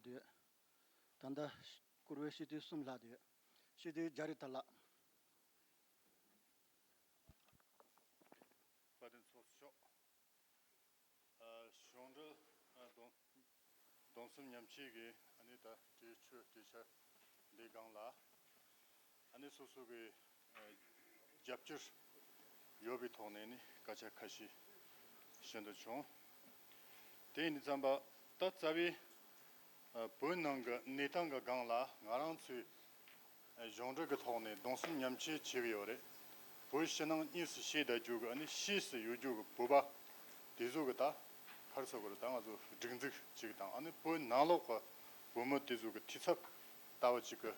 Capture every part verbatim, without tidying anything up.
ད་ལྟ་བཀུར་འོས་སྤྱི་འཐུས་གསུམ་ལྷག་འདུག་སྤྱི་འཐུས་རྒྱ་རི་ཐར་ལགས། དཔལ་ལྡན་ཚོགས་གཙོ་མཆོག་ཨ། གཞུང་འབྲེལ་ཨ་གདུང་གདུང་སེམས་མཉམ་སྐྱེད་ཀྱི་ཨ་ནི་ད་གྲོས་ཆོད་གྲོས་འཆར་འདིའི་སྒང་ལ། ཨ་ནི་སོ་སོ་གི་ཨ་རྒྱབ་སྐྱོར་ཡོད་པའི་ཐོག་ནས་ནི་སྐད་ཆ་ཁ་ཤས་ཞུ་འདོད་བྱུང་། དེ་ཡིན་དུས་ཙམ་པ་ད་རྩ་བའི་ཨ་བོད་ནང་གི་གནས་སྟངས་ཀྱི་སྒང་ལ་ང་རང་ཚོས་ཨ་གཞུང་འབྲེལ་གྱི་ཐོག་ནས་གདུང་སེམས་མཉམ་སྐྱེད་བྱེད་ཀྱི་ཡོད་རེད། བོད་ཕྱི་ནང་གཉིས་སུ་ཤེས་བསྡད་རྒྱུ་གི་ཨ་ནི་ཤེས་སུ་ཡོད་རྒྱུ་གི་བོད་པ་དེ་ཚོ་གི་ད་ག་རེ་ཟེར་དགོས་རེད། ད་ང་ཚོ་སྒྲིག་འཛུགས་ཅིག་དང་ཨ་ནི་བོད་ནང་ལོགས་ཀྱི་བོད་མི་དེ་ཚོ་གི་འཐུས་ཚབ་ལྟ་བུ་ཅིག་གི་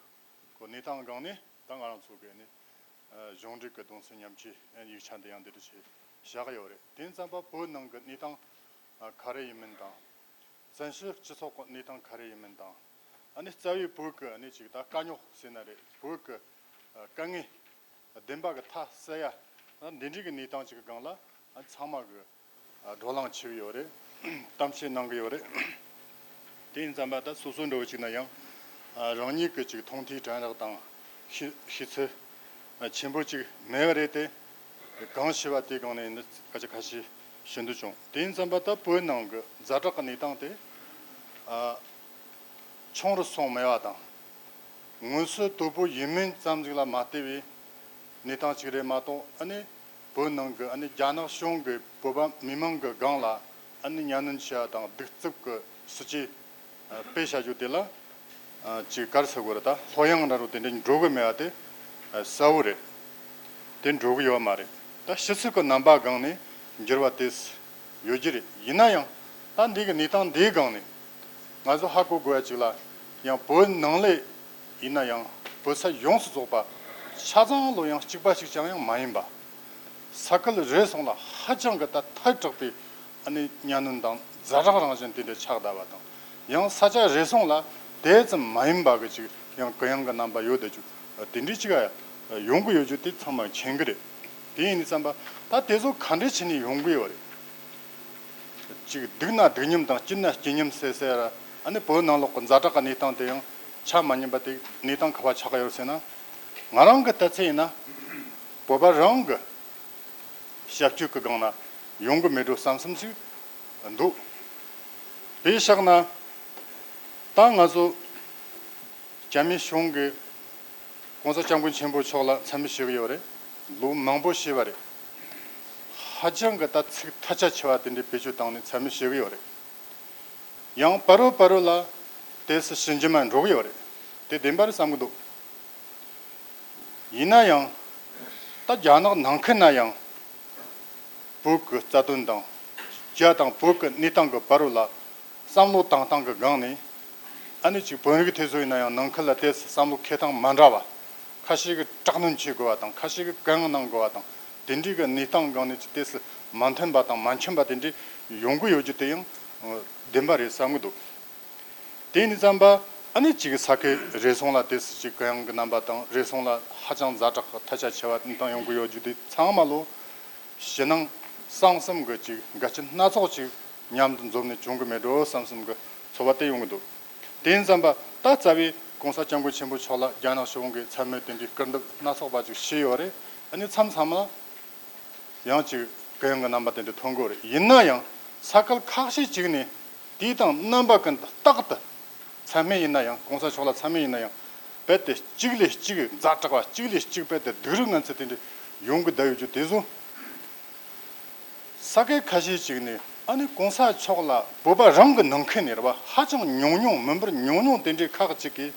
གོ་གནས་སྟངས་སྒང་ནས་ད་ང་རང་ཚོ་གི་ཨ་ནི་ཨ་གཞུང་འབྲེལ་གྱི་གདུང་སེམས་མཉམ་སྐྱེད་ཡིག་ཆ་འདི་ཡང་འདི་འདྲ་ཞིག་བཞག་གི་ཡོད་རེད། དེ་ཙམ་པ་བོད་ནང་གི་གནས་སྟངས་ཨ་ག་རེ་ཡིན་མིན་དང་། བཙན་བྱོལ་སྤྱི་ཚོགས་ཀྱི་གནས་སྟངས་ག་རེ་ཡིན་མིན་དང་། ཨ་ནི་རྩ་བའི་བོད་ཀྱི་ཨ་ནི་ཅིག་ད་དཀའ་རྙོག་ཟེར་ན་རེད། བོད་ཀྱི་ཨ་དཀའ་ངལ་བདེན་པ་གི་མཐའ་གསལ་ཡ། ཨ་འདི་འདྲའི་གི་གནས་སྟངས་ཅིག་གི་སྒང་ལ་ཨ་ཚང་མ་གི་ཨ་བགྲོ་གླེང་བྱེད་ཀྱི་ཡོད་རེད། གཏམ་བཤད་གནང་གི་ཡོད་རེད། དེ་ཡིན་ཙམ་པ་ད་སོ་སོ་འདྲ་བོ་ཅིག་ན་ཡང་ཨ་རང་ཉིད་ཀྱི་ཅིག་མཐོང་ཐོས་དྲན་རེག་དང་ཤེས་ཤེས་ཚུལ་ཨ་ཆེན་པོ་ཅིག་མེད་པ་རེད་དེ། གང་ཤེས་པ་དེའི་སྒང་ནས་ནི་སྐད་ཆ་ཁ་ཤས་ཞུ་འདོད་བྱུང་། དེ་ཡིན་ཙམ་པ་ད་བོད་ནང་གི་ཛ་དྲག་གི་གནས་སྟངས་དེ་ཨ་ཆུང་རུ་སོང་མེད་པ་དང་། མངོན་གསལ་དོད་པོ་ཡིན་མིན་ཙམ་ཞིག་ལ་མ་ལྟོས་པའི་གནས་སྟངས་ཅིག་རེད་མ་གཏོགས། ཨ་ནི་བོད་ནང་གི་ཨ་ནི་རྒྱ་ནག་གཞུང་གིས་བོད་པ་མི་མང་གི་སྒང་ལ་ཨ་ནི་གཉའ་གནོན་བྱས་པ་དང་། གདུག་རྩུབ་ཀྱི་སྲིད་ཇུས་ཨ་སྤེལ་བྱ་རྒྱུ་དེ་ལ་ཨ་ཅིག་ག་རེ་ཟེར་དགོས་རེད། ད་ལྷོད་ཡངས་འདྲ་བོ་དེ་འདྲ་འགྲོ་གི་མེད་པ་དེ་ཨ་གསལ་བོ་རེད། དེ་འགྲོ་གི་ཡོད་མ་རེད། ད་ཕྱི་ཚུལ་གྱི་རྣམ་པ་སྒང་ནས་འགྱུར་བ་དེ་ཡོད་ཀྱི་རེད། ཡིན་ན་ཡང་ད་འདི་གི་གནས་སྟངས་འདིའི་སྒང་ནས་ང་ཚོ་ཧ་གོ་དགོས་ཡ་ཅིག་ལ། ཡང་བོད་ནང་ལས་ཡིན་ན་ཡང་བོད་ས་ཡོངས་སུ་རྫོགས་པ་ཆ་ཚང་ལོ་ཡང་གཅིག་པ་ཞིག་ཅང་ཡང་མ་ཡིན་པ། ས་ཁུལ་རེ་ཟུང་ལ་ཧ་ཅང་གི་ད་ཐལ་དྲགས་པའི་ཨ་ནི་གཉའ་གནོན་དང་ཛ་དྲག་རང་བཞིན་དེ་འདྲ་ཆགས་བསྡད་པ་དང་། ཡང་ས་ཆ་རེ་ཟུང་ལ་དེ་ཙམ་མ་ཡིན་པ་གི་ཅིག་ཡང་གུ་ཡངས་ཀྱི་རྣམ་པ་ཡོད་བསྡད་རྒྱུ་དེ་འདྲའི་ཅིག་ཡོང་གི་ཡོད་རྒྱུ་དེ་ཚང་མས་མཁྱེན་གི་རེད། དེ་ཡིན་དུས་ཙམ་པ་ད་དེ་ཚོ་ག་འདྲས་བྱས་ནས་ཡོང་གི་ཡོད་རེད། ཅིག་སྡུག་ན་སྡུག་མཉམ་དང་སྐྱིད་ན་སྐྱིད་མཉམ་ཟེར་ཟེར། ཨ་ནི་བོད་ནང་ལོགས་ཀྱི་ཛ་དྲག་གི་གནས་སྟངས་དེ་ཡང་ཆ་མ་མཉམ་པ་དེ་གནས་སྟངས་ག་པར་ཆགས་ཀྱི་ཡོད་ཟེར་ན། ང་རང་གི་ལྟ་ཚུལ་ཡིན་ན་བོད་པ་རང་གི་ཞབས་ཞུ་གི་སྒང་ན་ཡོང་གི་མེད་འགྲོ་བསམ་བསམ་ཞིག་འདུག་དེ་བཞག་ན་ད་ང་ཚོ་རྒྱ་མི་གཞུང་གིས་༸གོང་ས་༸སྐྱབས་མགོན་ཆེན་པོ་མཆོག་ལ་མཚན་སྨད་ཞུ་གི་ཡོད་རེད། ལོ་མང་པོ་ཞིག་བྱས་པ་རེད། ཧ་ཅང་གི་ད་ཚིག་ཐལ་ཆ་ཆེ་བ་དེ་འདྲའི་བེད་སྤྱོད་བཏང་ནས་མཚན་སྨད་ཞུ་གི་ཡོད་རེད། ཡང་བར་དུ་བར་དུ་ལ་དེ་སུ་ཕྱིན་རྒྱུ་མ་འགྲོ་གི་ཡོད་རེད། དེ་བདེན་པ་རེད་བསམ་གི་འདུག་ཡིན་ན་ཡང་ད་རྒྱ་ནག་ནང་ཁུལ་ན་ཡང་བོད་ཀྱི་རྩ་དོན་དང་རྒྱ་དང་བོད་ཀྱི་གནས་སྟངས་ཀྱི་བར་དུ་ལ་བསམ་བློ་བཏང་སྟངས་ཀྱི་སྒང་ནས། ཨ་ནི་ཅིག་བོད་རིགས་དེ་ཚོ་ཡིན་ན་ཡང་ནང་ཁུལ་ལ་དེ་བསམ་བློ་འཁྱེར་སྟངས་མ་འདྲ་བ། ཁ་ཤས་ཀྱིས་དྲག་གནོན་བྱེད་དགོས་པ་དང་། ཁ་ཤས་ཀྱིས་གུ་ཡངས་གནང་དགོས་པ་དང་། དེ་འདྲའི་གི་གནས་སྟངས་སྒང་ནས་ཅིག་དེ་སུ་མ་མཐུན་པ་དང་མ་མཁྱེན་པ་དེ་འདྲའི་ཡོང་གི་ཡོད་རྒྱུ་དེ་ཡང་བདེན་པ་རེད་བསམ་གི་འདུག་དེ་ཡིན་དུས་ཙམ་པ་ཨ་ནི་ཅིག་ས་ཁུལ་རེ་ཟུང་ལ་དེ་སུ་ཅིག་གུ་ཡངས་ཀྱི་རྣམ་པ་དང་། རེ་ཟུང་ལ་ཧ་ཅང་ཛ་དྲག་གི་ཐལ་ཆ་ཆེ་བ་གནས་སྟངས་ཡོང་གི་ཡོད་རྒྱུ་དེ་ཚང་མ་ལོ་ཕྱི་ནང་གསང་གསུམ་གྱི་ཅིག་འགལ་རྐྱེན་སྣ་ཚོགས་ཅིག་མཉམ་དུ་འཛོམས་ནས་བྱུང་གི་མེད་འགྲོ་བསམ་བསམ་གྱི་ཚོར་བ་དེ་ཡོང་གི་འདུག་དེ་ཡིན་ཙམ་པ་ད་རྩ་བའི་༸གོང་ས་༸སྐྱབས་མགོན་ཆེན་པོ་མཆོག་ལ་རྒྱ་ནག་གཞུང་གིས་མཚན་སྨད་དེ་འདྲའི་སྐུར་འདེབས་སྣ་ཚོགས་པ་ཅིག་བྱས་ཡོད་རེད། ཨ་ནི་མཚམས་མཚམས་ལ་ཡང་ཅིག་གུ་ཡངས་ཀྱི་རྣམ་པ་དེ་འདྲ་མཐོང་གི་ཡོད་རེད། ཡིན་ན་ཡང་ས་ཁུལ་ཁག་ཤས་ཅིག་ནས་དུས་དང་རྣམ་པ་ཀུན་ཏུ་རྟག་ཏུ་མཚན་སྨད་ཡིན་ན་ཡང་༸གོང་ས་མཆོག་ལ་མཚན་སྨད་ཡིན་ན་ཡང་རྦད་དེ་གཅིག་ལས་གཅིག་ཛ་དྲག་པ། གཅིག་ལས་གཅིག་རྦད་དེ་སྡུག་རུས་ངན་ཚད་དེ་འདྲ་ཡོང་གི་བསྡད་ཡོད་རྒྱུ་དེ་ཚོ། ས་ཁུལ་ཁ་ཤས་ཅིག་ནས་ཨ་ནི་༸གོང་ས་མཆོག་ལ་བོད་པ་རང་གི་ནང་ཁུལ་ནས་རེད་བ། ཧ་ཅང་ཉུང་ཉུང་མི་འབོར་ཉུང་ཉུང་དེ་འདྲའི་ཁག་ཅིག་གིས་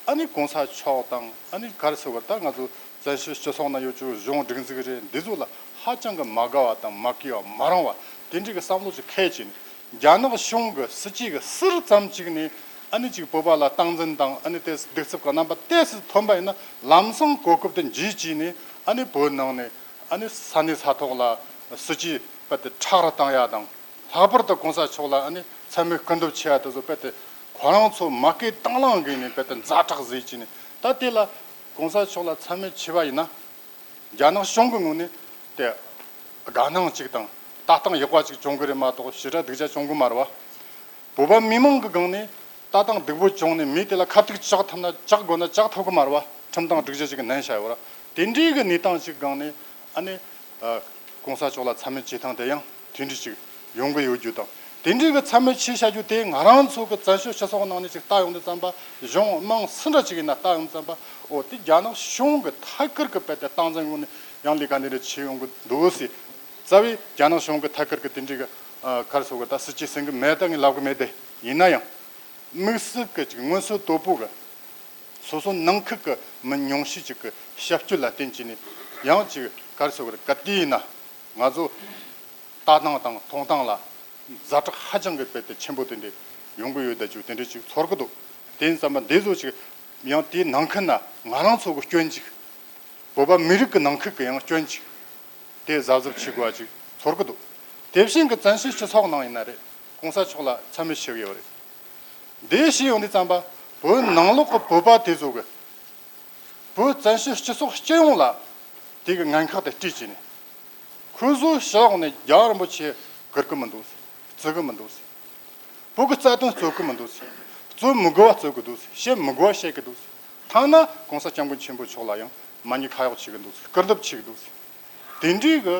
ཨ་ནི་༸གོང་ས་མཆོག་དང་། ཨ་ནི་ག་རེ་ཟེར་དགོས་རེད། ད་ང་ཚོ་བཙན་བྱོལ་སྤྱི་ཚོགས་ནང་ཡོད་རྒྱུ་གཞུང་སྒྲིག་འཛུགས་རེད། འདི་ཚོ་ལ་ཧ་ཅང་གི་མ་དགའ་བ་དང་མ་སྐྱིད་པ་མ་རུང་བ་དེ་འདྲའི་གི་བསམ་བློ་ཅིག་འཁྱེར་བྱས་ནས། རྒྱ་ནག་གཞུང་གི་སྲིད་ཇུས་ཀྱི་ཟུར་ཙམ་ཅིག་ནས་ཨ་ནི་ཅིག་བོད་པ་ལ་སྟངས་འཛིན་དང་། ཨ་ནི་དེ་གདུག་རྩུབ་ཀྱི་རྣམ་པ་དེ་སུ་ཐོན་པ་ཡིན་ན། ལམ་སང་གོ་སྐབས་དེ་འཇུས་བྱས་ནས་ཨ་ནི་བོད་ནང་ནས་ཨ་ནི་ས་གནས་ས་ཐོག་ལ་སྲིད་ཇུས་རྦད་དེ་ཁྲག་རུ་བཏང་ཡ་དང་། ལྷག་པར་དུ་༸གོང་ས་མཆོག་ལ་ཨ་ནི་མཚན་སྨད་སྐུར་འདེབས་བྱེད་ཡ་དེ་ཚོ་རྦད་དེ་ཁོ་རང་ཚོ་མ་སྐད་དང་བླངས་བྱས་ནས་རྦད་དེ་ཛ་དྲག་བཟོས་བྱས་ནས། ད་དེ་ལ་༸གོང་ས་མཆོག་ལ་མཚན་སྨད་བྱས་པ་ཡིན་ན། རྒྱ་ནག་གཞུང་གི་ངོས་ནས་དེ་དགའ་སྣང་ཅིག་དང་ལྟ་སྟངས་ཡག་པ་ཅིག་བྱུང་གི་རེད་མ་གཏོགས། ཞེ་དྲག་སྡུག་ཅག་བྱུང་གི་མ་རེད་བ། བོད་པ་མི་མང་གི་སྒང་ནས་ ལྟ་སྟངས་སྡུག་པོ་བྱུང་ནས་མི་དེ་ལ་ཁ་ཐུག་བཅག་ཐུབ་ན་བཅག་དགོས་ན་བཅག་ཐུབ་གི་མ་རེད་བ། ཁྲིམས་དང་སྒྲིག་གཞི་ཞིག་གི་ནན་བྱ་ཡོད་ར། དེ་འདྲའི་གི་གནས་སྟངས་ཤིག་སྒང་ནས་ཨ་ནི་ཨ་གོང་ས་མཆོག་ལ་མཚན་སྨད་བྱེད་སྟངས་དེ་ཡང་དེ་འདྲ་ཅིག་ཡོང་གི་ཡོད་རྒྱུ་དང་། དེ་འདྲའི་གི་མཚན་སྨད་བྱེད་བྱ་རྒྱུ་དེ་ང་རང་ཚོ་གི་བཙན་བྱོལ་སྤྱི་ཚོགས་ནང་ནས་ཅིག་ལྟ་ཡོང་དུས་ཙམ་པ། གཞུང་དམངས་སུ་འདྲ་ཅིག་ཡིན་ན་ལྟ་ཡོང་དུས་ཙམ་པ། འོ་དེ་རྒྱ་ནག་གཞུང་གི་ཐད་ཀར་གི་དཔེ་དེ་སྟངས་འཛིན་ངོས་ནས་ཡང་ལས་ཀ་འདི་འདྲ་བྱེད་ཡོང་གི་འདུག་ཟེར། རྩ་བའི་རྒྱ་ནག་གཞུང་གི་ཐད་ཀར་གི་དེ་འདྲའི་གི་ཨ་ག་རེ་ཟེར་དགོས། ད་སྲིད་ཇུས་ཟིན་གི་མེད་ད་ངས་ལབ་གི་མེད་དེ། ཡིན་ན་ཡང་། དམིགས་བསལ་གྱི་ཅིག་སྔོན་སྲོལ་དོད་པོ་གི་སོ་སོ་ནང་ཁུལ་གྱི་མི་ཉུང་ཤས་ཅིག་གི་ཞབས་སྐྱོར་ལ་བརྟེན་བྱས་ནས། ཡང་ཅིག་ག་རེ་ཟེར་དགོས་རེད། ག་དུས་ཡིན་ན་ང་ཚོ་ལྟ་སྟངས་དང་མཐོང་སྟངས་ལ་ཛ་དྲག་ཧ་ཅང་གི་དཔེ་དེ་ཆེན་པོ་དེ་འདྲ་ཡོང་གི་ཡོད་ད་ཅིག་དེ་འདྲ་ཅིག་ཚོར་གི་འདུག་དེ་ཡིན་ཙམ་པ་འདི་ཚོ་ཅིག་ཡང་དེའི་ནང་ཁུལ་ན་ང་རང་ཚོ་གི་སྐྱོན་ཅིག་བོད་པ་མི་རིགས་ཀྱི་ནང་ཁུལ་གྱི་ཡང་སྐྱོན་ཅིག་དེ་གཟབ་གཟབ་བྱེད་དགོས་པ་ཅིག་ཚོར་གི་འདུག་དེ་བཞིན་གྱི་བཙན་བྱོལ་སྤྱི་ཚོགས་ནང་ཡིན་ན་རེད། གོང་ས་མཆོག་ལ་མཚན་སྨད་བྱེད་ཀྱི་ཡོད་རེད། འདི་བྱས་ཡོང་དུས་ཙམ་པ། བོད་ནང་ལོགས་ཀྱི་བོད་པ་དེ་ཚོ་གི་བོད་བཙན་བྱོལ་སྤྱི་ཚོགས་སྤྱི་ཡོངས་ལ་དེ་གི་ངན་ཁག་དེ་སྤྲད་བྱས་ནས། ཁོ་ཚོ་ཕྱི་ལོགས་ནས་རྒྱལ་བ་རིན་པོ་ཆེ་བཀུར་གི་མི་འདུག་ཟེར། བརྩི་གི་མི་འདུག་ཟེར། བོད་ཀྱི་རྩ་དོན་རྩོད་གི་མི་འདུག་ཟེར། རྩོད་མི་དགོས་པ་རྩོད་གི་འདུག་ཟེར། བཤད་མི་དགོས་པ་བཤད་གི་འདུག་ཟེར། ཐ་ན་གོང་ས་སྐྱབས་མགོན་ཆེན་པོ་མཆོག་ལ་ཡང་མ་ཉེས་ཁ་གཡོགས་བྱེད་གི་འདུག་ཟེར། སྐུར་འདེབས་བྱེད་གི་འདུག་ཟེར། དེ་འདྲའི་གི་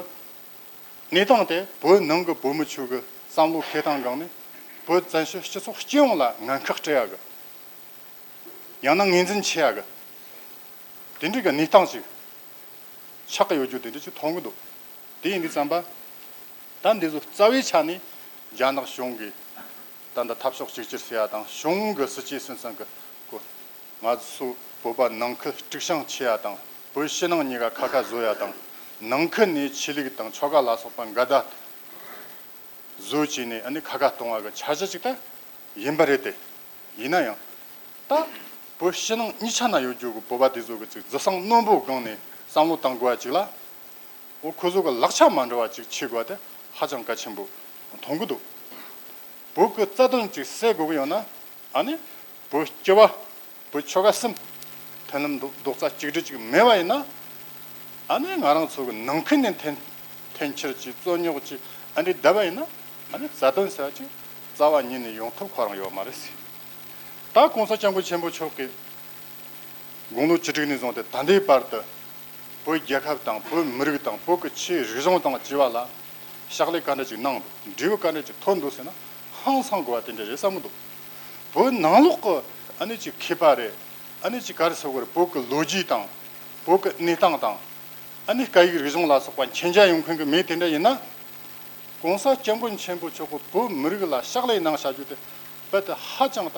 གནས་སྟངས་དེ་བོད་ནང་གི་བོད་མི་ཚོ་གི་བསམ་བློ་འཁྱེར་སྟངས་སྒང་ནས་བོད་བཙན་བྱོལ་སྤྱི་ཚོགས་སྤྱི་ཡོངས་ལ་ངན་ཁག་སྤྲད་ཡག་གི། ཡང་ན་ངོས་འཛིན་བྱེད་ཡག་གི། དེ་འདྲའི་གི་གནས་སྟངས་ཤིག་ཆགས་ཀྱི་ཡོད་རྒྱུ་དེ་འདྲ་ཅིག་མཐོང་གི་འདུག་དེ་ཡིན་དུས་ཙམ་པ། ད་འདི་ཚོ་རྩ་བའི་ཆ་ནས་རྒྱ་ནག་གཞུང་གིས་ད་ལྟ་འཐབ་ཕྱོགས་གཅིག་གྱུར་ཟེར་ཡ་དང་། གཞུང་གི་སྲིད་ཇུས་ཟིན་ཙང་གི་སྐོར། ང་ཚོ་བོད་པ་ནང་ཁུལ་དཀྲུག་ཤིང་ཆེ་ཡ་དང་། བོད་ཕྱི་ནང་གཉིས་ཀ་ཁ་ཁ་བཟོ་ཡ་དང་། ནང་ཁུལ་ནས་ཆོས་ལུགས་དང་ཆོལ་ཁ་ལ་སོགས་པ་འགལ་ཟླ་བཟོ་བྱས་ནས་ཨ་ནི་ཁ་ཁ་གཏོང་བ་གི་འཆར་གཞི་ཅིག་ད་ཡིན་པ་རེད་དེ། ཡིན་ན་ཡང་ད་བོད་ཕྱི་ནང་གཉིས་ཆ་ན་ཡོད་རྒྱུ་གི་བོད་པ་དེ་ཚོ་གི་ཅིག་གཟི་བསམ་རྣོན་པོ་སྒང་ནས་བསམ་བློ་བཏང་དགོས་པ་ཅིག་ལ། འོ་ཁོ་ཚོ་གི་ལག་ཆ་མ་འདྲ་བ་ཅིག་ཆགས་དགོས་པ་དེ་ཧ་ཅང་གལ་ཆེན་པོ་མཐོང་གི་འདུག་བོད་ཀྱི་རྩ་དོན་ཅིག་སེལ་དགོས་ཀྱི་ཡོད་ན། ཨ་ནི་བོད་སྤྱི་པ་བོད་ཆོལ་ཁ་གསུམ་མཐུན་ལམ་རྡོག་རྡོག་རྩ་གཅིག་སྒྲིལ་ཅིག་མེད་པ་ཡིན་ན། ཨ་ནི་ང་རང་ཚོ་གི་ནང་ཁུལ་ནས་འཐེན་འཐེན་འཁྱེར་གྱི་རྩོད་རྙོག་ཅིག་ཨ་འདྲ་བསྡད་པ་ཡིན་ན། ཨ་ནི་རྩ་དོན་ཟེར་བ་ཅིག་རྩ་བ་ཉིད་ནས་ཡོང་ཐབས་ཁོ་རང་ཡོད་མ་རེད་ཟེར། ད་གོང་ས་སྐྱབས་མགོན་ཆེན་པོ་མཆོག་གིས་དགུང་ལོ་བཅུ་དྲུག་ནས་བཟུང་སྟེ་ད་ལྟའི་བར་དུ་བོད་རྒྱལ་ཁབ་དང་བོད་མི་རིགས་དང་བོད་ཀྱི་ཆོས་རིག་གཞུང་དང་བཅས་པ་ལ་ཕྱག་ལས་ག་འདྲ་ཅིག་གནང་འདུག་འབྲས་བུ་ག་འདྲ་ཅིག་ཐོན་འདུག་ཟེར་ན། ཧང་སང་དགོས་པ་དེ་འདྲ་རེད་བསམ་གྱི་འདུག་བོད་ནང་ལོགས་ཀྱི་ཨ་ནི་ཅིག་མཁས་པ་རེད། ཨ་ནི་ཅིག་ག་རེ་ཟེར་དགོས་རེད། བོད་ཀྱི་ལོ་རྒྱུས་དང་བོད་ཀྱི་གནས་སྟངས་དང་། ཨ་ནི་སྐད་ཡིག་རིག་གཞུང་ལ་སོགས་པ་མཁྱེན་རྒྱ་ཡོད་མཁན་གྱི་མི་དེ་འདྲ་ཡིན་ན། གོང་ས་སྐྱབས་མགོན་ཆེན་པོ་མཆོག་གིས་བོད་མི་རིགས་ལ་ཕྱག་ལས་གནང་བྱ་རྒྱུ་དེ་རྦད་དེ་ཧ་ཅང་ད་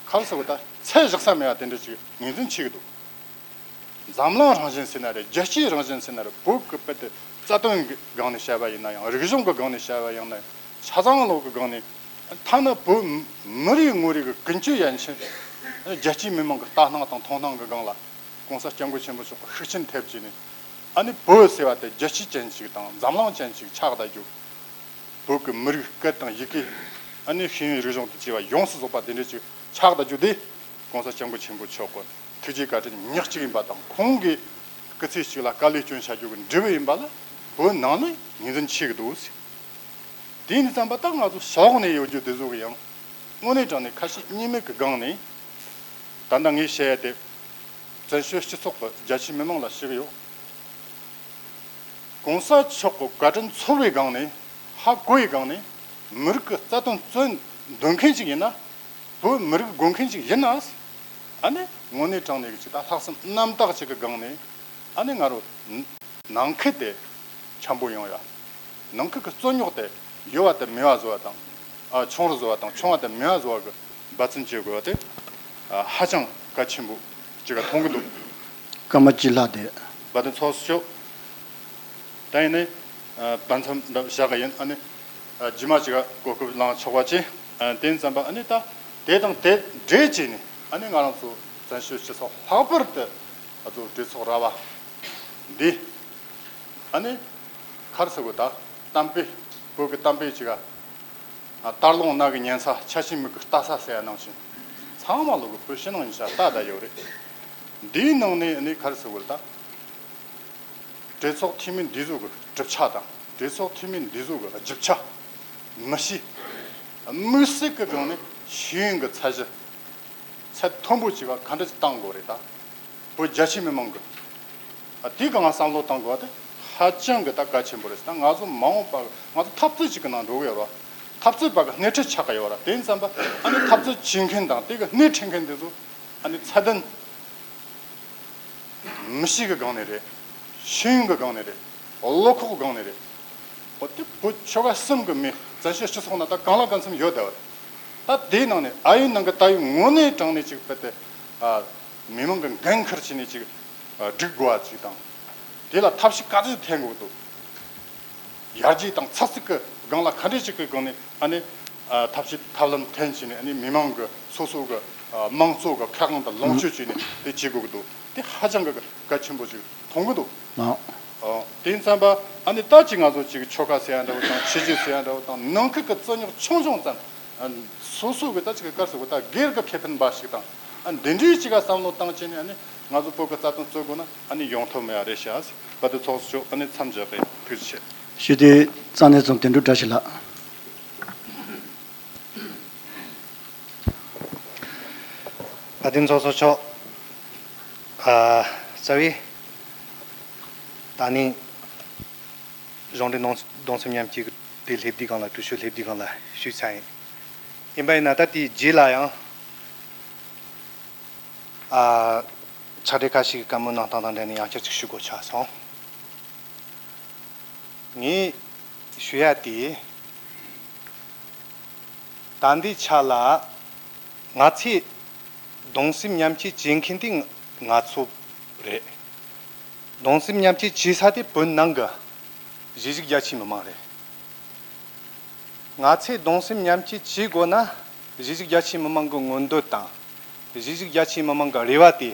ག་རེ་ཟེར་དགོས། ད་ཚད་བཞག་ས་མེད་པ་དེ་འདྲ་ཅིག་ངོས་འཛིན་བྱེད་ཀྱི་འདུག་འཛམ་གླིང་རང་བཞིན་ཟེར་ན་རེད། རྒྱལ་སྤྱིའི་རང་བཞིན་ཟེར་ན་རེད། བོད་ཀྱི་རྦད་དེ་རྩ་དོན་གྱི་སྒང་ནས་བཤད་པ་ཡིན་ན་ཡང་། རིག་གཞུང་གི་སྒང་ནས་བཤད་པ་ཡིན་ན་ཡང་། ཆ་ཚང་ལོག་གི་སྒང་ནས། ཐ་ན་བོད་མི་རིགས་ངོ་རིས་ཀྱི་ཀུན་སྤྱོད་ཡན་ཆད་རྒྱལ་སྤྱིའི་མི་མང་གི་ལྟ་སྣང་དང་མཐོང་སྣང་གི་སྒང་ལ་གོང་ས་སྐྱབས་མགོན་ཆེན་པོ་མཆོག་གིས་ཤུགས་རྐྱེན་ཐེབས་བྱས་ནས། ཨ་ནི་བོད་ཟེར་བ་དེ་རྒྱལ་སྤྱི་ཅན་ཞིག་དང་འཛམ་གླིང་ཅན་ཞིག་ཆགས་བསྡད་རྒྱུ། བོད་ཀྱི་མི་རིགས་སྐད་དང་ཡི་གེ། ཨ་ནི་ཤེས་ཡོན་རིག་གཞུང་དང་བཅས་པ་ཡོངས་སུ་རྫོགས་པ་དེ་འདྲ་ཅིག་ཆགས་བསྡད་རྒྱུ་དེ། གོང་ས་སྐྱབས་མགོན་ཆེན་པོ་མཆོག་གི་ཐུགས་རྗེ་བཀའ་དྲིན་ཉག་གཅིག་ཡིན་པ་དང་། ཁོང་གིས་སྐུ་ཚེ་གཅིག་ལ་དཀའ་ལས་བསྐྱོན་བྱ་རྒྱུ་གི་འབྲས་བུ་ཡིན་པ་ལ་བོད་ནང་ནས་ངོས་འཛིན་བྱེད་ཀྱི་འདུག་དེ་ཡིན་དུས་ཙམ་པ། ད་ང་ཚོ་ཕྱི་ལོགས་ནས་ཡོད་རྒྱུ་དེ་ཚོ་གི་ཡང་དངོས་གནས་དྲང་གནས་ཁ་ཞེ་གཉིས་མེད་ཀྱི་སྒང་ནས། ད་ལྟ་ངས་བཤད་ཡ་དེ་བཙན་བྱོལ་སྤྱི་ཚོགས་ཀྱི་རྒྱ་ཆེའི་མི་མང་ལ་ཞུ་གི་ཡོད། གོང་ས་མཆོག་གི་བཀའ་དྲིན་ཚོར་བའི་སྒང་ནས། ཧ་གོ་བའི་སྒང་ནས། མི་རིགས་ཀྱི་རྩ་དོན་རྩོད་འདོད་མཁན་ཞིག་ཡིན་ན། བོད་མི་རིགས་དགོས་མཁན་ཞིག་ཡིན་ན། ཨ་ནི་དངོས་གནས་དྲང་གནས་ཀྱི་ཅིག་ད་ལྷག་བསམ་རྣམ་དག་ཅིག་གི་སྒང་ནས། ཨ་ནི་ང་རང་ནང་ཁུལ་དེ་འཆམ་པོ་ཡོང་ཡ། ནང་ཁུལ་གྱི་རྩོད་རྙོག་དེ་ཡོད་པ་དེ་མེད་པ་བཟོ་བ་དང་། ཨ། ཆུང་རུ་བཟོ་བ་དང་། ཆུང་བ་དེ་མེད་པ་བཟོ་བ་གི་འབད་བརྩོན་བྱེད་དགོས་པ་དེ། ཨ། ཧ་ཅང་གལ་ཆེན་པོ་ཅིག་ག་མཐོང་གི་འདུག་སྐར་མ་གཅིག་ལྷག་དེ། བ་དན་ཚོགས་སུ་ཆོག་ད་ཡིན་ནི། ཨ། བར་མཚམས་འདི་བཞག་གི་ཡིན། ཨ་ནི། ཨ། རྗེས་མ་ཅིག་ག་གོ་སྐབས་བླངས་ཆོག་པ་ཅིག་ཨ། དེ་ཙམ་པ། ཨ་ནི་ད་དེ་དང་དེ་འབྲེལ་བྱས་ནས། ཨ་ནི་ང་རང་ཚོ་བཙན་བྱོལ་སྤྱི་ཚོགས་ལྷག་པར་དུ་ང་ཚོ་གྲོས་ཚོགས་ར་བ་འདི། ཨ་ནི་ག་རེ་ཟེར་དགོས། ད་གཏམ་དཔེ། བོད་ཀྱི་གཏམ་དཔེ་ཅིག་ག་ཨ། དར་ལུང་ནགས་ཀྱི་ཉལ་ས། ཆ་ཤས་མིག་གི་ལྟ་ས་ཟེར་ཡ་ནང་བཞིན། ཚང་མ་ལོག་གི་བོད་ཕྱི་ནང་གཉིས་ཆ་ལྟ་བསྡད་ཡོད་རེད། འདིའི་ནང་ནས་ནི་ག་རེ་ཟེར་དགོས་རེད། ད་གྲོས་ཚོགས་འཐུས་མི་འདི་ཚོ་གི་གྲུབ་ཆ་དང་། གྲོས་ཚོགས་འཐུས་མི་འདི་ཚོ་གི་རྒྱུ་ཆ། མི་གཤིས། དམིགས་བསལ་གྱི་སྒང་ནས་ཤེས་ཡོན་གྱི་ཚད་གཞི། ཚད་མཐོན་པོ་ཅིག་ག་ག་འདྲ་ཞིག་བཏང་དགོས་རེད་ད། བོད་རྒྱ་ཆེ་མི་མང་གི་ཨ་དེ་གང་བསམ་བློ་བཏང་དགོས་ད་ཧ་ཅང་གི་ད་གལ་ཆེན་པོ་རེད། ད་ང་ཚོ་མ་འོངས་པ་ང་ཚོ་འཐབ་རྩོད་ཅིག་གི་ནང་འགྲོ་གི་ཡོད་ར། འཐབ་རྩོད་པ་གི་སྣེ་ཁྲིད་ཆགས་གི་ཡོད་ར། དེ་ཡིན་ཙམ་པ་ཨ་ནི་འཐབ་རྩོད་བྱེད་མཁན་དང་དེ་གི་སྣེ་ཁྲིད་མཁན་དེ་ཚོ་ཨ་ནི་ཚད་ལྡན་མི་གཤིས་གི་སྒང་ནས་རེད། ཤེས་ཡོན་གི་སྒང་ནས་རེད། བློ་ཁོག་གི་སྒང་ནས་རེད། འོ་དེ་བོད་ཆོལ་ཁ་གསུམ་གི་མི་བཙན་བྱོལ་སྤྱི་ཚོགས་ནང་ད་གང་ལ་གང་འཚམ་ཡོད་བསྡད་པ་རེད། ད་དེའི་ནང་ནས་ཨ་ཡོད་ནང་གི་ད་ཡོད་དངོས་གནས་དྲང་ནས་ཅིག་དཔེ་དེ་ཨ་མི་མང་གི་འགན་འཁུར་བྱས་ནས་ཅིག་ཨ་སྒྲིག་དགོས་པ་ཅིག་དང་། དེ་ལ་ཐབས་ཤེས་ག་ཚོད་འཐེན་དགོས་འདུག་ཡར་རྒྱས་དང་ཚགས་ཚུད་ཀྱི་སྒང་ལ་ག་འདྲས་ཅིག་གི་སྒང་ནས་ཨ་ནི་ཨ་ཐབས་ཤེས་ཐབས་ལམ་འཐེན་བྱས་ནས་ཨ་ནི་མི་མང་གི་སོ་སོ་གི་ཨ་དམངས་གཙོ་གི་ཁེ་དབང་དང་ལོངས་སྤྱོད་བྱས་ནས་དེ་བྱེད་དགོས་ཀྱི་འདུག་དེ་ཧ་ཅང་གི་གལ་ཆེན་པོ་ཅིག་མཐོང་གི་འདུག་ཨ། ཨ། དེ་ཙམ་པ་ཨ་ནི་ད་ཅིག་ང་ཚོ་ཅིག་ཆོལ་ཁ་ཟེར་ཡ་འདྲ་བོ་དང་ཆོས་བརྒྱུད་ཟེར་ཡ་འདྲ་བོ་དང་ནང་ཁུལ་གྱི་རྩོད་རྙོག་ཆུང་ཆུང་ཙམ། ཨ། སོ་སོ་གི་ད་ཅིག་གི་སྐབས་སུ་གི་ད་སྒེར་གྱི་ཁེ་ཕན་འབའ་ཞིག་དང་། ཨ། འདི་འདྲའི་ཅིག་ག་བསམ་བློ་བཏང་བྱས་ནས་ཨ་ནི་ང་ཚོ་བོད་ཀྱི་རྩ་དོན་རྩོད་དགོས་ན་ཨ་ནི་ཡོང་ཐབས་མེད་ཡ་རེད་ཤག་བ་དེ་ཚོགས་གཙོ་མཆོག་ཨ་ནི་མཚམས་འཇོག་གི་ཐུགས་རྗེ་ཆེ། ཞུ་དེ་རྩ་ནས་ཚོང་དོན་གྲུབ་བཀྲ་ཤིས་ལགས། བཀའ་དྲིན་ཚོགས་གཙོ་མཆོག་ཨ། རྩ་བའི་ད་ནི་གཞུང་འབྲེལ་གདུང་གདུང་སེམས་མཉམ་སྐྱེད་ཀྱི་དེ་སླེབས་དུས་སྒང་ལ་གྲོས་ཆོད་སླེབས་དུས་སྒང་ལ་ཞུས་ཚར་ཡིན། ཡིན་པ་ཡིན་ན་ད་དེའི་རྗེས་ལ་ཡང་ཨ། ཕྱག་བྲིས་ཁ་ཤས་ཀྱི་བཀའ་མོལ་གནང་སྟངས་དང་འབྲེལ་ནས་ཡང་བསྐྱར་ཅིག་ཞུ་དགོས་ཆགས་སོང་། ངས་ཞུ་ཡ་དེ། ད་ལྟའི་ཆ་ལ་ང་ཚོས་གདུང་སེམས་མཉམ་སྐྱེད་བྱེད་མཁན་དེ་ང་ཚོ་རེད། གདུང་སེམས་མཉམ་སྐྱེད་བྱེད་ས་དེ་བོད་ནང་གི་གཞིས་བཞུགས་རྒྱ་ཆེའི་མི་མང་རེད། ང་ཚོས་གདུང་སེམས་མཉམ་སྐྱེད་བྱེད་དགོས་ན་གཞིས་བཞུགས་རྒྱ་ཆེའི་མི་མང་གི་མངོན་འདོད་དང་གཞིས་བཞུགས་རྒྱ་ཆེའི་མི་མང་གི་རེ་བ་དེ་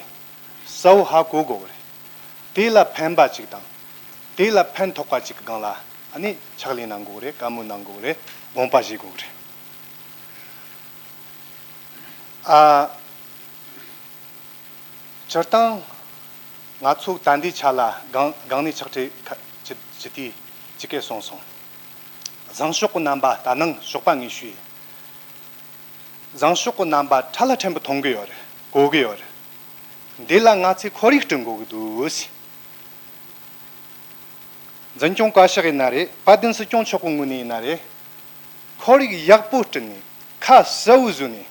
གསལ་བོ་ཧ་གོ་དགོས་རེད། དེ་ལ་ཕན་པ་ཅིག་དང་། དེ་ལ་ཕན་ཐོགས་པ་ཅིག་གི་སྒང་ལ་ཨ་ནི་ཕྱག་ལས་གནང་དགོས་རེད། བཀའ་མོལ་གནང་དགོས་རེད། དགོངས་པ་བཞེས་དགོས་རེད། ཨ། སྤྱིར་བཏང་ང་ཚོ་ད་ལྟའི་ཆ་ལ་སྒང་སྒང་ནས་ཕྱག་བྲིས་ཁ་ཅི་ཅི་ཏི་ཅི་སྐད་གསུངས་སོང་། བཟང་ཕྱོགས་ཀྱི་རྣམ་པ་ད་ནང་ཞོགས་པ་ངས་ཞུས། བཟང་ཕྱོགས་ཀྱི་རྣམ་པ་ཕྲ་ལ་ཕྲན་བུ་མཐོང་གི་ཡོད་རེད། གོ་གི་ཡོད་རེད། འདི་ལ་ང་ཚོས་ཁོར་ཡུག་བསྐྲུན་དགོས་ཀྱི་འདུག་འཛིན་སྐྱོང་བཀའ་ཤག་ཡིན་ན་རེད། དཔལ་ལྡན་སྲིད་སྐྱོང་མཆོག་གི་ངོས་ནས་ཡིན་ན་རེད། ཁོར་ཡུག་ཡག་པོ་བསྐྲུན་ནས་ཁ་གསལ་བོ་བཟོས་ནས་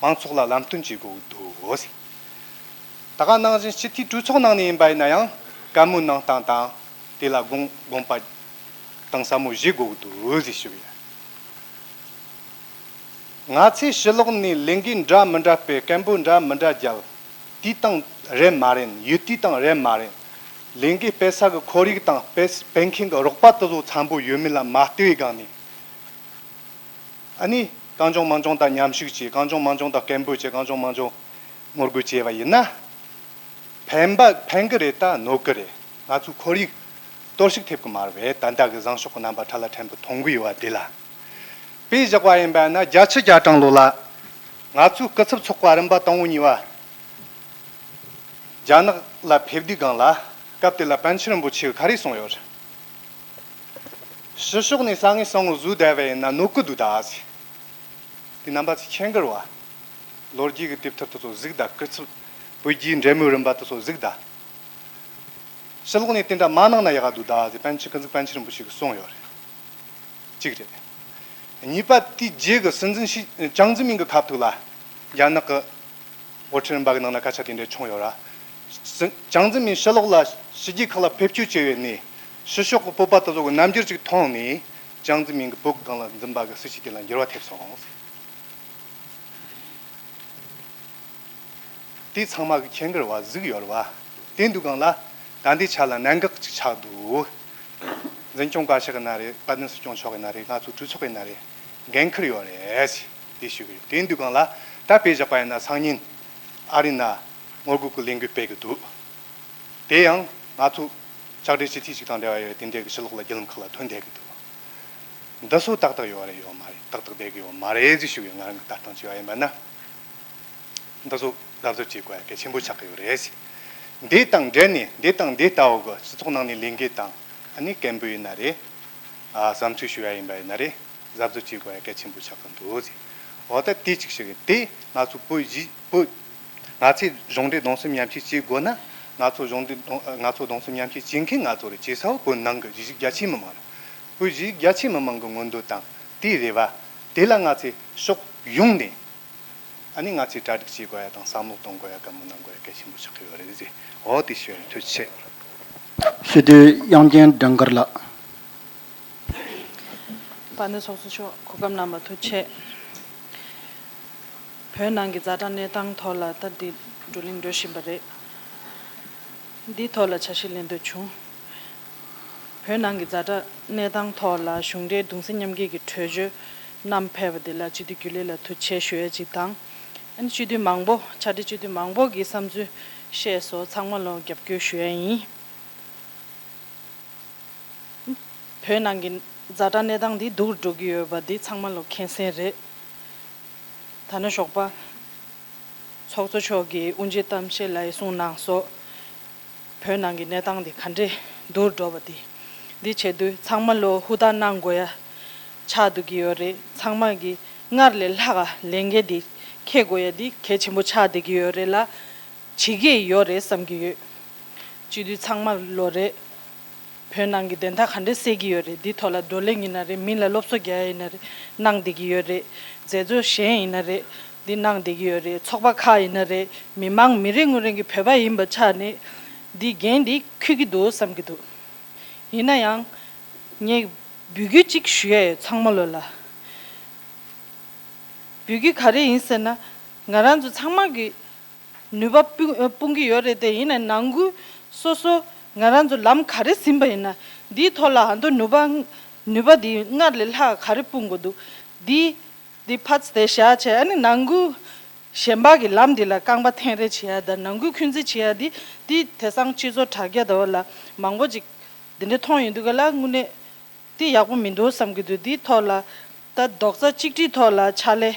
མང་ཚོགས་ལ་ལམ་སྟོན་བྱེད་དགོས་ཀྱི་འདུག་ད་ག་ནང་བཞིན་སྤྱི་འཐུས་གྲོས་ཚོགས་ནང་ནས་ཡིན་པ་ཡིན་ན་ཡང་བཀའ་མོལ་གནང་སྟངས་དང་དེ་ལ་དགོངས་དགོངས་པ་གཏིང་ཟབ་མོ་བཞེས་དགོས་ཀྱི་འདུག་ཟེར་ཞུ་གི་ཡོད། ང་ཚོའི་ཕྱི་ལོགས་ནས་ལས་འགུལ་འདྲ་མི་འདྲ་སྤེལ། སྐད་འབོད་འདྲ་མི་འདྲ་རྒྱབ། དུས་དང་རེད་མ་རེད། ཡོད་དུས་དང་རེད་མ་རེད། ལས་འགུལ་སྤེལ་ས་གི་ཁོར་ཡུག་དང་སྤེལ་སྤེལ་མཁན་གྱི་རོགས་པ་དེ་ཚོ་འཚམ་པོ་ཡོད་མེད་ལ་མ་ལྟོས་པའི་སྒང་ནས། ཨ་ནི་གང་བྱུང་མང་བྱུང་དང་མཉམ་ཞུགས་བྱས། གང་བྱུང་མང་བྱུང་དང་སྐད་འབོད་བྱས། གང་བྱུང་མང་བྱུང་ངོ་རྒོལ་བྱས་པ་ཡིན་ན། ཕན་པ་ཕན་གི་རེད་ད་གནོད་གི་རེད། ང་ཚོའི་ཁོར་ཡུག་གཏོར་བཤིག་ཐེབས་གི་མ་རེད་པས། ད་ལྟ་གི་བཟང་ཕྱོགས་ཀྱི་རྣམ་པ་ཕྲ་ལ་ཕྲན་བུ་མཐོང་གི་ཡོད་པ་དེ་ལ། དཔེ་བཞག་པ་ཡིན་པ་ན་བརྒྱད་ཅུ་གྱ་གྲངས་ལོ་ལ་ང་ཚོའི་སྐུ་ཚབ་ཚོགས་པ་རིམ་པ་དང་པོ་གཉིས་པ་རྒྱ་ནག་ལ་ཕེབས་དུས་སྒང་ལ་སྐབས་དེ་ལ་པཎ་ཆེན་རིན་པོ་ཆེ་གིས་ག་རེ་གསུངས་ཡོད་རེད། ཕྱི་ཕྱོགས་ནས་ས་ངན་སང་བཟོས་བསྡད་པ་ཡིན་ན་གནོད་གི་འདུག་ད་ཟེར། དེ་རྣམ་པ་ཚོས་མཁྱེན་གི་རེད་བ། ལོ་རྒྱུས་ཀྱི་དེབ་ཐེར་དེ་ཚོ་གཟིགས་དང་། སྐུ་ཚབ་བོད་བརྒྱུད་འབྲེལ་མོལ་རིམ་པ་དེ་ཚོ་གཟིགས་དང་། ཕྱི་ལོགས་ནས་དེ་འདྲ་མ་གནང་ན་ཡག་ག་འདུག་ད་ཟེར་པཎ་ཆེན་སྐུ་གཟུགས་པཎ་ཆེན་རིན་པོ་ཆེ་གིས་གསུངས་ཡོད་རེད། གཅིག་རེད། གཉིས་པ་དེའི་རྗེས་ཀྱི་སྲིད་འཛིན་ཞི་ཅང་ཙེ་མིན་གྱི་ཁ་ཐུག་ལ་རྒྱ་ནག་གི་དབུ་ཁྲིད་རིམ་པ་གི་ནང་ན་སྐད་ཆ་དེ་འདྲ་བྱུང་ཡོད་ར། སྲིད་ཅང་ཙེ་མིན་ཕྱི་ལོགས་ལ་ཕྱི་རྒྱལ་ཁག་ལ་ཕེབས་སྐྱོད་བྱས་པའི་ནས་ཕྱི་ཕྱོགས་ཀྱི་བོད་པ་དེ་ཚོ་གི་རྣམ་འགྱུར་ཅིག་མཐོང་ནས་ཅང་ཙེ་མིན་གྱིས་བོད་སྒང་ལ་འཛིན་པ་གི་སྲིད་བྱུས་དེ་ལ་འགྱུར་བ་ཐེབས་སོང་། དེ་ཚང་མ་གིས་མཁྱེན་གི་རེད་བ། གཟིགས་ཡོད་རེད་བ། དེ་འདུག་སྒང་ལ་ད་ལྟའི་ཆ་ལ་གནད་འགག་ཅིག་ཆགས་འདུག་འཛིན་སྐྱོང་བཀའ་ཤག་ཡིན་ན་རེད། དཔལ་ལྡན་སྲིད་སྐྱོང་མཆོག་ཡིན་ན་རེད། ང་ཚོ་གྲོས་ཚོགས་ཡིན་ན་རེད། འགན་འཁུར་ཡོད་རེད་ཟེར་དེ་ཞུ་གི་ཡོད། དེ་འདུག་སྒང་ལ་ད་དཔེ་བཞག་པ་ཡིན་ན་སང་ཉིན་ཨ་རི་ན་ངོ་རྒོལ་གྱི་ལས་འགུལ་སྤེལ་གི་འདུག་དེ་ཡང་ང་ཚོ་ཕྱག་སྦྲེལ་སྤྱི་འཐུས་ཅིག་དང་འབྲེལ་བ་ཡོད་དེ་འདྲའི་གི་ཕྱི་ལོགས་ལ་བརྒྱུད་ལམ་ཁག་ལ་ཐོན་བསྡད་གི་འདུག་འདི་ཚོ་ཏག་ཏག་ཡོད་རེད་ཡོད་མ་རེད། ཏག་ཏག་བསྡད་གི་ཡོད་མ་རེད་ཟེར་ཞུ་གི་ཡོད། ང་རང་གི་ལྟ་སྟངས་བྱས་པ་ཡིན་པ་ན། འདི་ཚོ་གཟབ་གཟབ་བྱེད་དགོས་ཡ་གལ་ཆེན་པོ་ཆགས་ཀྱི་ཡོད་རེད། འདི་དང་འབྲེལ་ནས་འདི་དང་འདི་ལྟ་བུ་གི་སྤྱི་ཚོགས་ནང་ནས་ལས་འགུལ་དང་ཨ་ནི་སྐད་འབོད་ཡིན་ན་རེད། ཨ་བསམ་ཚུལ་ཞུ་ཡ་ཡིན་པ་ཡིན་ན་རེད། གཟབ་གཟབ་བྱེད་དགོས་ཡ་གལ་ཆེན་པོ་ཆགས་ཀྱི་འདུག་ཟེར། འོ་ད་དེ་གཅིག་ཞིག་གི་དེ་ང་ཚོ་བོད་གཞིས་བོད་ ང་ཚོས་གཞུང་འབྲེལ་གདུང་སེམས་མཉམ་སྐྱེད་བྱེད་དགོས་ན། ང་ཚོ་གཞུང་འབྲེལ་གདུང་ང་ཚོ་གདུང་སེམས་མཉམ་སྐྱེད་བྱེད་མཁན་ང་ཚོ་རེད། བྱེད་ས་བོ་བོད་ནང་གི་གཞིས་བྱེས་རྒྱ་ཆེའི་མི་མང་རེད། བོད་གཞིས་རྒྱ་ཆེའི་མི་མང་གི་མངོན་འདོད་དང་དེའི་རེ་བ་དེ་ལ་ང་ཚོས་ཕྱོགས་ཡོངས་ནས། ཨ་ནི་ང་ཚོས་གྲ་སྒྲིག་བྱེད་དགོས་ཡ་དང་བསམ་བློ་གཏོང་དགོས་ཡ་ག་མོ་གནང་དགོས་ཡ་གལ་ཆེན་པོ་ཆགས་ཀྱི་ཡོད་རེད་ཟེར། འོ་དེ་ཞུ་ཡ་ཐུགས་རྗེ་ཆེ། ཞུ་དུས་དབྱངས་ཅན་སྒྲོན་དཀར་ལགས། དཔལ་ལྡན་ཚོགས་གཙོ་མཆོག་གོ་སྐབས་གནང་བ་ཐུགས་རྗེ་ཆེ། བོད་ནང་གི་ཛ་དྲག་གནས་སྟངས་ཐོག་ལ་ད་འདི་བགྲོ་གླེང་འགྲོ་བཞིན་པ་རེད། འདིའི་ཐོག་ལ་འཆར་གཞི་ལེན་འདོད་བྱུང་། བོད་ནང་གི་ཛ་དྲག་གནས་སྟངས་ཐོག་ལ་གཞུང་འབྲེལ་གདུང་སེམས་མཉམ་སྐྱེད་ཀྱི་གྲོས་ཆོད་བསྣམས་ཕེབས་པ་དེ་ལ་སྤྱི་འཐུས་རྒྱུན་ལས་ལ་ཐུགས་རྗེ་ཆེ་ཞུ་ཡ་གཅིག་དང་། ཨ་ནི་སྤྱི་འཐུས་མང་པོ་ཕྱག་སྦྲེལ་སྤྱི་འཐུས་མང་པོ་གིས་བསམ་ཚུལ་བཤད་སོང་། ཚང་མ་ལ་རྒྱབ་སྐྱོར་ཞུ་ཡ་ཡིན། བོད་ནང་གི་ཛ་དྲག་གནས་སྟངས་འདི་སྡུག་རུ་འགྲོ་གི་ཡོད་པ་འདི་ཚང་མ་ལ་མཁྱེན་གསལ་རེད། ད་ནི་ཞོགས་པ་ཚོགས་གཙོ་མཆོག་གིས་དབུ་འབྱེད་གཏམ་བཤད་ལ་ཡི་གསུངས་གནང་སོང་། བོད་ནང་གི་གནས་སྟངས་འདི་ག་འདྲས་སྡུག་རུ་འགྲོ་བ་འདི། འདི་བྱེད་དུས་ཚང་མ་ལ་ཧུར་ཐག་གནང་དགོས་ཡ་ཆགས་སྡོད་ཀྱི་ཡོད་རེད། ཚང་མ་གིས་སྔར་ལས་ལྷག་ག་ལས་འགན་འདི་འཁྱེར་དགོས་ཡ་འདི་གལ་ཆེན་པོ་ཆགས་བསྡད་ཀྱི་ཡོད་རེད་ལ། བྱེད་ཀྱི་ཡོད་རེད་བསམ་གྱི་ཡོད། སྤྱི་འཐུས་ཚང་མ་ལོ་རེད། བོད་ནང་གི་བདེན་མཐའ་ག་འདྲས་གསལ་གྱི་ཡོད་རེད། འདི་ཐོག་ལ་བགྲོ་གླེང་ཡིན་ན་རེད། མི་ལ་སློབ་གསོ་རྒྱག་ཡ་ཡིན་ན་རེད། གནང་བསྡད་ཀྱི་ཡོད་རེད། མཛད་གཙོ་གཞན་ཡིན་ན་རེད། འདི་གནང་བསྡད་ཀྱི་ཡོད་རེད། ཚོགས་པ་ཁག་ཡིན་ན་རེད། མི་མང་མི་རེ་ངོ་རེ་གི་བོད་པ་ཡིན་པ་ཆགས་ནས་འདི་འགན་འདི་འཁུར་གྱི་འདུག་བསམ་གྱི་འདུག་ཡིན་ན་ཡང་ངས་འབོད་སྐུལ་གཅིག་ཞུ་ཡ་ཡོད་ཚང་མ་ལོ་ལ། འབོད་སྐུལ་ག་རེ་ཡིན་ཟེར་ན། ང་རང་ཚོ་ཚང་མ་གི་ནུས་པ་སྤུངས་སྤུངས་ཀྱི་ཡོད་རེད་དེ། ཡིན་ནའི་ནང་ཁུལ་སོ་སོ་ང་རང་ཚོ་ལམ་ག་རེ་ཟིན་པ་ཡིན་ན། འདིའི་ཐོག་ལ་ཨ་མདོ་ནུས་པ་ནུས་པ་འདི་སྔར་ལས་ལྷག་ག་རེ་སྤུངས་དགོས་འདུག་འདི་འདི་ཕར་དེ་བཞག་བྱས། ཨ་ནི་ནང་ཁུལ་གཞན་པ་གི་ལམ་འདི་ལ་རྐང་པ་འཐེན་རེས་བྱེད་ཡ་དང་ནང་ཁུལ་འཁོན་འཛིན་བྱེད་ཡ་འདི་འདི་དེང་སང་སྤྱི་ཚོགས་དྲ་རྒྱ་འདྲ་བ་ལ་མང་པོ་ཅིག་འདི་འདྲ་མཐོང་ཡོང་དུས་ག་ལ་དངོས་གནས་འདི་ཡག་པོ་མི་འདུག་བསམ་གྱི་འདུག་འདིའི་ཐོག་ལ་ད་རྡོག་རྩ་གཅིག་སྒྲིལ་ཐོག་ལ་ཕྱག་ལས་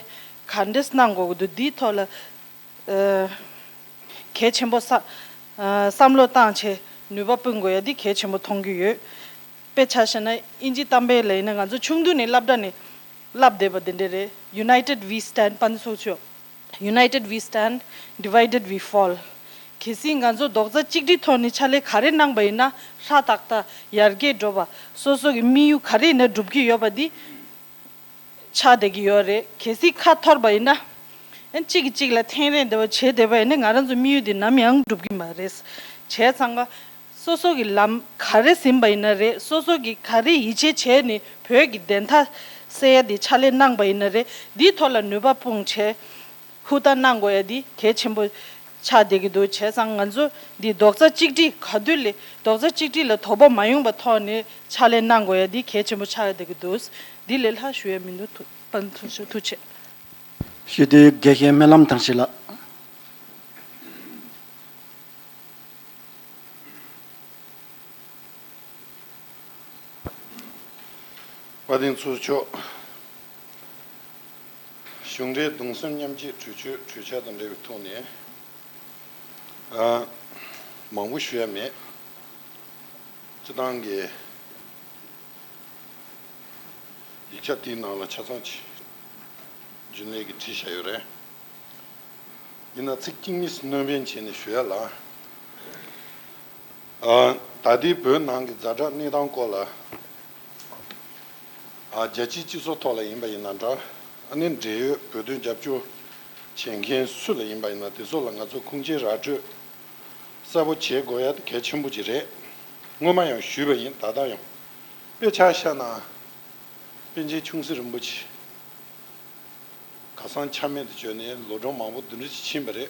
ག་འདྲས་གནང་དགོས་ཀྱི་འདུག་འདིའི་ཐོག་ལ། ཨ། གལ་ཆེན་པོ་ས། ཨ། བསམ་བློ་བཏང་བྱས་ནུས་པ་སྤུངས་དགོས་ཡ་འདི་གལ་ཆེན་པོ་མཐོང་གི་ཡོད། དཔེ་ཆ་བཞག་ན་དབྱིན་ཇི་གཏམ་དཔེ་ལ་ཡིན་ན། ང་ཚོ་ཆུང་དུས་ནས་སློབ་གྲྭ་ནས་བསླབ་བསྡད་པ་འདི་འདྲ་རེད། United we stand. དཔལ་ལྡན་ཚོགས་གཙོ། United we stand, divided we fall. གལ་སྲིད་ང་ཚོ་རྡོག་རྩ་གཅིག་སྒྲིལ་ཐོག་ནས་ཕྱག་ལས་ག་རེ་གནང་པ་ཡིན་ན་ཧྲ་ཏག་ཏག་ཡར་རྒྱས་འགྲོ་བ། སོ་སོ་གི་དམིགས་ཡུལ་ག་རེ་ཡིན་ན་འགྲུབ་ཀྱི་ཡོད་པ་འདི་ཆགས་བསྡད་ཀྱི་ཡོད་རེད། གལ་སྲིད་ཁ་འཐོར་བ་ཡིན་ན། ཨ། གཅིག་གིས་གཅིག་ལ་འཐེན་རེས་འདྲ་བ་བྱས་བསྡད་པ་ཡིན་ན་ང་རང་ཚོ་དམིགས་ཡུལ་འདི་ནམ་ཡང་འགྲུབ་ཀྱི་མ་རེད། བྱས་ཙང་ཀ་སོ་སོ་གི་ལམ་ག་རེ་ཟིན་པ་ཡིན་ན་རེད། སོ་སོ་གི་ག་རེ་ཡིད་ཆེས་བྱས་ནས་བོད་ཀྱི་བདེན་མཐའ་གསལ་ཡ་འདི་ཕྱག་ལས་གནང་པ་ཡིན་ན་རེད། འདིའི་ཐོག་ལ་ནུས་པ་སྤུངས་བྱས། ཧུར་ཐག་གནང་དགོས་ཡ་འདི་གལ་ཆེན་པོ་ཆགས་བསྡད་ཀྱི་འདུག་བྱས་ཙང་ང་ཚོ་འདི་རྡོག་རྩ་གཅིག་སྒྲིལ་ག་དུས་ལས་རྡོག་རྩ་གཅིག་སྒྲིལ་ལ་དོགས་པ་མ་ཡོང་པ་ཐོག་ནས་ཕྱག་ལས་གནང་དགོས་ཡ་འདི་གལ་ཆེན་པོ་ཆགས་བསྡད་ཀྱི་འདུག་འདི་ལས་ལྷག་ཞུ་ཡ་མི་འདུག་ཐུགས་ཐུགས་རྗེ་ཆེ། ཞུ་དུས་དགེ་བཤེས་སྨོན་ལམ་ཐང་ཤིང་ལགས། དཔལ་ལྡན་ཚོགས་གཙོ། གཞུང་འབྲེལ་གདུང་སེམས་མཉམ་སྐྱེད་གྲོས་ཆོད་གྲོས་འཆར་དང་འབྲེལ་བའི་ཐོག་ནས། ཨ། མང་པོ་ཞུ་ཡ་མེད། སྤྱི་བཏང་གི་ཡིག་ཆ་དེའི་ནང་ལ་ཆ་ཚང་ཅིག་རྒྱུན་ལས་ཀྱིས་བྲིས་བཞག་ཡོད་རེད། ཡིན་ན་ཚིག་གཅིག་གཉིས་སུ་སྣོན་སྤེལ་བྱས་ནས་ཞུ་ཡ་ལ། ཨ། ད་ལྟའི་བོད་ནང་གི་ཛ་དྲག་གནས་སྟངས་སྐོར་ལ། ཨ། རྒྱལ་སྤྱིའི་སྤྱི་ཚོགས་ཐོག་ལ་ཡིན་པ་ཡིན་ན་འདྲ། ཨ་ནི་འབྲེལ་ཡོད་བོད་དོན་རྒྱབ་སྐྱོར་བྱེད་མཁན་སུ་ལ་ཡིན་པ་ཡིན་ན་དེ་ཚོ་ལ་ང་ཚོ་ཁུངས་སྐྱེལ་ར་སྤྲོད་གསལ་པོ་བྱེད་དགོས་ཡ་དེ་གལ་ཆེན་པོ་ཅིག་རེད། སྔོན་མ་ཡང་ཞུས་པ་ཡིན། ད་ལྟ་ཡང་། དཔེ་ཆ་བཞག་ན། པཎ་ཆེན་ཆུང་སྲིད་རིན་པོ་ཆེ། ཁ་སང་ཆ་མེད་དུ་བྱོན་ནས་ལོ་གྲངས་མང་པོ་འདི་འདྲ་ཞིག་ཕྱིན་པ་རེད།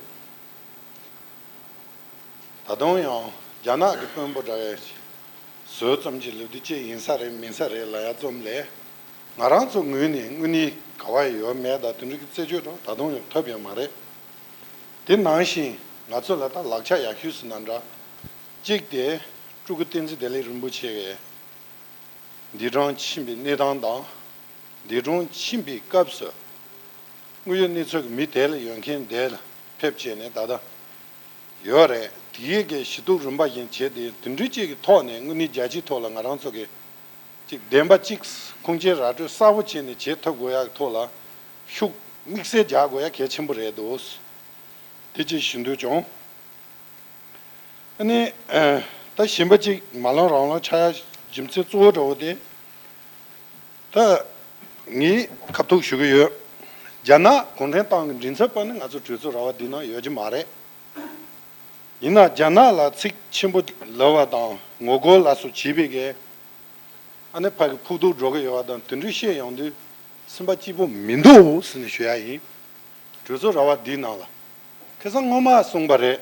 ད་དུང་ཡང་རྒྱ་ནག་གི་དཔོན་པོ་འདྲ་བས་ཟོལ་ཙམ་གྱིས་ལབ་དུས་ཅི་ཡིན་ས་རེད་མིན་ས་རེད་ལབ་ཡ་ཙམ་ལས། ང་རང་ཚོ་ངོས་ནས་དངོས་གནས་ག་བ་ཡོད་མེད་དང་དེ་འདྲ་གི་རྩད་གཅོད་འདྲ་ད་དུང་ཡང་ཐོབ་ཡོད་མ་རེད། དེ་ནང་བཞིན་ང་ཚོ་ལ་ད་ལག་ཆ་ཡག་ཤོས་ཟེར་ན་འདྲ། གཅིག་དེ་སྤྲུལ་སྐུ་བསྟན་འཛིན་བདེ་ལེགས་རིན་པོ་ཆེ་གིས། འདས་གྲོངས་ཕྱིན་པའི་གནས་སྟངས་དང་། འདས་གྲོངས་ཕྱིན་པའི་སྐབས་སུ། དངོས་ཡོད་གནས་ཚུལ་གྱི་མི་དེ་ལ་ཡོད་མཁན་དེ་ལ་ཕེབས་བྱས་ནས་ད་ལྟ་ཡོད་རེད། དེའི་གི་ཞུ་གཏུག་རིམ་པ་བཞིན་བྱས་ཏེ་དེ་འདྲ་ཅིག་གི་ཐོག་ནས་དངོས་གནས་རྒྱལ་སྤྱིའི་ཐོག་ལ་ང་རང་ཚོ་གི་ཅིག་བདེན་པ་གཅིག་ཁུངས་སྐྱེལ་ར་སྤྲོད་གསལ་པོ་བྱས་ནས་བྱེད་ཐུབ་དགོས་ཡག་གི་ཐོག་ལ་ཤུགས་དམིགས་བསལ་རྒྱག་དགོས་ཡ་གལ་ཆེན་པོ་རེད་འདུག་ཡིད་ཆེས་ཞུ་འདོད་བྱུང་། ཨ་ནི། ད་གཞན་པ་གཅིག་མ་ལངས་རང་ལངས་ཆགས་ཡ་རྒྱུ་མཚན་གཙོ་བོ་འདྲ་བོ་དེ། ད་ངས་ཁ་ཐུག་ཞུ་གི་ཡོད། རྒྱ་ནག་གུང་ཁྲན་ཏང་གི་མགྲིན་ཚབ་པ་ནི་ང་ཚོ་གྲོས་ཚོགས་ར་བ་འདི་ནང་ཡོད་ཀྱི་མ་རེད། ཡིན་ན་རྒྱ་ནག་ལ་ཚིག་ཆེན་པོ་ལབ་པ་དང་ངོ་རྒོལ་ལ་སོགས་བྱེད་པའི་གི། ཨ་ནི་ཕ་གི་ཕུགས་གཏུག་འགྲོ་གི་ཡོད་པ་དང་དེ་འདྲ་བཤད་ཡོང་དུས་སེམས་པ་སྐྱིད་པོ་མི་འདུག་ཟེར་ནས་ཞུ་ཡ་ཡིན། གྲོས་ཚོགས་ར་བ་འདིའི་ནང་ལ། ཁ་སང་སྔོན་མ་གསུངས་པ་རེད།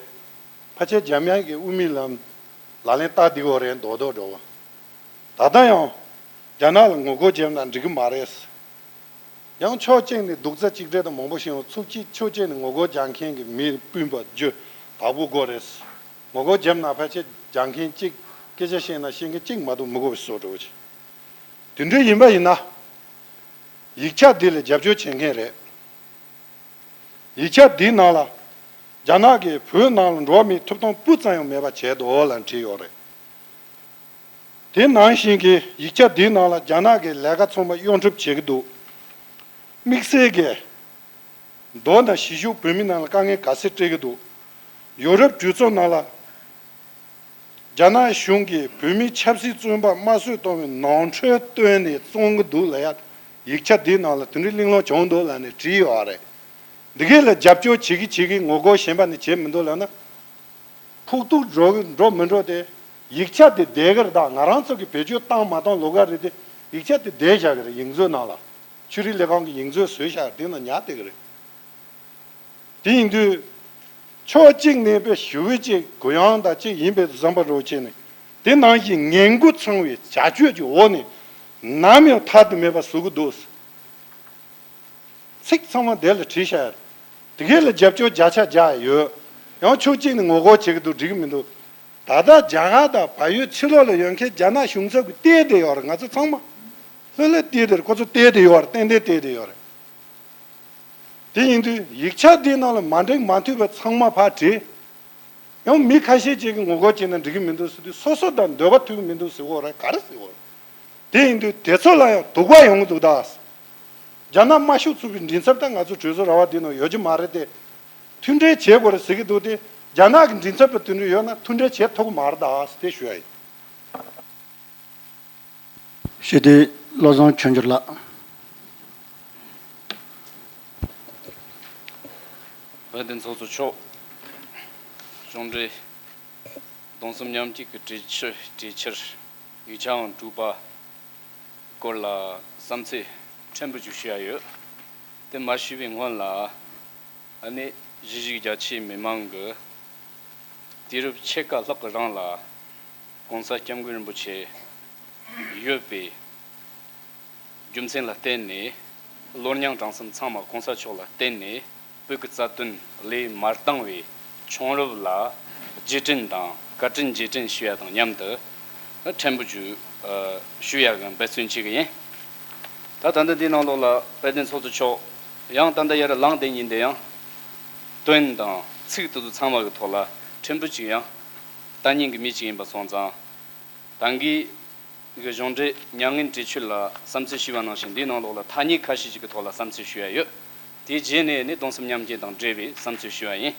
ཕལ་ཆེར་འཇམ་དབྱངས་ཀྱི་དབུ་མའི་ལམ་ལག་ལེན་བསྟར་བསྡད་ཡོད་རེད་མདོག་མདོག་འདྲ་བོ། ད་ལྟ་ཡང་རྒྱ་ནག་ལ་ངོ་རྒོལ་བྱས་ན་འགྲིག་གི་མ་རེད། ཡང་ཕྱོགས་གཅིག་ནས་རྡོག་རྩ་གཅིག་སྒྲིལ་དང་མང་པོ་ཞིག་ཡོང་། ཚུགས་གཅིག་ཕྱོགས་གཅིག་ནས་ངོ་རྒོལ་རྒྱག་མཁན་གྱི་མི་སྤུན་པ་རྒྱུ་དག་པོ་དགོས་རེད། ངོ་རྒོལ་བརྒྱབ་ན་ཕལ་ཆེར་རྒྱག་མཁན་གཅིག་སྐད་ཆ་བཤད་ན་བཤད་མཁན་གཅིག་མ་གཏོགས་མི་དགོས་པའི་བཟོ་འདྲ་བོ་ཅིག་དེ་འདྲ་ཡིན་པ་ཡིན་ན། ཡིག་ཆ་འདི་ལ་རྒྱབ་སྐྱོར་བྱེད་མཁན་རེད། ཡིག་ཆ་འདིའི་ནང་ལ་རྒྱ་ནག་གིས་བོད་ནང་ལ་འགྲོ་བ་མིའི་ཐོབ་ཐང་སྤུ་ཙམ་ཡང་མེད་པ་བྱས་འདུག་ལབ་བྲིས་ཡོད་རེད། དེ་ནང་བཞིན་གྱི་ཡིག་ཆ་འདིའི་ནང་ལ་རྒྱ་ནག་གི་ལས་ཀ་ཚང་མ་གཡོ་འཁྲབ་བྱེད་ཀྱི་འདུག་དམིགས་བསལ་གྱིས་མདོ་དང་གཞིས་བཞུགས་བོད་མི་རྣམས་ལ་དཀའ་ངལ་ག་ཚད་སྤྲད་ཀྱི་འདུག་ཡོ་རོབ་གྲོས་ཚོགས་ནང་ལ་རྒྱ་ནག་གཞུང་གིས་བོད་མིའི་ཆབ་སྲིད་བཙོན་པ་དམར་གསོད་གཏོང་བའི་ནོར་འཁྲུལ་བཏོན་ནས་བཙོང་གི་འདུག་ལབ་ཡ། ཡིག་ཆ་འདིའི་ནང་ལ་དེ་འདྲའི་གླེང་སློང་བྱུང་འདུག་ལབ་ནས་བྲིས་ཡོད་རེད། འདི་གས་ལ་རྒྱབ་སྐྱོར་བྱེད་ཀྱི་བྱེད་ཀྱི་ངོ་རྒོལ་གཞན་པ་ནི་བྱེད་མི་འདུག་ལབ་ན། ཕུགས་གཏུག་འགྲོ་གི་འགྲོ་མི་འགྲོ་དེ། ཡིག་ཆ་དེ་བསྡད་གི་རེད། ད་ང་རང་ཚོ་གི་བེད་སྤྱོད་བཏང་མ་བཏང་ལོགས་ཀ་རེད་དེ། ཡིག་ཆ་དེ་བསྡད་བཞག་གི་རེད། ཡིག་མཛོད་ནང་ལ། ཆོས་རིག་ལས་ཁང་གི་ཡིག་མཛོད་བཟོས་བཞག་དེ་ནང་ཉར་བསྡད་གི་རེད། དེ་ཡིན་དུས། ཕྱོགས་གཅིག་ནས་དཔེ་ཞུ་གི་གཅིག་གུ་ཡངས་དང་གཅིག་ཡིན་པའི་བསམ་པ་རོ་བྱས་ནས། དེ་ནང་བཞིན་ངན་དགུ་ཚང་བའི་བྱ་སྤྱོད་ཀྱི་འོག་ནས། ནམ་ཡང་ཐར་དུ་མེད་པ་བཟོ་གི་འདུག་ཚིག་ཚང་མ་དེ་ལ་བྲིས་བཞག་དེ་གས་ལ་རྒྱབ་སྐྱོར་བརྒྱ་ཆ་བརྒྱ་ཡོད། ཡང་ཕྱོགས་གཅིག་ནས་ངོ་རྒོལ་བྱེད་ཀྱི་འདུག་འགྲིག་གི་མི་འདུག་ད་ལྟ་རྒྱ་གར་དང་བལ་ཡུལ་ཕྱི་ལོགས་ལ་ཡོད་མཁན་རྒྱ་ནག་གཞུང་ཚབ་ཀྱིས་བལྟས་བསྡད་ཡོད་རེད། ང་ཚོ་ཚང་མ་ལྷོད་ལྷོད་བལྟས་བསྡད་རེད། ཁོ་ཚོ་བལྟས་བསྡད་ཡོད་རེད། ཏན་ཏན་བལྟས་བསྡད་ཡོད་རེད། དེ་ཡིན་དུས་ཡིག་ཆ་འདིའི་ནང་ལ་མ་འགྲིག་མ་མཐུན་པ་ཚང་མ་ཕར་བྲིས། ཡང་མི་ཁ་ཤས་ཅིག་གིས་ངོ་རྒོལ་བྱས་ན་འགྲིག་གི་མི་འདུག་ཟེར་དུས་སོ་སོ་དང་འདོད་པ་མཐུན་གི་མི་འདུག་ཟེར་གོ་རེད། ག་རེ་ཟེར་གོ་རེད། དེ་ཡིན་དུས་དེ་ཚོ་ལ་ཡང་སྡུག་པ་ཡོང་གི་འདུག་ད། རྒྱ་ནག་དམར་ཤོག་ཚོགས་པའི་མགྲིན་ཚབ་ད་ང་ཚོ་གྲོས་ཚོགས་ར་བ་འདི་ནང་ཡོད་ཀྱི་མ་རེད་དེ། མཐུན་སྒྲིལ་བྱེད་དགོས་རེད་ཟེར་གྱི་འདུག་སྟེ། རྒྱ་ནག་གི་མགྲིན་ཚབ་པ་དེ་འདྲ་ཡོད་ན་མཐུན་སྒྲིལ་བྱེད་ཐུབ་ཀྱི་མ་རེད་ད་ཟེར་དེ་ཞུ་ཡ་ཡིན། ཞུ་དོན་བློ་བཟང་ཆོས་འབྱོར་ལགས། དཔལ་ལྡན་ཚོགས་གཙོ་མཆོག་གཞུང་འབྲེལ་གདུང་སེམས་མཉམ་སྐྱེད་ཀྱི་གྲོས་ཆོད་གྲོས་འཆར་ཡིག་ཆའང་དྲུག་པ་སྐོར་ལ་བསམ་ཚུལ་ཕྲན་བུ་ཅིག་ཞུ་ཡ་ཡོད། དེ་མ་ཞུས་པའི་སྔོན་ལ། ཨ་ནི་གཞིས་བྱེས་རྒྱ་ཆེའི་མི་མང་གི་དུས་རབས་ཕྱེད་ཀ་ལྷག་གི་རིང་ལ་༸གོང་ས་༸སྐྱབས་མགོན་རིན་པོ་ཆེ་ཡོད་པའི་རྒྱུ་མཚན་ལ་བརྟེན་ནས། བློ་མྱང་དྲང་སེམས་ཚང་མ་༸གོང་ས་མཆོག་ལ་བརྟེན་ནས། བོད་ཀྱི་རྩ་དོན་ལས་མ་བཏང་བའི་ཁྱུང་རབས་ལ་རྗེས་དྲན་དང་བཀའ་དྲིན་རྗེས་དྲན་ཞུ་ཡ་དང་མཉམ་དུ། ཕྲན་བུ་ཅིག་ཞུ་ཡ་གི་འབད་བརྩོན་བྱེད་གི་ཡིན། ད་ད་ལྟ་འདི་ནང་ལོགས་ལ་དཔལ་ལྡན་ཚོགས་གཙོ་མཆོག་ཡང་ད་ལྟ་ཡར་ལངས་བསྡད་ཡིན། དེ་ཡང་དོན་དང་ཚིག་དེ་ཚོ་ཚང་མ་གི་ཐོག་ལ་ཕྲན་བུ་ཅིག་ཡང་ལྟ་ཉན་གི་མི་ཅིག་ཡིན་པ་སོང་ཙང་། ད་གིན་གི་གཞུང་འབྲེལ་མྱ་ངན་འབྲེལ་མཆོད་ལ་བསམ་ཚུལ་ཞུས་པ་ནང་བཞིན་འདིའི་ནང་ལོགས་ལ་ཐ་སྙད་ཁ་ཤས་ཅིག་གི་ཐོག་ལ་བསམ་ཚུལ་ཞུ་ཡ་ཡོད། དེའི་རྗེས་ནས་ནི་གདུང་སེམས་མཉམ་སྐྱེད་དང་འབྲེལ་བའི་བསམ་ཚུལ་ཞུ་བ་ཡིན།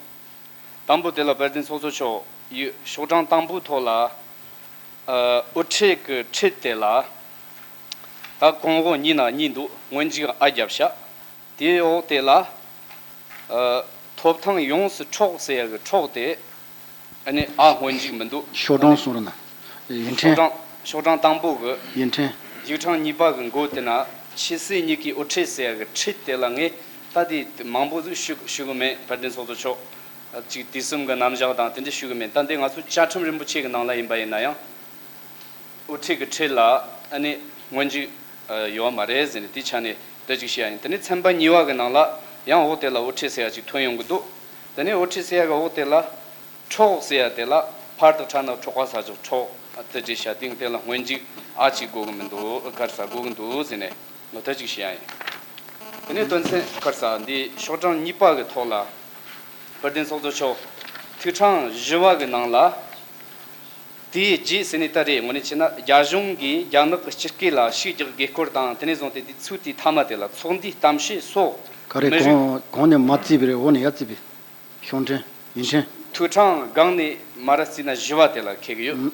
དང་པོ་དེ་ལ་དཔལ་ལྡན་ཚོགས་གཙོ་མཆོག་ཡིས་ཤོག་གྲངས་དང་པོའི་ཐོག་ལ། ཨ། དབུ་ཁྲིད་ཀྱི་ཁྲིད་དེ་ལ། ད་གོང་འོག་གཉིས་ན་གཉིས་འདུག་སྔོན་འཇུག་ཨ་བརྒྱབ་ཤག་དེའི་འོག་དེ་ལ། ཨ། ཐོབ་ཐང་ཡོངས་སུ་འཕྲོག་ཟེར་ཡ་གི་འཕྲོག་དེ། ཨ་ནི་ཨ་སྔོན་འཇུག་མི་འདུག་ཤོག་གྲངས་གསུང་རོགས་གནང་། ཡིན་ཤོག་ཁྲིམས། གྲངས་ཤོག་གྲངས་དང་པོ་གི། ཡིན་ཁྲིམས། ཡིག་ཕྲེང་གཉིས་པ་གི་མགོ་དེ་ན་ཆོས་སྲིད་གཉིས་ཀའི་དབུ་ཁྲིད་ཟེར་ཡ་གི་ཁྲིད་དེ་ལ་ངས་ད་དེ་མང་པོ་ཟིག་ཞུ་ཞུ་གི་མེད། དཔལ་ལྡན་ཚོགས་གཙོ་མཆོག་ཅིག་དུས་གསུམ་གི་རྣམ་གཞག་དང་དེ་འདྲ་ཞུ་གི་མེད། ད་འདི་ང་ཚོ་བཅའ་ཁྲིམས་རིན་པོ་ཆེ་གི་ནང་ལ་ཡིན་པ་ཡིན་ན་ཡང་། དབུ་ཁྲིད་ཀྱི་ཁྲིད་ལ་ཨ་ནི་སྔོན་འཇུག་ཡོད་མ་རེད་ཟེར་ནས་དེ་ཆ་ནས་དེ་ཅིག་བཤད་ཡ་ཡིན། དེ་ནས་ཚན་པ་གཉིས་པ་གི་ནང་ལ་ཡང་འོག་དེ་ལ་དབུ་ཁྲིད་ཟེར་ཡ་ཅིག་ཐོན་ཡོང་གི་འདུག་དེ་ནས་དབུ་ཁྲིད་ཟེར་ཡ་གི་འོག་དེ་ལ་འཕྲོག་ཟེར་ཡ་དེ་ལ་ཕར་དང་ཕྲ་ན་འཕྲོག་པ་ཟ་ཆོག་འཕྲོག་དེ་ཅིག་བཤད། དེང་དེ་ལ་སྔོན་འཇུག་ཨ་ཅིག་དགོས་གི་མི་འདུག་གར་ས་དགོས་གི་འདུག་ཟེར་ནས་ནོ་དེ་ཅིག་བཤད་ཡ་ཡིན། དེ་ནས་དོན་ཚན་གར་ས་འདི་ཤོག་གྲངས་གཉིས་པ་གི་ཐོག་ལ། དཔལ་ལྡན་ཚོགས་གཙོ་མཆོག་ཐིག་ཕྲེང་བཞི་པ་གི་ནང་ལ། དེའི་རྗེས་ཟེར་ནས་ད་རེས་དངོས་གནས་བྱས་ན་རྒྱ་གཞུང་གིས་རྒྱ་ནག་གི་སྤྱི་སྐད་ལ་ཤུགས་རྒྱག་དགོས་སྐོར་དང་། དེ་ནས་བཟུང་སྟེ་དེའི་ཚུལ་དེའི་མཐའ་མ་དེ་ལ་ཚོགས་འདུའི་གཏམ་བཤད་སོགས་ག་རེ་མི་རིགས། གོང་གོང་ནས་མ་བརྩིས་པ་རེད། འོག་ནས་ཡར་བརྩིས་པས། ཤོག་འགྲེལ་ཡིན་ཤེས། ཐོས་གྲངས་སྒང་ནས་མར་བརྩིས་ན་བཞི་བ་དེ་ལ་འཁེལ་གི་ཡོད། ཨང་།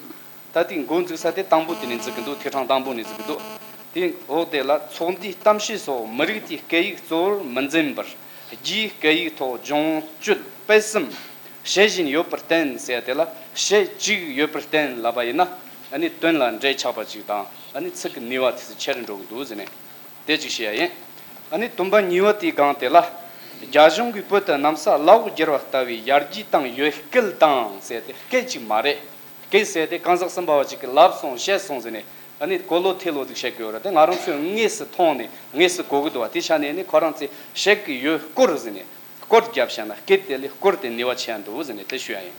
ད་དེའི་འགོ་འཛུགས་ས་དེ་དང་པོ་དེ་ནས་འཛུགས་གི་འདུག་ཐོས་གྲངས་དང་པོ་ནས་འཛུགས་གི་འདུག་དེའི་འོག་དེ་ལ། ཚོགས་འདུའི་གཏམ་བཤད་སོགས་མི་རིགས་དེའི་སྐད་ཡིག་གཙོ་བོར་མི་འཛིན་པར། རྒྱའི་སྐད་ཡིག་ཐོག་སྦྱོང་སྤྱོད་སྤེལ་གསུམ་བྱེད་བཞིན་ཡོད་པར་བརྟེན་ཟེར་ཡ་དེ་ལ། བྱེད་ཅིག་ཡོད་པར་བརྟེན་ལབ་པ་ཡིན་ན། ཨ་ནི་དོན་ལ་འབྲེལ་ཆགས་པ་ཅིག་དང་། ཨ་ནི་ཚིག་གི་ནུས་པ་དེ་ཚོ་ཆེ་རུ་འགྲོ་གི་འདུག་ཟེར་ནས། དེ་གཅིག་བཤད་ཡ་ཡིན། ཨ་ནི་དུམ་པ་གཉིས་པ་དེའི་སྒང་དེ་ལ། རྒྱ་གཞུང་གིས་བོད་དུ་གནམ་ས་བླ་འོག་བསྒྱུར་བ་ལྟ་བུའི་ཡར་རྒྱས་བཏང་ཡོད་སྐད་དང་ཟེར་ཏེ། སྐད་ཅིག་མ་རེད། སྐད་ཟེར་ཏེ་གང་ཟག་གསུམ་པ་བ་ཅིག་གིས་ལབ་སོང་བཤད་སོང་ཟེར་ནས། ཨ་ནི་གོ་ལོ་ཐེ་ལོ་ཟིག་བཤད་གི་ཡོད་རེད་དེ། ང་རང་ཚོས་དངོས་སུ་མཐོང་ནས་དངོས་སུ་གོ་གི་འདུག་བ། དེ་ཆ་ནས་ནི་ཁོ་རང་ཚོས་བཤད་གི་ཡོད་སྐོར་ཟེར་ནས། སྐོར་བརྒྱབ་བཤད་ན། སྐད་དེ་ལས་སྐོར་དེ་ནུས་པ་ཆེ་ཡ་འདུག་ཟེར་ནས་དེ་ཞུ་ཡ་ཡིན།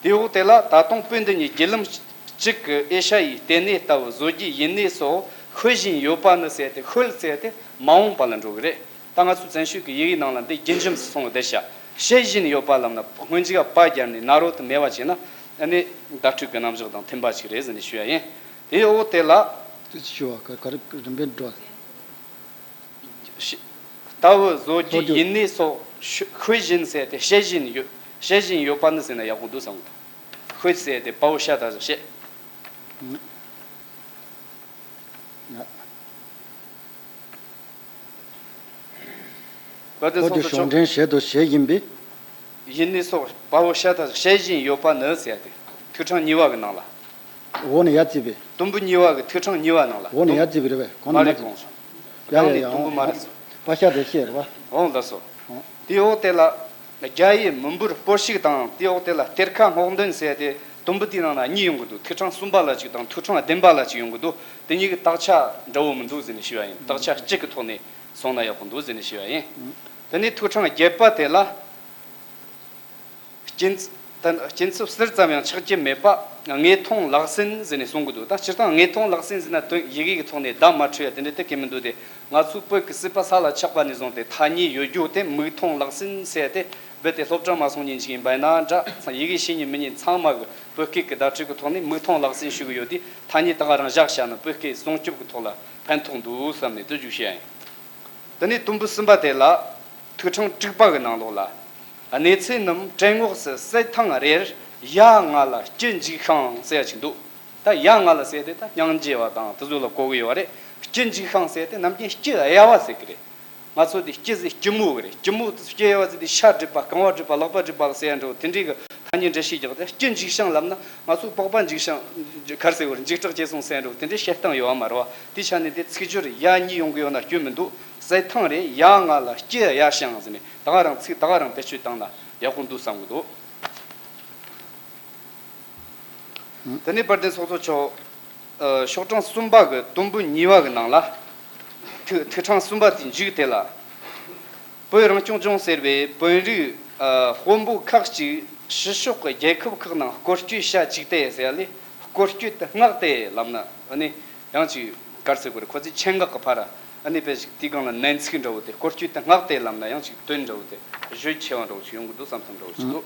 དེའི་འོག་དེ་ལ། ད་དུང་བོད་འདི་ཉིད་བརྒྱུད་ལམ་གཅིག་གི་ཨེ་ཤ་ཡའི་ལྟེ་གནས་ལྟ་བུ་བཟོ་རྒྱུའི་ཡིན་གནས་སོགས་ཤོད་བཞིན་ཡོད་པ་ནི་ཟེར་ཏེ། ཤོད་ཟེར་ཏེ་མ་འོངས་པ་ལ་འགྲོ་གི་རེད། ད་ང་ཚོའི་བཙན་བྱོལ་གྱི་ཡི་གེའི་ནང་ལ་འདི་རྒྱུན་འབྱམས་སུ་སོང་བ་བསྡད་ཤག་བཤད་བཞིན་ཡོད་པ་ལབ་ན། སྔོན་འཇུག་ག་པ་བརྒྱབ་ནས་ན་རོ་དེ་མེད་པ་བྱས་ན། ཨ་ནི་བརྡ་སྤྲོད་ཀྱི་རྣམ་གཞག་དང་མཐུན་པ་ཞིག་རེད་ཟེར་ནས་ཞུ་ཡ་ཡིན། དེའི་འོག་དེ་ལ། དེ་ཅི་ཞུ་བ་ག་ག་རེ་རིམ་པས་འགྲོ། ལྟ་བུ་བཟོ་རྒྱུ་ཡིན་གནས་སོགས་ཤོད་བཞིན་ཟེར་ཏེ། བཤད་བཞིན་ཡོད། བཤད་བཞིན་ཡོད་པ་ནི་ཟེར་ན་ཡག་པོ་འདུག་བསམ་གི་འདུག་ཤོད་ཟེར་ཏེ་པའོ་ཤ་ད་བཞག་བཤད། ཨ། བཀའ་དྲིན་ཁོ་ཚོ་ཚོ་ཆོག་གཞུང་འབྲེལ་བྱེད་དུ་བྱེད་བཞིན་པའི། ཡིན་གནས་སོགས་པའོ་ཤ་ད་བཤད་བཞིན་ཡོད་པ་ནི་ཟེར་ཏེ། ཐོས་གྲངས་གཉིས་པ་གི་ནང་ལ། འོག་ནས་ཡར་བརྩིས་པའི། དུམ་བུ་གཉིས་པ་གི་ཐོས་གྲངས་གཉིས་པ་ནང་ལ། འོག་ནས་ཡར་བརྩིས་པའི་རེད་པས། གོང་ནས་མ་མར་རེད། བརྩིས། གོང་ཡ་ཡ་ཡ། གོང་ནས་དུམ་བུ་མ་རེད། པ་ཤ་དེ་བཤད་རེད་པ། འོང་ལགས་སོ། འོང་། དེའི་འོག་དེ་ལ། རྒྱ་ཡི་མི་འབོར་སྤོར་ཤུགས་དང་། དེའི་འོག་དེ་ལ་གཏེར་ཁ་སྔོག་འདོན་ཟེར་ཏེ། དུམ་བུ་དེའི་ནང་ན་གཉིས་ཡོང་གི་འདུག་ཐོས་གྲངས་གསུམ་པ་ལ་གཅིག་དང་ཐོས་གྲངས་བདུན་པ་ལ་གཅིག་ཡོང་གི་འདུག་དེ་གཉིས་ཀྱི་དག་ཆ་འདྲ་བོ་མི་འདུག་ཟེར་ནས་ཞུ་བ་ཡིན། དག་ཆ་གཅིག་གི་ཐོག་ནས་སོང་ན་ཡག་པོ་འདུག་ཟེར་ནས་ཞུ་བ་ཡིན། དེ་ནས་ཐོས་གྲངས་བརྒྱད་པ་དེ་ལ། སྐྱིན་ཚབ། ད་སྐྱིན་ཚབ་ཟུར་ཙམ་ཡང་ཆགས་ཀྱི་མེད་པ་དངོས་མཐོང་ལག་ཟིན་ཟེར་ནས་གསུང་གི་འདུག་ད་སྤྱིར་བཏང་དངོས་མཐོང་ལག་ཟིན་ཟེར་ན་དོན་ཡི་གེ་གི་ཐོག་ནས་བརྡ་མ་འཕྲོད་ཡ་དེ་འདྲ་དེ་གལ་མི་འདུག་སྟེ། ང་ཚོའི་བོད་ཀྱི་སྲིད་པ་ས་ལ་ཆགས་པ་ནས་བཟུང་སྟེ་ཐ་སྙད་ཡོད་རྒྱུ་དེ་མིག་མཐོང་ལག་ཟིན་ཟེར་ཏེ། རྦད་དེ་སློབ་གྲྭ་མ་སོང་ཉིན་ཞིག་ཡིན་པ་ཡིན་ན་འདྲ། ཡི་གེ་ཤེས་ཉེན་མི་ཉེན་ཚང་མ་གི་བོད་སྐད་ཀྱི་བརྡ་སྤྲོད་ཀྱི་ཐོག་ནས་མིག་མཐོང་ལག་ཟིན་ཞུ་གི་ཡོད་དེ། ཐ་སྙད་ད་ག་རང་བཞག་བཞག་ན་བོད་སྐད་སྲུང་སྐྱོབ་ཀྱི་ཐོག་ལ་ཕན་ཐོགས་འདུག་བསམ་ནས་དེ་བརྗོད་བྱས་ཡིན། དེ་ནས་དུམ་བུ་གསུམ་པ་དེ་ལ། ཐོས་གྲངས་དྲུག་པ་གི་ནང་ལོགས་ལ། གནས་ཚུལ་རྣམས་བྲན་ངོགས་སུ་གསལ་ཐང་རེར། ཡ་ང་ལ་སྐྱི་འཇུག་ཤིང་ཟེར་ཡ་ཅིག་འདུག་ད་ཡ་ང་ལ་ཟེར་དེ་ད་སྙིང་རྗེ་བ་དང་དེ་ཚོ་ལ་གོ་གི་ཡོད་རེད། སྐྱི་འཇུག་ཤིང་ཟེར་དེ་ནམ་རྒྱུན་སྐྱི་གཡའ་བ་ཟེར་གི་རེད། ང་ཚོ་དེ་སྐྱི་ཟེར་སྐྱི་མོ་གི་རེད། སྐྱི་མོ་དེ་སྐྱི་གཡའ་བ་ཟེར་དེ་ཤ་སྒྲིབ་པ། རྐང་བ་སྒྲིབ་པ། ལག་པ་སྒྲིབ་པ་ལ་ཟེར་ཡ་འདྲ་བོ་དེ་འདྲའི་གི་ཐ་སྙད་འགྲེལ་བཤད་རྒྱག་དེ། སྐྱི་འཇུག་ཤིང་ལབ་ན་ང་ཚོ་པགས་པ་འཇུག་ཤིང་གར་ཟེར་བར་འཇིགས་སྐྲག་སྐྱེ་སོང་ཟེར་འགྲོ་དེ་འདྲའི་བཤད་སྟངས་ཡོད་བ་མ་རེད་བ། དེ་ཆ་ནས་དེ་ཚིག་སྦྱོར་ཡ་གཉིས་ཡོང་གི་ཡོད་ན་སྐྱོན་མི་འདུག་གསལ་ཐང་རེད། ཡ་ང་ལ་སྐྱི་གཡའ་ཤིང་ཟེར་ནས་ད་ག་རང་ཚིག་ད་ག་རང་བེད་སྤྱོད་བཏང་ན་ཡག་པོ་འདུག་བསམ་གི་འདུག་དེ་ནས་དཔལ་ལྡན་ཚོགས་གཙོ་མཆོག་ཨ། ཤོག་གྲངས་གསུམ་པ་གི་དུམ་བུ་གཉིས་པ་གི་ནང་ལ། ཐོས་ཐོས་གྲངས་གསུམ་པ་དེའི་མཇུག་དེ་ལ། བོད་རང་སྐྱོང་ལྗོངས་ཟེར་བའི་བོད་རིགས་ཨ། དཔོན་པོ་ཁག་ཅིག་ཕྱི་ཕྱོགས་ཀྱི་རྒྱལ་ཁབ་ཁག་ནང་སྐོར་སྐྱོད་བྱ་བཅུག་སྟེ་ཟེར་ཡ་ལས། སྐོར་སྐྱོད་དུ་མངགས་ཏེ་ལབ་ན་ཨ་ནི་ཡང་ཅིག་ག་རེ་ཟེར་དགོས་རེད། ཁོ་ཚོའི་ཆེད་མངགས་ཀྱི་ཕར་ཨ་ནི་དཔེ་ཞིག་དེའི་སྒང་ལ་ནན་ཚིག་འདྲ་བོ་དེ། སྐོར་སྐྱོད་དུ་མངགས་ཏེ་ལབ་ན་ཡང་ཅིག་དོན་འདྲ་བོ་དེ་གཞོན་ཆེ་བ་འདྲ་བོ་ཞིག་ཡོང་གི་འདུག་བསམ་བསམ་འདྲ་བོ་ཞིག་འདུག་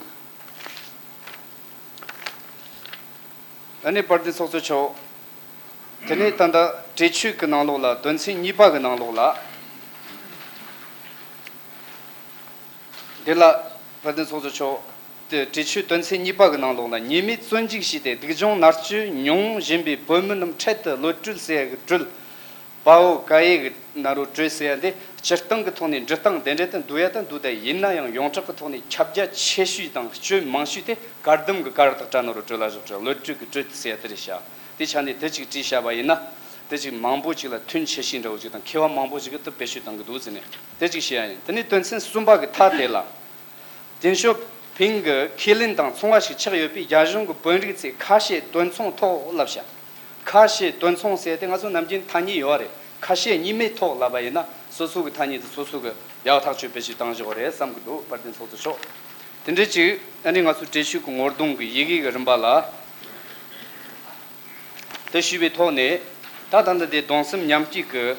ཨ་ནི་དཔལ་ལྡན་ཚོགས་གཙོ་མཆོག་དེ་ནས་ད་ལྟ་འབྲེལ་ཆོད་ཀྱི་ནང་ལོགས་ལ། དོན་ཚན་གཉིས་པ་གི་ནང་ལོགས་ལ། འདི་ལ་དཔལ་ལྡན་ཚོགས་གཙོ་མཆོག་དེ་འབྲེལ་ཆོད་དོན་ཚན་གཉིས་པ་གི་ནང་ལོགས་ལ། ཉེས་མེད་བཙོན་འཇུག་བྱས་ཏེ་སྡུག་སྦྱོང་མནར་གཅོད་མྱོང་བཞིན་པའི་བོད་མི་རྣམས་འཕྲལ་དུ་གློད་གྲོལ་ཟེར་ཡ་གི་གྲོལ། པའོ་ཀའེ་གི་ན་རོ་གྲོལ་ཟེར་ཡ་འདི་སྤྱིར་བཏང་གི་ཐོག་ནས་འབྲི་སྟངས་དེ་འདྲ་དེ་འདུག་ཡ་ད་འདུག་ད་ཡིན་ན་ཡང་ཡོངས་གྲགས་ཀྱི་ཐོག་ནས་ཁྱབ་རྒྱ་ཆེ་ཤོས་དང་སྤྱོད་མང་ཤོས་དེ་བཀའ་གདམས་ཀྱི་ཀ་ར་བཏགས་ཀྲ་ན་རོ་གྲོལ་ལ་བཞག་གྲོལ། གློད་གྲོལ་གྱི་གྲོལ་ཟེར་ཡ་དེ་རེད་ཤག་དེ་ཆ་ནས་དེ་ཅིག་བྲིས་བཞག་པ་ཡིན་ན། དེ་ཅིག་མང་པོ་ཅིག་ལ་ཐོན་ཆེ་ཤོས་འདྲ་བོ་ཅིག་དང་མཁས་པ་མང་པོ་ཅིག་གིས་དེ་བེད་སྤྱོད་གཏང་གི་འདུག་ཟེར་ནས་དེ་ཅིག་བཤད་ཡ་ཡིན། དེ་ནས་དོན་ཚན་གསུམ་པ་གི་མཐའ་དེ་ལ། ཏེང་ཞའོ་ཕིང་གི་ཁས་ལེན་དང་མཚུངས་པ་ཞིག་ཆགས་ཡོད་པའི་རྒྱ་གཞུང་གི་བོད་རིགས་ཚོས་ཁ་བཤད་དོན་མཚུངས་ཐོག་ལབ་བྱ། ཁ་བཤད་དོན་མཚུངས་ཟེར་དེ་ང་ཚོ་ནམ་རྒྱུན་ཐ་སྙད་ཡོད་རེད། ཁ་ཞེ་གཉིས་མེད་ཐོག་ལབ་པ་ཡིན་ན་སོ་སོ་གི་ཐ་སྙད་དེ་སོ་སོ་གི་ཡག་ཐག་ཆོད་བེད་སྤྱོད་བཏང་བཞག་རེད་བསམ་གི་འདུག་དཔལ་ལྡན་ཚོགས་གཙོ་མཆོག་དེ་འདྲ་ཅིག་ཨ་ནི་ང་ཚོ་འབྲེལ་ཆོད་ཀྱི་ངོ་གདོང་གི་ཡི་གེ་གི་རིམ་པ་ལ། དེ་ཞུས་པའི་ཐོག་ནས། ད་ད་ལྟ་དེ་གདུང་སེམས་མཉམ་སྐྱེད་ཀྱི་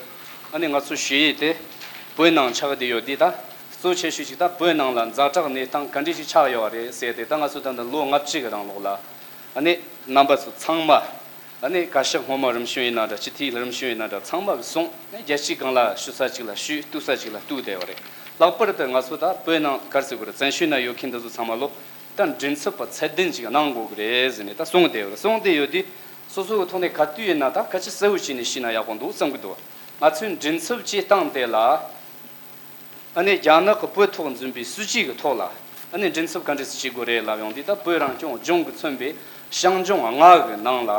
ཨ་ནི་ང་ཚོ་ཞུ་ཡས་དེ་བོད་ནང་ཆགས་བསྡད་ཡོད་དེ། ད་གཙོ་ཆེ་ཤོས་ཅིག་ད་བོད་ནང་ལ་ཛ་དྲག་གནས་སྟངས་ག་འདྲ་ཞིག་ཆགས་ཡོད་རེད་ཟེར་ཏེ། ད་ང་ཚོ་ད་ལྟ་ལོ་ལྔ་བཅུ་གི་རིང་ལོགས་ལ་ཨ་ནི་རྣམ་པ་ཚོ་ཚང་མ་ཨ་ནི་བཀའ་ཤག་སྔོན་མ་རིམ་བྱོན་ཡིན་ན་འདྲ། སྤྱི་འཐུས་རིམ་བྱོན་ཡིན་ན་འདྲ། ཚང་མ་གི་སོང་རྒྱལ་སྤྱིའི་སྒང་ལ་ཞུ་ས་ཅིག་ལ་ཞུས། གཏུག་ས་ཅིག་ལ་གཏུག་བསྡད་པ་རེད། ལྷག་པར་དུ་ང་ཚོ་ད་བོད་ནང་ག་རེ་ཟེར་དགོས་རེད། བཙན་བྱོལ་ནང་ཡོད་མཁན་འདི་ཚོ་ཚང་མ་ལོ་ད་མགྲིན་ཚབ་པ་ཚད་ལྡན་ཅིག་གནང་དགོས་ཀྱི་རེད་ཟེར་ནས་ད་གསུངས་བསྡད་ཡོད་རེད། གསུངས་བསྡད་ཡོད་དུས་སོ་སོ་གི་ཐོག་ནས་ག་དུས་ཡིན་ན་ད་སྐད་ཆ་གསལ་བོ་བྱས་ནས་ཤེས་ན་ཡག་པོ་འདུག་བསམ་གྱི་འདུག་ང་ཚོས་མགྲིན་ཚབ་ཅིག་བཏང་དེ་ལ། ཨ་ནི་རྒྱ་ནག་གི་བོད་ཐོག་འཛིན་པའི་སྲིད་བྱུས་ཀྱི་ཐོག་ལ་ཨ་ནི་མགྲིན་ཚབ་ག་འདྲས་སེ་བྱེད་དགོས་རེད་ལབ་ཡོང་དུས། ད་བོད་རང་སྐྱོང་ལྗོངས་ཀྱིས་མཚོན་པའི་ཤང་ལྗོངས་ལྔ་གི་ནང་ལ་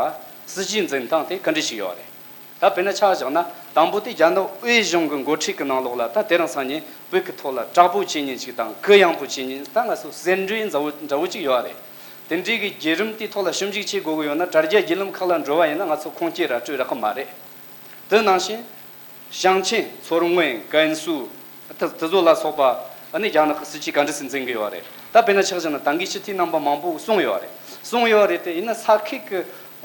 སྲིད་བྱུས་འཛིན་སྟངས་དེ་ག་འདྲས་ཤིག་ཡོད་རེད། ད་དཔེར་ན་ཆ་བཞག་ན་དང་པོ་དེ་རྒྱ་ནག་དབུས་གཞུང་གི་འགོ་ཁྲིད་ཀྱི་ནང་ལོགས་ལ་ད་དེ་རིང་སང་ཉིན་བོད་ཀྱི་ཐོག་ལ་དྲག་པོ་བྱེད་མཁན་ཅིག་དང་གུ་ཡངས་པོ་བྱེད་མཁན། ད་ང་ཚོ་གསེར་འབྲུའི་མཛའ་བོ་འདྲ་བོ་ཅིག་ཡོད་རེད། དེ་འདྲའི་གི་བརྒྱུད་རིམ་དེའི་ཐོག་ལ་ཞིབ་འཇུག་བྱེད་དགོས་ཀྱི་ཡོད་ན། དྲ་རྒྱ་བརྒྱུད་ལམ་ཁག་ལ་འགྲོ་བ་ཡིན་ན་ང་ཚོ་ཁུངས་སྐྱེལ་ར་སྤྲོད་རག་གི་མ་རེད། དེ་ནང་བཞིན། ཞིང་ཆེན། མཚོ་སྔོན། ཀན་སུའུ། དེ་དེ་ཚོ་ལ་སོགས་པ་ཨ་ནི་རྒྱ་ནག་གི་སྲིད་ཇུས་ག་འདྲ་སེ་འཛིན་གི་ཡོད་རེད། ད་དཔེར་ན་ཆ་བཞག་ན་ད་གིན་སྤྱི་འཐུས་རྣམ་པ་མང་པོ་གསུངས་ཡོད་རེད། གསུངས་ཡོད་རེད་དེ། ཡིན་ན་ས་ཁུལ་གི་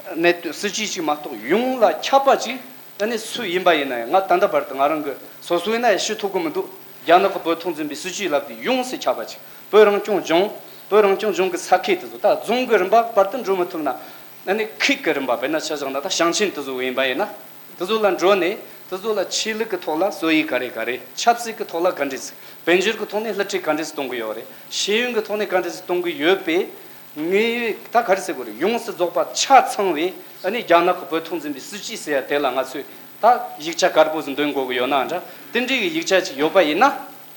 གནད་དོན་སྲིད་ཇུས་ཅིག་མ་གཏོགས་ཡོངས་ལ་ཁྱབ་པ་ཅིག་ཨ་ནི་སུ་ཡིན་པ་ཡིན་ན་ཡང་། ང་ད་ལྟ་བར་དུ་ང་རང་གི་སོ་སོ་ཡིན་ན་ཡང་ཤེས་ཐུབ་གི་མི་འདུག་རྒྱ་ནག་གི་བོད་ཐོག་འཛིན་པའི་སྲིད་ཇུས་ལབ་དེ་ཡོངས་སུ་ཁྱབ་པ་ཅིག་བོད་རང་སྐྱོང་ལྗོངས། བོད་རང་སྐྱོང་ལྗོངས་ཀྱི་ས་ཁུལ་དེ་ཚོ། ད་རྫོང་གི་རིམ་པ་བར་དུ་འགྲོ་མི་ཐུབ་ན། ཨ་ནི་ཁུལ་གྱི་རིམ་པ། དཔེར་ན་ཆ་བཞག་ན་ད་ཞིང་ཆེན་དེ་ཚོ་ཡིན་པ་ཡིན་ན། དེ་ཚོ་ལ་འགྲོ་ནས་དེ་ཚོ་ལ་ཆོས་ལུགས་ཀྱི་ཐོག་ལ་སྲོལ་ཡིག་ག་རེ་ག་རེ། ཆབ་སྲིད་ཀྱི་ཐོག་ལ་ག་འདྲས་སེ། དཔལ་འབྱོར་གྱི་ཐོག་ནས་བསླུ་བྲིད་ག་འདྲས་སེ་གཏོང་གི་ཡོད་རེད། ཤེས་ཡོན་གྱི་ཐོག་ནས་ག་འདྲས་སེ་གཏོང་གི་ཡོད་པས། ངས་ད་ག་རེ་ཟེར་དགོས་རེད། ཡོངས་སུ་རྫོགས་པ་ཆ་ཚང་བའི་ཨ་ནི་རྒྱ་ནག་གི་བོད་ཐོག་འཛིན་པའི་སྲིད་ཇུས་ཟེར་ཡ་དེ་ལ་ང་ཚོས་ད་ཡིག་ཆ་དཀར་པོ་ཟིག་འདོན་དགོས་ཀྱི་ཡོད་ན་འདྲ། དེ་འདྲའི་གི་ཡིག་ཆ་ཅིག་ཡོད་པ་ཡིན་ན།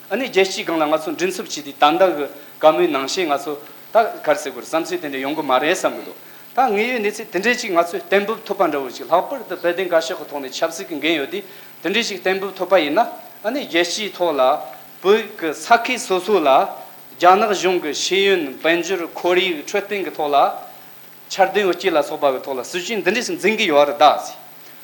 ཨ་ནི་རྒྱལ་སྤྱིའི་སྒང་ལ་ང་ཚོ་མགྲིན་ཚབ་བྱས་ཏེ་ད་ལྟ་གི་བཀའ་མོལ་ནང་བཞིན་ང་ཚོ་ད་ག་རེ་ཟེར་དགོས་རེད། བསམ་ཚུལ་དེ་འདྲ་ཡོང་གི་མ་རེད་བསམ་གི་འདུག་ད་དངོས་ཡོད་གནས་ཚུལ་དེ་འདྲ་ཅིག་ང་ཚོས་གཏན་འབེབས་ཐུབ་པ་འདྲ་བོ་ཅིག་ལྷག་པར་དུ་དཔལ་ལྡན་བཀའ་ཤག་གི་ཐོག་ནས་ཆབ་སྲིད་ཀྱི་འགན་ཡོད་དུས། དེ་འདྲ་ཅིག་གཏན་འབེབས་ཐུབ་པ་ཡིན་ན། ཨ་ནི་རྒྱལ་སྤྱིའི་ཐོག་ལ་བོད་ཀྱི་ས་ཁུལ་སོ་སོ་ལ་རྒྱ་ནག་གཞུང་གི་ཤེས་ཡོན། དཔལ་འབྱོར། ཁོར་ཡུག། འཕྲོད་བསྟེན་གྱི་ཐོག་ལ། འཆར་ལྡན་འོས་སྐྱེལ་ལ་སོགས་པ་གི་ཐོག་ལ་སྲིད་ཇུས་འདི་འདྲས་སུ་འཛིན་གྱི་ཡོད་རེད་ད་ཟེར།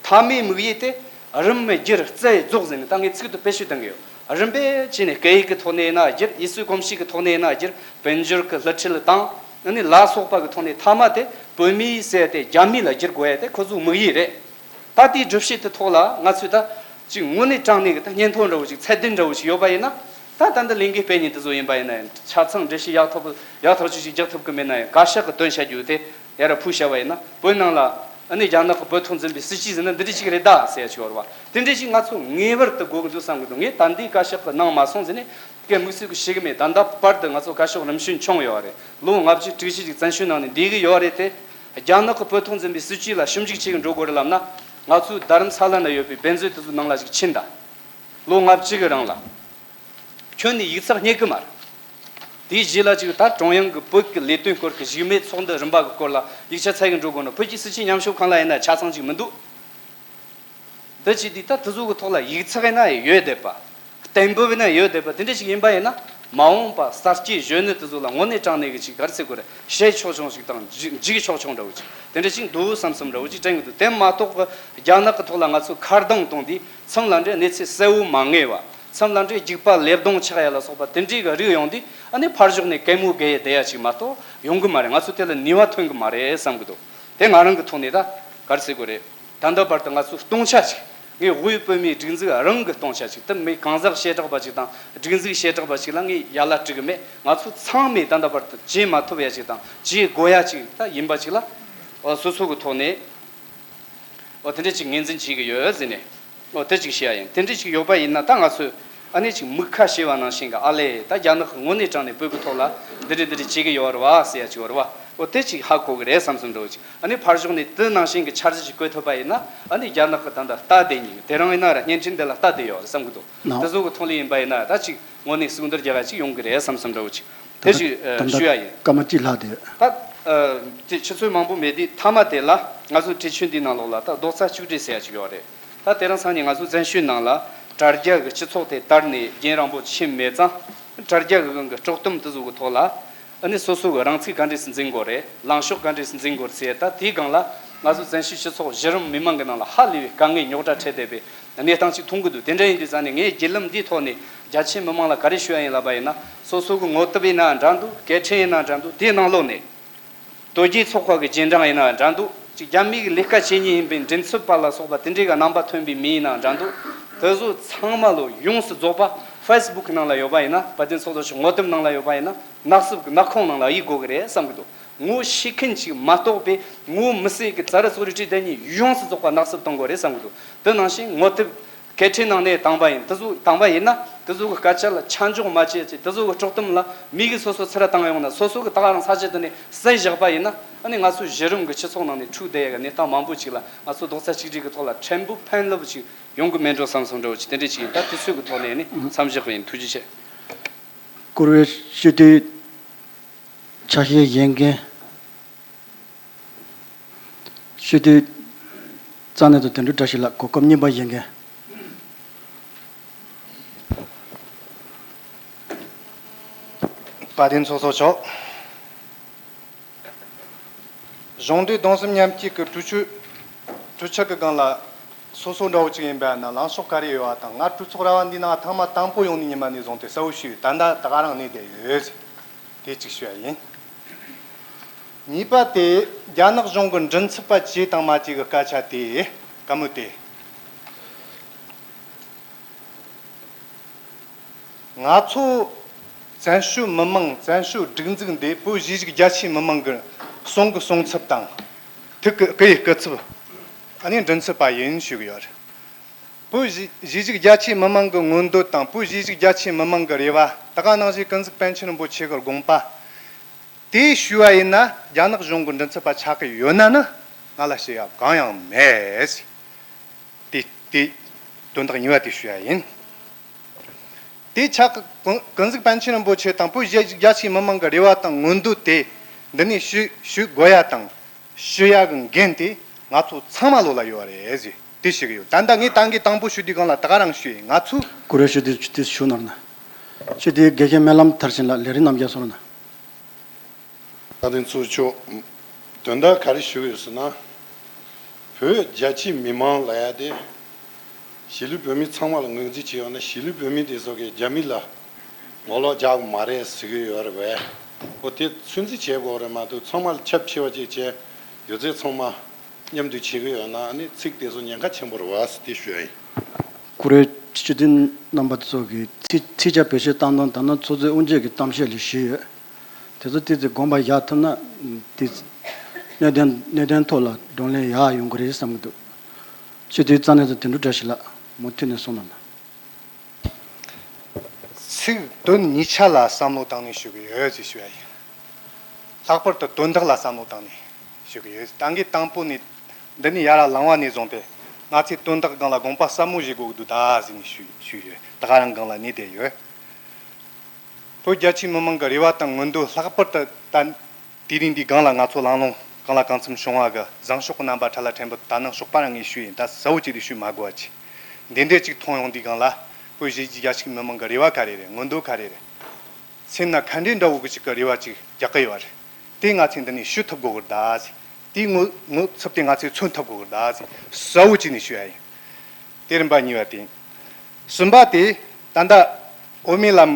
མཐའ་མའི་དམིགས་ཡུལ་དེ་རིམ་བསྒྱུར་རྩལ་རྫོགས་ཟེར་ནས་ད་ངས་ཚིག་ཏུ་དཔེ་བཤད་གཏོང་གི་ཡོད། རིམ་པས་བྱས་ནས་སྐད་ཡིག་གི་ཐོག་ནས་ཡིན་ན་བསྒྱུར། ཡུལ་སྲོལ་གོམས་གཤིས་ཀྱི་ཐོག་ནས་ཡིན་ན་བསྒྱུར། དཔལ་འབྱོར་གྱི་བསླུ་ཁྲིད་དང་ཨ་ནི་ལ་སོགས་པ་གི་ཐོག་ནས། མཐའ་མ་དེ་བོད་མི་ཟེར་དེ་རྒྱ་མི་ལ་བསྒྱུར་དགོས་ཡ་དེ་ཁོ་ཚོའི་དམིགས་ཡུལ་རེད། ད་དེའི་སྒྲུབ་བྱེད་དེ་ཐོག་ལ་ང་ཚོས་ད་ཅིག་དངོས་གནས་དྲང་གནས་ཀྱི་ད་སྙན་ཐོ་འདྲ་བོ་ཅིག་ཚད་ལྡན་འདྲ་བོ་ཅིག་ཡོད་པ་ཡིན་ན། ད་ད་ལྟ་ལས་འགུལ་སྤེལ་མཁན་དེ་ཚོ་ཡིན་པ་ཡིན་ན་ཡང་། ཆ་ཚང་འགྲེལ་བཤད་ཡག་ཐོག་ཡག་ཐག་ཆོད་ཅིག་རྒྱག་ཐུབ་ཀྱི་མེད་ན་ཡང་། བཀའ་ཤག་གི་བཏོན་བྱ་རྒྱུ་དེ་ཡར་ཕུལ་བྱ་བ་ཡིན་ན། བོད་ནང་ལ་ཨ་ནི་རྒྱ་ནག་གི་བོད་ཐོག་འཛིན་པའི་སྲིད་ཇུས་ཟེར་ན་འདི་འདྲ་ཅིག་རེད་ད་ཟེར་ཡ་ཅིག་ཡོད་རེད་བ། དེ་འདྲ་ཅིག་ང་ཚོ་ངེས་པར་དུ་དགོས་ཀྱི་འདུག་བསམ་གྱི་འདུག་ངས་ད་ལྟའི་བཀའ་ཤག་གི་གནང་མ་སོང་ཟེར་ནས་སྐད་དམིགས་བསལ་གྱི་བཤད་གི་མེད། ད་ལྟ་བར་དུ་ང་ཚོ་བཀའ་ཤག་རིམ་བྱོན་བྱུང་ཡོད་རེད། ལོ་ལྔ་བཅུ་དྲུག་ཅུ་ཅིག་བཙན་བྱོལ་ནང་ནས་བསྡད་གི་ཡོད་རེད་དེ། རྒྱ་ནག་གི་བོད་ཐོག་འཛིན་པའི་སྲིད་ཇུས་ལ་ཞིབ་འཇུག་བྱེད་གི་འགྲོ་དགོས་རེད་ལབ་ན། ང་ཚོའི་རྡ་རམ་ས་ལ་ན་ཡོད་པའི་དཔེ་མཛོད་དེ་ཚོའི་ནང་ལ་ཅིག་ཕྱིན་ད། ལོ་ལྔ་བཅུ་གི་རིང་ལ་ཁྱོན་ནས་ཡིག་ཚགས་རྙེད་གི་མ་རེད། དེའི་རྗེས་ལ་ཅིག་ད་ཀྲུང་དབྱང་གི་བོད་ཀྱི་ལས་དོན་སྐོར་གྱི་བཞུགས་མོལ་ཚོགས་འདུ་རིམ་པ་གི་སྐོར་ལ་ཡིག་ཆ་འཚོལ་གི་འགྲོ་དགོས་ན། བོད་ཀྱི་སྲིད་བྱུས་ཉམས་ཞིབ་ཁང་ལ་ཡིན་ན་ཆ་ཚང་ཅིག་མི་འདུག་དེ་བྱས་དུས་ད་དེ་ཚོ་གི་ཐོག་ལ་ཡིག་ཚགས་ཡིན་ན་ཡོད་བསྡད་པ། གཏན་འབེབས་ཡིན་ན་ཡོད་བསྡད་པ། དེ་འདྲ་ཞིག་ཡིན་པ་ཡིན་ན། མ་འོངས་པ་གསར་སྐྱེས་གཞོན་ནུ་དེ་ཚོ་ལ་དངོས་གནས་དྲང་གནས་ཀྱི་ཅིག་ག་རེ་ཟེར་དགོས་རེད། བཤད་ཆོག་ཆོག་ཞིག་དང་འཇིགས་འཇིགས་ཆོག་ཆོག་འདྲ་བོ་ཅིག་དེ་འདྲ་ཞིག་འདུག་བསམ་བསམ་འདྲ་བོ་ཅིག་དྲན་གི་འདུག་དེ་མ་གཏོགས་རྒྱ་ནག་གི་ཐོག་ལ་ང་ཚོས་ཁ་རྡུང་གཏོང་དུས། མཚམས་ལ་འདྲ་གནས་ཚུལ་གསལ་བོ་མ་ངེས་པ། མཚམས་ལ་འདྲ་རྒྱུག་པ་ལེབ་རྡུང་ཆགས་ཡ་ལ་སོགས་པ་དེ་འདྲའི་གི་རིགས་ཡོང་དུས། ཨ་ནི་ཕར་ཞོག་ནས་གད་མོ་བགད་ཡ་བསྡད་ཡ་ཅིག་མ་གཏོགས་ཡོང་གི་མ་རེད། ང་ཚོ་དེ་ལ་ནུས་པ་ཐོན་གི་མ་རེད་བསམ་གི་འདུག་དེ་ང་རང་གི་ཐོག་ནས་ད་ག་རེ་ཟེར་དགོས་རེད། ད་ལྟ་བར་དུ་ང་ཚོས་སྟོང་ཆ་ཞིག་ངས་དབུས་བོད་མིའི་སྒྲིག་འཛུགས་རང་གི་སྟོང་ཆ་ཞིག་དེ་མི་གང་ཟག་བྱེ་བྲག་པ་ཞིག་དང་སྒྲིག་འཛུགས་བྱེ་བྲག་པ་ཞིག་ལ་ངས་ཡ་ལ་སྤྲད་གི་མེད། ང་ཚོ་ཚང་མས་ད་ལྟ་བར་དུ་བྱེད་མ་ཐུབ་ཡ་ཞིག་དང་བྱེད་དགོས་ཡ་ཞིག་ད་ཡིན་པ་ཞིག་ལ། ཨོ། སོ་སོ་གི་ཐོག་ནས། ཨོ། དེ་འདྲ་ཅིག་ངོས་འཛིན་བྱེད་གི་ཡོད་ཟེར་ནས། ཨོ། དེ་ཅིག་བཤད་ཡ་ཡིན། དེ་འདྲ་ཅིག་ཡོད་པ་ཡིན་ན་ད་ང་ཚོས་ཨ་ནི་ཅིག་མིག་ཁ་ཕྱེ་བ་ནང་བཞིན་གི། ཨ་ལས། ད་རྒྱ་ནག་གི་དངོས་གནས་དྲང་གནས་བོད་གི་ཐོག་ལ་འདི་འདྲ་འདི་འདྲ་བྱེད་གི་ཡོད་རེད་བ་ཟེར་ཡ་ཅིག་ཡོད་རེད་བ། ཨོ། དེ་ཅིག་ཧ་གོ་གི་རེད་བསམ་བསམ་འདྲ་བོ་ཅིག་ཨ་ནི་ཕར་ཞོག་ནས་དེ་ནང་བཞིན་གྱི་འཆར་གཞི་ཞིག་བཀོད་ཐུབ་པ་ཡིན་ན། ཨ་ནི་རྒྱ་ནག་གི་ད་ལྟ་ལྟ་བསྡད་མཁན་དེ་རིང་ཡིན་ན་ར་བརྙན་འཕྲིན་འདི་ལ་ལྟ་བསྡད་ཡོད་རེད་བསམ་གི་འདུག་ནོ། དེ་ཚོ་གི་ཐོག་ལ་ཡིན་པ་ཡིན་ན་ད་ཅིག་དངོས་གནས་ཟུང་འབྲེལ་རྒྱག་ཡ་ཅིག་ཡོང་གི་རེད་བསམ་བསམ་འདྲ་བོ་ཅིག་དེ་ཞིག་ཨ་ཞུ་ཡ་ཡིན། སྐར་མ་གཅིག་ལྷག་དེ། ད་ཨ་ཅིག་ཆུ་ཚོད་མང་པོ་མེད་དུས་མཐའ་མ་དེ་ལ་ང་ཚོ་གྲོས་ཆོད་འདིའི་ནང་ལོགས་ལ་ད་རྡོག་རྩ་གཅིག་སྒྲིལ་ཟེར་ཡ་ཅིག་ཡོད་རེད། ད་དེ་རིང་སང་ཉིན་ང་ཚོ་བཙན་བྱོལ་ནང་ལ་དྲ་རྒྱ་གི་སྤྱི་ཚོགས་དེ་དར་ནས་རྒྱུན་རིང་པོ་ཕྱིན་མེད་ཙང་། དྲ་རྒྱ་གི་སྒང་གི་དཀྲོག་གཏམ་དེ་ཚོ་གི་ཐོག་ལ། ཨ་ནི་སོ་སོ་གི་རང་ཚུགས་ག་འདྲས་སེ་འཛིན་དགོས་རེད། ལངས་ཕྱོགས་ག་འདྲས་སེ་འཛིན་དགོས་རེད་ཟེར། ད་དེའི་སྒང་ལ་ང་ཚོ་བཙན་བྱོལ་སྤྱི་ཚོགས་གཞི་རིམ་མི་མང་གི་ནང་ལ་ཧ་ལས་པའི་དཀའ་ངལ་རྙོག་དྲ་འཕྲད་བསྡད་པའི་གནས་སྟངས་ཅིག་མཐོང་གི་འདུག་དེ་འདྲ་ཡིན་དུས་ཙང་ནས་ངས་བརྒྱུད་ལམ་འདིའི་ཐོག་ནས་རྒྱ་ཆེའི་མི་མང་ལ་ག་རེ་ཞུ་ཡ་ཡིན་ལབ་པ་ཡིན་ན། སོ་སོ་གི་ངོ་དེབ་ཡིན་ན་འདྲ་འདུག་སྐད་འཕྲིན་ཡིན་ན་འདྲ་འདུག་དེའི་ནང་ལོགས་ནས། དོལ་རྒྱལ་ཚོགས་པ་གི་རྗེས་འབྲང་ཡིན་ན་འདྲ་འདུག་ཅིག་རྒྱ་མི་གི་ལས་ཀ་བྱེད་མཁན་ཡིན་པའི་མགྲིན་ཚབ་པ་ལ་སོགས་པ་དེ་འདྲའི་གི་རྣམ་པ་ཐོན་པའི་མི་ཡིན་ན་འདྲ་འདུག་དེ་ཚོ་ཚང་མ་ལོ་ཡོངས་སུ་རྫོགས་པ་ཕེ་སི་བུག་གི་ནང་ལ་ཡོད་པ་ཡིན་ན། དཔལ་ལྡན་ཚོགས་གཙོ་མཆོག་ངོ་དེབ་ནང་ལ་ཡོད་པ་ཡིན་ན། ནག་སུབ་ཀྱི་ནག་ཁུང་ནང་ལ་གཡུག་དགོས་ཀྱི་རེད་བསམ་གྱི་འདུག་ངོ་ཤེས་མཁན་ཅིག་མ་གཏོགས་པའི་ངོ་མི་ཤེས་ཀྱི་ཙ་ར་ཙོ་རི་བྲིས་བསྡད་མཁན་ཡོངས་སུ་རྫོགས་པ་ནག་སུབ་གཏོང་དགོས་རེད་བསམ་གྱི་འདུག་དེ་ནང་བཞིན་ངོ་དེབ་སྐད་འཕྲིན་ནང་ནས་བཏང་པ་ཡིན། དེ་ཚོ་བཏང་པ་ཡིན་ན། དེ་ཚོ་གི་སྐད་ཆ་ལ་ཆ་འཇོག་མ་བྱེད་ཅེས། དེ་ཚོ་གི་དཀྲོག་གཏམ་ལ་མི་གིས་སོ་སོ་ཚུར་བཏང་ཡོང་ན། སོ་སོ་གི་ད་ག་རང་ས་ཆ་དེ་ནས་བསད་བཞག་པ་ཡིན་ན། ཨ་ནི་ང་ཚོའི་གཞི་རིམ་གི་སྤྱི་ཚོགས་ནང་ནས་འཁྲུག་བསྡད་ཡ་གི་གནས་སྟངས་མང་པོ་ཅིག་ལ་ང་ཚོ་རྡོག་རྩ་གཅིག་སྒྲིལ་གི་ཐོག་ལ་ཕྲན་བུ་ཕན་རླབས་ཅིག་ཡོང་གི་མེད་འགྲོ་བསམ་སོང་འདྲ་བོ་ཅིག་དེ་འདྲས་ཅིག་ཡིན། ད་དུས་ཚོད་ཀྱི་ཐོག་ནས་ནི་མཚམས་བཞག་པ་ཡིན། ཐུགས་རྗེ་ཆེ། བཀུར་འོས་སྤྱི་འཐུས་ཆ་ཤས་བཞེས་མཁན། སྤྱི་འཐུས་རྩ་གནད་དང་དོན་གྲུབ་བཀྲ་ཤིས་ལགས། གོ་སྐབས་གཉིས་པ་བཞེས་མཁན། དཔལ་ལྡན་ཚོགས་གཙོ་མཆོག་གཞུང་འབྲེལ་གདུང་སེམས་མཉམ་སྐྱེད་ཀྱི་གྲོས་ཆོད། གྲོས་ཆོད་ཀྱི་སྒང་ལ་སོ་སོ་འདྲ་བོ་ཅིག་ཡིན་པ་ན་ལངས་ཕྱོགས་ག་རེ་ཡོད་པ་དང་། ང་གྲོས་ཚོགས་ར་བ་འདིའི་ནང་ཐེངས་མ་དང་པོ་ཡོང་ནས་ཉི་མ་ནས་བཟུང་སྟེ་གསལ་བོ་ཞུས་ཡོད། ད་ལྟ་ད་ག་རང་གནས་བསྡད་ཡོད། དེ་གཅིག་ཞུ་བ་ཡིན། གཉིས་པ་དེ་རྒྱ་ནག་གཞུང་གི་མགྲིན་ཚབ་པ་བྱས་དང་མ་བྱས་ཀྱི་སྐད་ཆ་དེ་བཀའ་མོལ་དེ། ང་ཚོ་བཙན་བྱོལ་མི་མང་། བཙན་བྱོལ་སྒྲིག་འཛུགས་འདི་བོད་གཞིས་བྱེས་རྒྱ་ཆེའི་མི་མང་གི་གསུང་གི་གསུང་ཚབ་དང་། ཐུགས་ཀྱི་བཀའ་ཡི་བཀའ་ཚབ། ཨ་ནི་མགྲིན་ཚབ་པ་ཡིན་ཞུ་གི་ཡོད་རེད། བོད་གཞིས་གཞིས་བྱེས་རྒྱ་ཆེའི་མི་མང་གི་མངོན་འདོད་དང་། བོད་གཞིས་བྱེས་རྒྱ་ཆེའི་མི་མང་གི་རེ་བ། ད་ག་ནང་བཞིན་ཀུན་གཟིགས་པཎ་ཆེན་རིན་པོ་ཆེ་གི་དགོངས་པ་དེ་ཞུས་པ་ཡིན་ན། རྒྱ་ནག་གཞུང་གི་མགྲིན་ཚབ་པ་ཆགས་ཀྱི་ཡོད་ན་ནི་ང་ལ་བཤད་ཡ་གང་ཡང་མེད། དེ་དེ་དོན་དག་གཉིས་པ་དེ་ཞུ་ཡ་ཡིན། དེ་ཆགས་ཀྱི་ཀུན་ཀུན་གཟིགས་པཎ་ཆེན་རིན་པོ་ཆེ་དང་བོད་གཞིས་བྱེས་རྒྱ་ཆེའི་མི་མང་གི་རེ་བ་དང་མངོན་འདོད་དེ་འདི་ནས་ཞུ་ཞུ་དགོས་ཡ་དང་། ཞུ་ཡ་གི་འགན་དེ་ང་ཚོ་ཚང་མ་ལོ་ལ་ཡོད་རེད་ཟེར་དེ་ཞུ་གི་ཡོད། ད་ལྟ་ངས་ཏང་གི་དང་པོ་ཞུ་དུས་སྒང་ལ་ད་ག་རང་ཞུ་ཡིན། ང་ཚོ་བཀུར་འོས་སྤྱི་འཐུས་ཅིག་ཞུ་གནང་ན། སྤྱི་འཐུས་དགེ་བཤེས་སྨོན་ལམ་མཐར་ཕྱིན་ལགས། ལས་རིམ་རྣམས་ཀྱང་གསུང་རོགས་གནང་། ད་དེ་ཚོ་ཆོག་དོན་དག་ག་རེ་ཞུ་ཡོད་ཟེར་ན། བོད་རྒྱ་ཆེའི་མི་མང་ལ་ཡ་དེ། གཞིས་ལུས་བོད་མི་ཚང་མ་ལ་ངོས་འཛིན་བྱས་ཡོང་ན། གཞིས་ལུས་བོད་མི་དེ་ཚོ་གིས་རྒྱ་མི་ལ་ངོ་ལོག་རྒྱག་གི་མ་རེད་ཟེར་གི་ཡོད་རེད་པས། འོ་དེ་ཚོད་འཛིན་བྱེད་དགོས་རེད་མ་གཏོགས། ཚང་མ་ལ་ཁྱབ་ཆེ་བ་ཅིག་བྱས། ཡོད་ཚད་ཚང་མ་མཉམ་དུ་བྱེད་གི་ཡོད་ན། ཨ་ནི་ཚིག་དེ་ཚོ་ཉེན་ཁ་ཆེན་པོ་རེད་པ་ཟེར་དེ་ཞུ་ཡ་ཡིན། བཀུར་འོས་སྤྱི་འཐུས་རྣམ་པ་ཚོ་གིས་ཚིག་ཚིག་ཆ་བེད་སྤྱོད་བཏང་སྟངས་དང་ནི་ཚོགས་གཙོས་དབུ་འབྱེད་ཀྱི་གཏམ་བཤད་ལས་ཞུས་ཡོད། དེ་ཚོ་ཏོག་ཙམ་དགོངས་པ་བཞག་ཐུབ་ན། དེ་གནད་དོན་གནད་དོན་ཐོག་ལ་བགྲོ་གླེང་ཡག་ཡོང་གི་རེད་བསམ་གྱི་འདུག་སྤྱི་འཐུས་རྩ་གནད་དང་དོན་གྲུབ་བཀྲ་ཤིས་ལགས། མུ་མཐུད་ནས་གསུང་གནང་དང་། ཚིག་དོན་གཉིས་ཆ་ལ་བསམ་བློ་བཏང་ནས་ཞུ་གི་ཡོད་ཅེས་ཞུ་བ་ཡིན། ལྷག་པར་དུ་དོན་དག་ལ་བསམ་བློ་བཏང་ནས་ཞུ་གི་ཡོད། ཏང་གི་དང་པོ་ནས་འདི་ནས་ཡར་ལངས་པ་ནས་བཟུང་སྟེ་ང་ཚོས་དོན་དག་སྒང་ལ་དགོངས་པ་ཟབ་མོ་བཞེས་དགོས་ཀྱི་འདུག་ད་ཟེར་ནས་ཞུ་ཞུས་ཡོད། ད་ག་རང་སྒང་ལ་གནས་བསྡད་ཡོད། བོད་རྒྱ་ཆེའི་མི་མང་གི་རེ་བ་དང་མངོན་འདོད། ལྷག་པར་དུ་ད་དེ་རིང་འདིའི་སྒང་ལ་ང་ཚོ་གླེང་སློང་གང་ལ་གང་འཚམ་བྱུང་བ་གི་བཟང་ཕྱོགས་ཀྱི་རྣམ་པ་ཕྲ་ལ་ཕྲན་བུ། ད་ནང་ཞོགས་པ་རང་ངས་ཞུས་ཡིན། ད་གསལ་བོ་ཅིག་ལས་ཞུས་མ་དགོས་པ་ཅིག་འདི་འདྲས་ཅིག་མཐོང་ཡོང་དུས་སྒང་ལ། བོད་གཞིས་བྱེས་རྒྱ་ཆེའི་མི་མང་གི་རེ་བ་ག་རེ་རེད། མངོན་འདོད་ག་རེ་རེད། སེམས་ན་ག་འདྲའི་འདྲ་བོ་གི་ཅིག་གི་རེ་བ་ཅིག་རྒྱག་གི་ཡོད་རེད། དེ་ང་ཚོས་འདི་ནས་ཞུ་ཐུབ་དགོས་གི་རེད་ད་ཟེར། དེའི་ངོ་ངོ་ཚབ་དེ་ང་ཚོས་མཚོན་ཐུབ་དགོས་གི་རེད་ད་ཟེར་གསལ་བོ་ཅིག་ནས་ཞུ་ཡ་ཡིན། དེ་རིམ་པ་གཉིས་པ་དེ་ཡིན། གསུམ་པ་དེ་ད་ལྟ་འོས་མིའི་ལམ་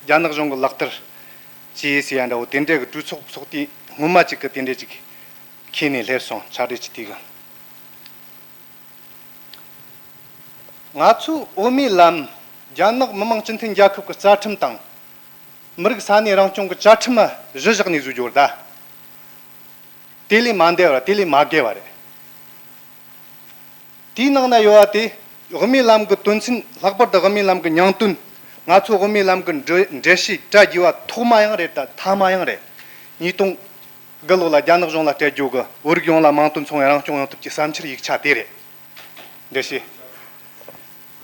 རྒྱ་ནག་གཞུང་གིས་ལག་བསྟར་བྱས་ཟེར་ཡ་འདྲ་བོ་དེ་འདྲ་གི་གྲོས་ཚོགས་ཚོགས་དུས་སྔོན་མ་ཅིག་གི་དེ་འདྲ་ཅིག་ཁྱེར་ནས་སླེབས་སོང་། ཕྱག་བྲིས་ཅིག་དེ་གི། ང་ཚོའི་འོས་མིའི་ལམ། རྒྱ་ནག་མི་དམངས་སྤྱི་མཐུན་རྒྱལ་ཁབ་ཀྱི་རྩ་ཁྲིམས་དང་། མི་རིགས་ས་གནས་རང་སྐྱོང་གི་བཅའ་ཁྲིམས་གཞི་བཞག་ནས་བཟོས་རྒྱུ་རེད་ད། དེ་ལས་མ་འདས་པ་རེད། དེ་ལས་མ་བརྒལ་བ་རེད། དེའི་ནང་ན་ཡོད་པ་དེ། དབུ་མའི་ལམ་གྱི་དོན་ཚན། ལྷག་པར་དུ་དབུ་མའི་ལམ་གྱི་ཉིང་དོན། ང་ཚོ་དབུ་མའི་ལམ་གྱི་འགྲེལ་འགྲེལ་བཤད་བཀྲ་རྒྱས་པ་ཐོག་མ་ཡང་རེད་ད། ཐ་མ་ཡང་རེད། ཉིས་སྟོང་དགུ་ལོ་ལ་རྒྱ་ནག་གཞུང་ལ་སྤྲད་རྒྱུ་གི་བོད་རིགས་ཡོངས་ལ་མིང་དོན་མཚུངས་པའི་རང་སྐྱོང་ཡོང་ཐབས་ཀྱི་བསམ་འཆར་ཡིག་ཆ་དེ་རེད། འགྲེལ་བཤད།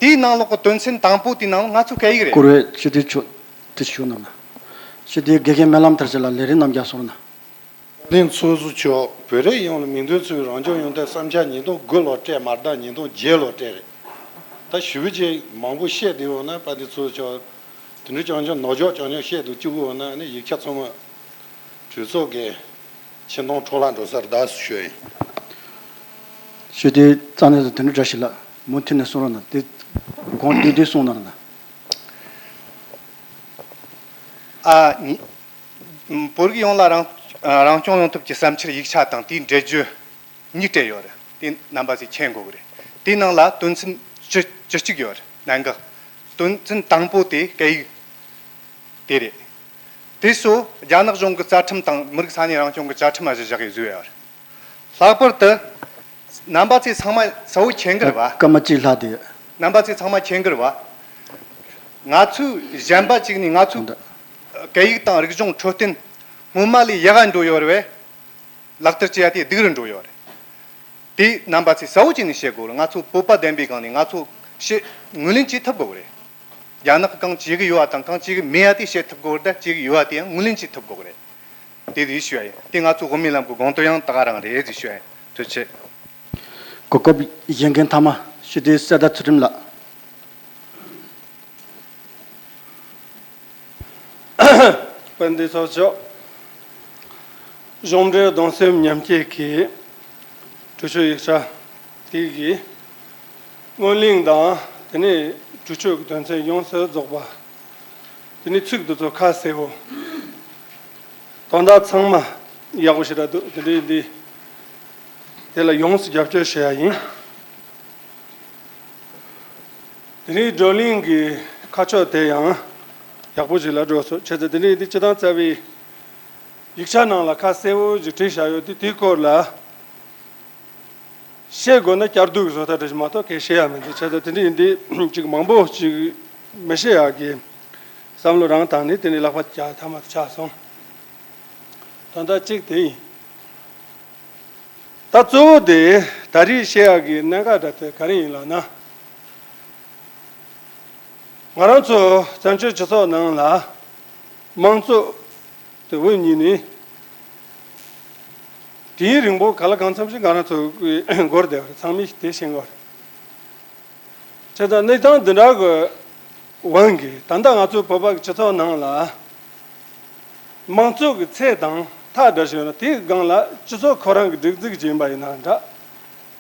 དེའི་ནང་ལོགས་ཀྱི་དོན་ཚན་དང་པོ་དེའི་ནང་ལོགས་ང་ཚོ་སྐད་ཡིག་རེད། བཀུར་འོས་སྤྱི་འཐུས་མཆོག་དེ་ཞུ་གནང་ན། སྤྱི་འཐུས་དགེ་རྒན་སྨོན་ལམ་མཐར་ཕྱིན་ལགས། ལས་རིམ་རྣམས་ཀྱང་གསུང་རོགས་གནང་། བློན་ཚོགས་གཙོ་མཆོག་བོད་རིགས་ཡོངས་ལ་མིང་དོན་མཚུངས་པའི་རང་སྐྱོང་ཡོང་ཐབས་བསམ་འཆར་ཉིས་སྟོང་དགུ་ལོ་སྤྲད་མ་རེད་ད། ཉིས་སྟོང་བརྒྱད་ལོ་སྤྲད་རེད། ད་ཞུ་བ་ཅིག་མང་པོ་བཤད་བསྡད་ཡོང་ན། དཔལ་ལྡན་ཚོགས་གཙོ་མཆོག་དེ་འདྲ་རྐྱང་རྐྱང་ནོར་འཇོག་རྐྱང་རྐྱང་བཤད་འདུག་བཅུག་གི་ཡོད་ན། ཨ་ནི་ཡིག་ཆ་ཚང་མ་གྲོས་ཚོགས་ཀྱི་ཆེ་མཐོང་འཕྲོ་བརླག་འགྲོ་ས་རེད་ད་ཞུ་ཡིན། ཞུ་དེ་རྩ་ནས་དོན་གྲུབ་བཀྲ་ཤིས་ལགས། མུ་མཐུད་ནས་གསུང་རོགས་གནང་། དེ་དགོངས་བསྡུས་བསྡུས་གསུང་གནང་རོགས་གནང་། ཨ་ནི། བོད་རིགས་ཡོངས་ལ་རང་རང་སྐྱོང་ཡོང་ཐབས་ཀྱི་བསམ་འཆར་ཡིག་ཆ་དང་དེའི་འགྲེལ་བརྗོད་གཉིས་སྤྲད་ཡོད་རེད། དེ་རྣམ་པ་ཚོས་མཁྱེན་དགོས་ཀྱི་རེད། དེའི་ནང་ལ་དོན་ཚན་བཅུ་བཅུ་གཅིག་ཡོད་རེད། གནད་འགག་དོན་ཚན་དང་པོ་དེ་སྐད་ཡིག་དེ་རེད། དེ་སོ་རྒྱ་ནག་གཞུང་གི་རྩ་ཁྲིམས་དང་མི་རིགས་ས་གནས་རང་སྐྱོང་གི་བཅའ་ཁྲིམས་ལ་གཞི་བཞག་གིས་བཟོས་ཡོད་རེད། ལྷག་པར་དུ། རྣམ་པ་ཚོས་ཚང་མ་གསལ་བོ་མཁྱེན་གི་རེད་བ། སྐར་མ་གཅིག་ལྷག་དེ། རྣམ་པ་ཚོས་ཚང་མ་མཁྱེན་གི་རེད་བ། ང་ཚོས་གཞན་པ་གཅིག་ནས་ང་ཚོའི་སྐད་ཡིག་དང་རིག་གཞུང་འཕྲོད་བསྟེན་སྔོན་མ་ལས་ཡག་ག་འགྲོ་ཡོད་རེད་པས། ལག་བསྟར་བྱེད་ཡ་དེ་སྡུག་རུ་འགྲོ་ཡོད་རེད། དེ་རྣམ་པ་ཚོས་གསལ་བོ་བྱས་ནས་བཤད་དགོས་རེད། ང་ཚོ་བོད་པ་བདེན་པའི་སྒང་ནས་ང་ཚོ་བཤད་ངོས་ལེན་བྱེད་ཐུབ་དགོས་རེད། རྒྱ་ནག་གང་བྱེད་གི་ཡོད་པ་དང་གང་བྱེད་གི་མེད་པ་དེ་བཤད་ཐུབ་དགོས་རེད། ད་བྱེད་གི་ཡོད་པ་དེ་ཡང་ངོས་ལེན་བྱེད་ཐུབ་དགོས་རེད། དེ་རེད་ཞུ་ཡ་ཡིན། དེ་ང་ཚོ་དབུ་མའི་ལམ་གྱི་དགོངས་དོན་ཡང་ད་ག་རང་རེད་ཞུ་ཡ་ཡིན། ཐུགས་རྗེ་ཆེ། གོ་སྐབས་བཞེས་མཁན་མཐའ་མ་སྤྱི་འཐུས་གསེར་རྟ་ཚུལ་ཁྲིམས་ལགས། དཔལ་ལྡན་ཚོགས་གཙོ། གཞུང་འབྲེལ་གདུང་སེམས་མཉམ་སྐྱེད་ཀྱི་གྲོས་ཆོད་ཡིག་ཆ་དེ་གི་སྔོན་གླེང་དང་དེ་ནས་གྲོས་ཆོད་ཀྱི་དོན་ཚན་ཡོངས་སུ་རྫོགས་པ། དེ་ནས་ཚིག་དེ་ཚོ་ཁ་གསལ་བོ། དོན་དག་ཚང་མ་ཡག་པོ་ཞེ་དྲག་འདུག་དེ་འདྲའི་འདི་དེ་ལ་ཡོངས་སུ་རྒྱབ་སྐྱོར་བྱེད་ཡ་ཡིན། དེ་རིང་བགྲོ་གླེང་གི་ཁ་ཕྱོགས་དེ་ཡང་ཡག་པོ་ཞིག་ལ་འགྲོ་སོང་། བྱས་ཙང་དེ་རིང་འདི་སྤྱི་བཏང་རྩ་བའི་ཡིག་ཆ་ནང་ལ་ཁ་གསལ་བོ་ཞིག་བྲིས་བཞག་ཡོད་དུས་དེའི་སྐོར་ལ་བཤད་དགོས་ན་བསྐྱར་ཟློས་ཀྱི་བཟོ་ལྟ་འདྲ་ཞིག་མ་གཏོགས་གང་བཤད་ཡ་མི་འདུག་བྱས་ཙང་དེ་འདྲ་ཡིན་དུས་ཅིག་མང་པོ་ཅིག་མི་བཤད་ཡག་གི་བསམ་བློ་རང་བཏང་ནས་དེ་ནས་ལག་པ་བརྐྱངས་ཐ་མ་དུ་ཆགས་སོང་། དོན་དག་གཅིག་དེ་ཡིན། ད་གཙོ་བོ་དེ་ད་རེས་བཤད་ཡག་གི་གནད་འགག་འདྲ་དེ་ག་རེ་ཡིན་ལབ་ན། ང་རང་ཚོ་བཙན་བྱོལ་སྤྱི་ཚོགས་ནང་ལ་དམངས་གཙོ་དེ་འོས་གཉིས་ནས་དུས་ཡུན་རིང་པོ་ག་ལ་གང་འཚམ་ཞིག་ང་རང་ཚོ་གི་འགོར་བསྡད་པ་རེད། ཚང་མས་དེ་ཤེས་དགོས་རེད། བྱས་ཙང་གནས་སྟངས་འདི་འདྲ་གི་དབང་གིས་ད་ལྟ་ང་ཚོའི་བོད་པ་གི་སྤྱི་ཚོགས་ནང་ལ་དམངས་གཙོ་གི་ཚད་དང་མཐའ་འདྲ་ཞིག་ཡོད་ན། དེའི་སྒང་ལ་སྤྱི་ཚོགས་ཁོ་རང་གི་སྒྲིག་འཛུགས་ཡིན་པ་ཡིན་ན་འདྲ།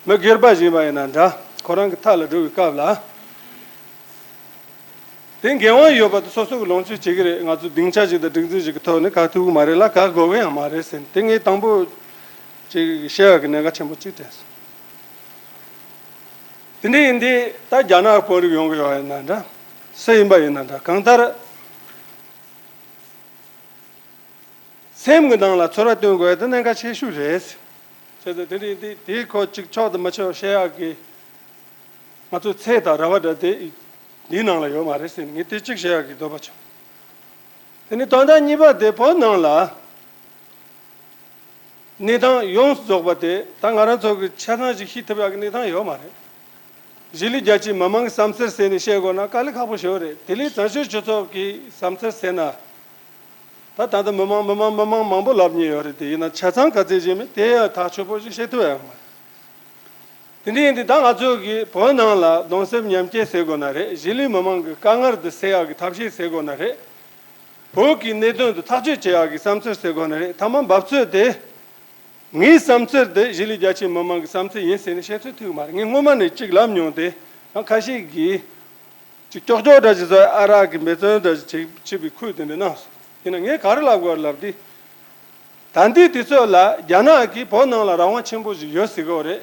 མི་སྒེར་པ་ཡིན་པ་ཡིན་ན་འདྲ། ཁོ་རང་གི་མཐའ་ལ་འགྲོ་བའི་སྐབས་ལ། དེ་འགན་དབང་ཡོད་པ་དེ་སོ་སོ་གི་ལོངས་སྤྱོད་བྱེད་ཀྱི་རེད། ང་ཚོ་སྡིངས་ཆ་ཞིག་དང་སྒྲིག་འཛུགས་ཤིག་གི་ཐོག་ནས་ག་ཐུབ་ཀྱི་མ་རེད་ལ། ག་དགོས་ཀྱི་ཡང་མ་རེད་ཟེར་ནས། དེ་ངས་དང་པོ་ཅིག་བཤད་ཡག་གི་གནད་འགག་ཆེན་པོ་གཅིག་དྲན་སོང་། དེ་འདྲ་ཡིན་དུས་ད་རྒྱ་ནག་དཔོན་རིགས་ཡོང་གི་ཡོད་ཡིན་ན་འདྲ། སུ་ཡིན་པ་ཡིན་ན་འདྲ། གང་ལྟར་སེམས་ཀྱི་ནང་ལ་ཚོར་བ་སྟོན་དགོས་ཡ་དེ་གནད་འགག་ཆེ་ཤོས་རེད། བྱས་ཙང་དེ་འདྲ་ཡིན་དུས་དེ་ཁོ་གཅིག་ཆོག་དང་མི་ཆོག་བཤད་ཡག་གི་ང་ཚོའི་ཚད་དང་ར་བ་འདྲ་དེ་འདིའི་ནང་ལ་ཡོད་མ་རེད་ཟེར་ནས་ངས་དེ་གཅིག་བཤད་ཡག་གི་འདོད་པ་བྱུང་། དེ་ནས་དོན་དག་གཉིས་པ་དེ་བོད་ནང་ལ་གནས་སྟངས་ཡོངས་སུ་རྫོགས་པ་དེ་ད་ང་རང་ཚོ་གི་ཆ་ཚང་ཞིག་ཤེས་ཐུབ་ཡག་གི་གནས་སྟངས་ཡོད་མ་རེད། གཞིས་ལུས་རྒྱ་ཆེའི་མི་མང་གི་བསམ་ཚུལ་ཟེར་ནས་བཤད་དགོས་ན་དཀའ་ལས་ཁག་པོ་ཞིག་རེད། དེ་ལས་བཙན་བྱོལ་སྤྱི་ཚོགས་ཀྱི་བསམ་ཚུལ་ཟེར་ན། ད་ད་ལྟ་མི་མང་མི་མང་མི་མང་མང་པོ་ལབ་མཁན་ཡོད་རེད། དེ་ཡིན་ན་ཆ་ཚང་ག་ཚད་ཞིག་མེད་དེ་ཡང་ཐག་ཆོད་པོ་ཞིག་བཤད་ཐུབ་ཡག་མ་རེད། དེ་འདྲ་ཡིན་དུས་ད་ང་ཚོ་གིས་བོད་ནང་ལ་གདུང་སེམས་མཉམ་སྐྱེད་ཟེར་དགོས་ན་རེད། གཞིས་ལུས་མི་མང་གི་དཀའ་ངལ་དེ་སེལ་ཡག་གི་ཐབས་ཤེས་ཟེར་དགོས་ན་རེད། བོད་ཀྱི་གནད་དོན་དེ་ཐག་གཅོད་བྱེད་ཡག་གི་བསམ་ཚུལ་ཟེར་དགོས་ན་རེད། ཐ་མ་འབབ་ཚོད་དེ། ངའི་བསམ་ཚུལ་དེ་གཞིས་ལུས་རྒྱ་ཆེའི་མི་མང་གི་བསམ་ཚུལ་ཡིན་ཟེར་ནས་བཤད་ཚོད་ཐིག་མ་རེད། ངས་སྔོན་མ་ནས་གཅིག་ལབ་མྱོང་སྟེ། ཡང་ཁ་ཤས་ཀྱིས་ཅིག་ཀྱོག་ཀྱོག་འདྲ་ཞིག་བཟོས། ཨ་རག་གི་འབད་བརྩོན་འདྲ་ཞིག་བྱེད་བྱེད་པའི་ཁུལ་དེ་འདྲ་གནང་སོང་། ཡིན་ན་ངས་ག་རེ་ལབ་དགོས་རེད་ལབ་དུས། ད་ལྟའི་དུས་ཚོད་ལ་རྒྱ་ནག་གིས་བོད་ནང་ལ་རང་དབང་ཆེན་པོ་ཞིག་ཡོད་ཟེར་གི་ཡོད་རེད།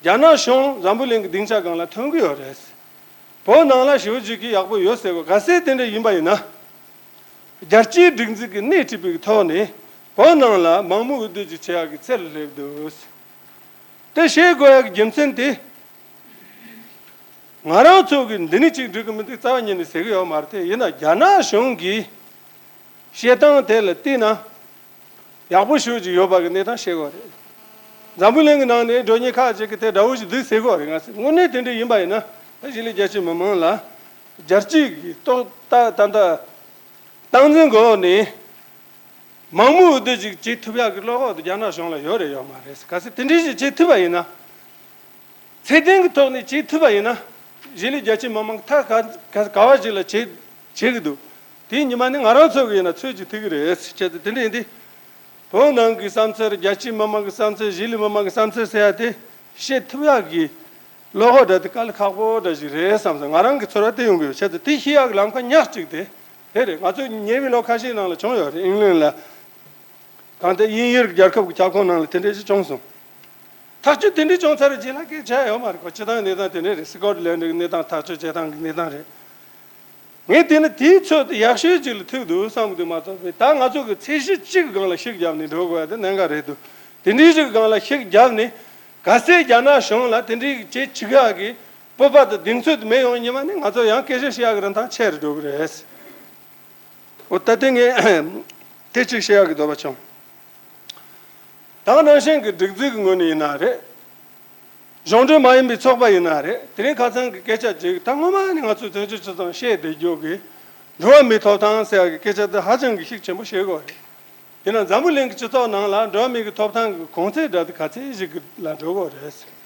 རྒྱ་ནག་གཞུང་འཛམ་བུ་གླིང་གི་སྡིངས་ཆ་སྒང་ལ་ཐོན་གི་ཡོད་རེད། བོད་ནང་ལ་ཞེ་པོ་ཅིག་གི་ཡག་པོ་ཡོད་ཟེར་གི་ཡོད། གལ་སྲིད་དེ་འདྲ་ཡིན་པ་ཡིན་ན། རྒྱལ་སྤྱིའི་སྒྲིག་འཛུགས་ཀྱིས་སྣེ་ཁྲིད་པའི་ཐོག་ནས་བོད་ནང་ལ་མང་མོས་འོས་བསྡུ་ཅིག་བྱེད་ཡག་གི་ཚད་ལ་སླེབས་འདུག་དེ་བཤད་དགོས་ཡག་གི་རྒྱུ་མཚན་དེ། ང་རང་ཚོ་གིས་འདི་ནས་ཅིག་འགྲིག་གི་མི་འདུག་རྩ་བ་ཉིད་ནས་ཟེར་གི་ཡོད་མ་རེད་དེ། ཡིན་ན་རྒྱ་ནག་གཞུང་གིས་བཤད་སྟངས་དེ་ལ་བལྟས་ན། ཡག་པོ་ཞེ་པོ་ཅིག་ཡོད་པ་གི་གནས་སྟངས་བཤད་དགོས་རེད། འཛམ་བུ་གླིང་གི་ནང་ནས་བགྲོ་གླེང་ཁག་ཅིག་གིས་དེ་འདྲ་བོ་ཞིག་འདུག་ཟེར་གི་ཡོད་རེད། ང་ཚོ་དངོས་གནས་དེ་འདྲ་ཡིན་པ་ཡིན་ན། ད་གཞིས་ལུས་རྒྱ་ཆེའི་མི་མང་ལ་རྒྱལ་སྤྱིའི་གི་ཐོག་ད་ད་ལྟ་སྟངས་འཛིན་འོག་ནས་མང་མོས་འོས་བསྡུ་ཅིག་བྱེད་ཐུབ་ཡག་གི་བློ་ཁོག་དེ་རྒྱ་ནག་གཞུང་ལ་ཡོད་རེད་ཡོད་མ་རེད། གལ་སྲིད་དེ་འདྲ་ཞིག་བྱེད་ཐུབ་པ་ཡིན་ན། ཚད་ལྡན་གྱི་ཐོག་ནས་བྱེད་ཐུབ་པ་ཡིན་ན། གཞིས་ལུས་རྒྱ་ཆེའི་མི་མང་ཐག་ག་ག་ག་བ་ཞིག་ལ་བྱེད་བྱེད་ཀྱི་འདུག་དེའི་ཉི་མ་ནི་ང་རང་ཚོ་གི་ཡིན་ན་ཚོད་ཅིག་ཐིག་གི་རེད། བྱས་ཙང་དེ་འདྲ་ཡིན་དུས། བོད་ནང་གི་བསམ་ཚུལ། རྒྱ་ཆེའི་མི་མང་གི་བསམ་ཚུལ། གཞིས་ལུས་མི་མང་གི་བསམ་ཚུལ་ཟེར་ཡ་དེ་བཤད་ཐུབ་ཡག་གི་བློ་ཁོག་འདྲ་དེ་དཀའ་ལས་ཁག་པོ་འདྲ་ཞིག་རེད་བསམ་སོང་། ང་རང་གི་ཚོར་བ་དེ་ཡོང་གི་ཡོད། བྱས་ཙང་དེ་ཤེས་ཡག་གི་ལམ་ཁ་ཉག་གཅིག་དེ་དེ་རེད། ང་ཚོ་ཉེ་བའི་ལོ་ཁ་ཤས་ནང་ལ་བྱུང་ཡོད་རེད། ཨིང་ལན་ལ། གང་ལྟར་དབྱིན་ཡུལ་རྒྱལ་ཁབ་ཀྱི་ཁྱབ་ཁོངས་ནང་ལ་དེ་འདྲ་ཞིག་བྱུང་སོང་། ཐག་གཅོད་དེ་འདྲ་བྱུང་ཚར་རྗེས་ལ་སྐད་ཆ་ཡོད་མ་རེད། ཁོ་སྤྱི་བཏང་གནས་སྟངས་དེ་འདྲ་རེད། སི་ཀོཊ་ལན་ཌི་གི་གནས་སྟངས་ཐག་གཅོད་བྱེད་སྟངས་ཀྱི་གནས་སྟངས་རེད། ངས་བལྟས་ན་དེའི་ཚོད་དུ་ཡག་ཤོས་ཅིག་ལ་ཐུག་འདུག་བསམ་གི་འདུག་མ་གཏོགས་པའི་ད་ང་ཚོ་གི་ཚད་གཞི་གཅིག་གི་སྒང་ལ་ཤུགས་བརྒྱབ་ནས་འགྲོ་དགོས་ཡ་དེ་གནད་འགག་རེད་འདུག་དེ་འདྲའི་ཞིག་གི་སྒང་ལ་ཤུགས་བརྒྱབ་ནས་གལ་སྲིད་རྒྱ་ནག་གཞུང་ལ་དེ་འདྲའི་བྱེད་བཅུག་ཡག་གི་སྤོབས་པ་དང་གདེང་ཚོད་དུ་མེད་ཡོང་ཉི་མ་ནི་ང་ཚོ་ཡང་སྐད་ཆ་བཤད་ཡག་གི་རིན་ཐང་ཆེ་རུ་འགྲོ་གི་རེད། འོ་ད་དེ་ངས་དེ་གཅིག་བཤད་ཡག་གི་འདོད་པ་བྱུང་། ད་ག་ནང་བཞིན་གྱི་སྒྲིག་འཛུགས་ཀྱི་ངོས་ནས་ཡིན་ན་རེད། གཞུང་འབྲེལ་མ་ཡིན་པའི་ཚོགས་པ་ཡིན་ན་རེད། དེ་རིང་ཁ་སང་གི་སྐད་ཆ་ཅིག་ད་སྔོན་མ་ནས་ང་ཚོས་བཙན་བྱོལ་སྤྱི་ཚོགས་བཤད་བསྡད་རྒྱུ་གི་འགྲོ་བ་མིའི་ཐོབ་ཐང་ཟེར་ཡག་གི་སྐད་ཆ་དེ་ཧ་ཅང་གི་ཤུགས་ཆེན་པོ་བཤད་དགོས་རེད། ཡིན་ན་འཛམ་བུ་གླིང་གི་སྤྱི་ཚོགས་ནང་ལ་འགྲོ་བ་མིའི་གི་ཐོབ་ཐང་གི་གོང་ཚད་འདྲ་དེ་ག་ཚད་ཞིག་གི་ལ་འགྲོ་དགོས་རེད།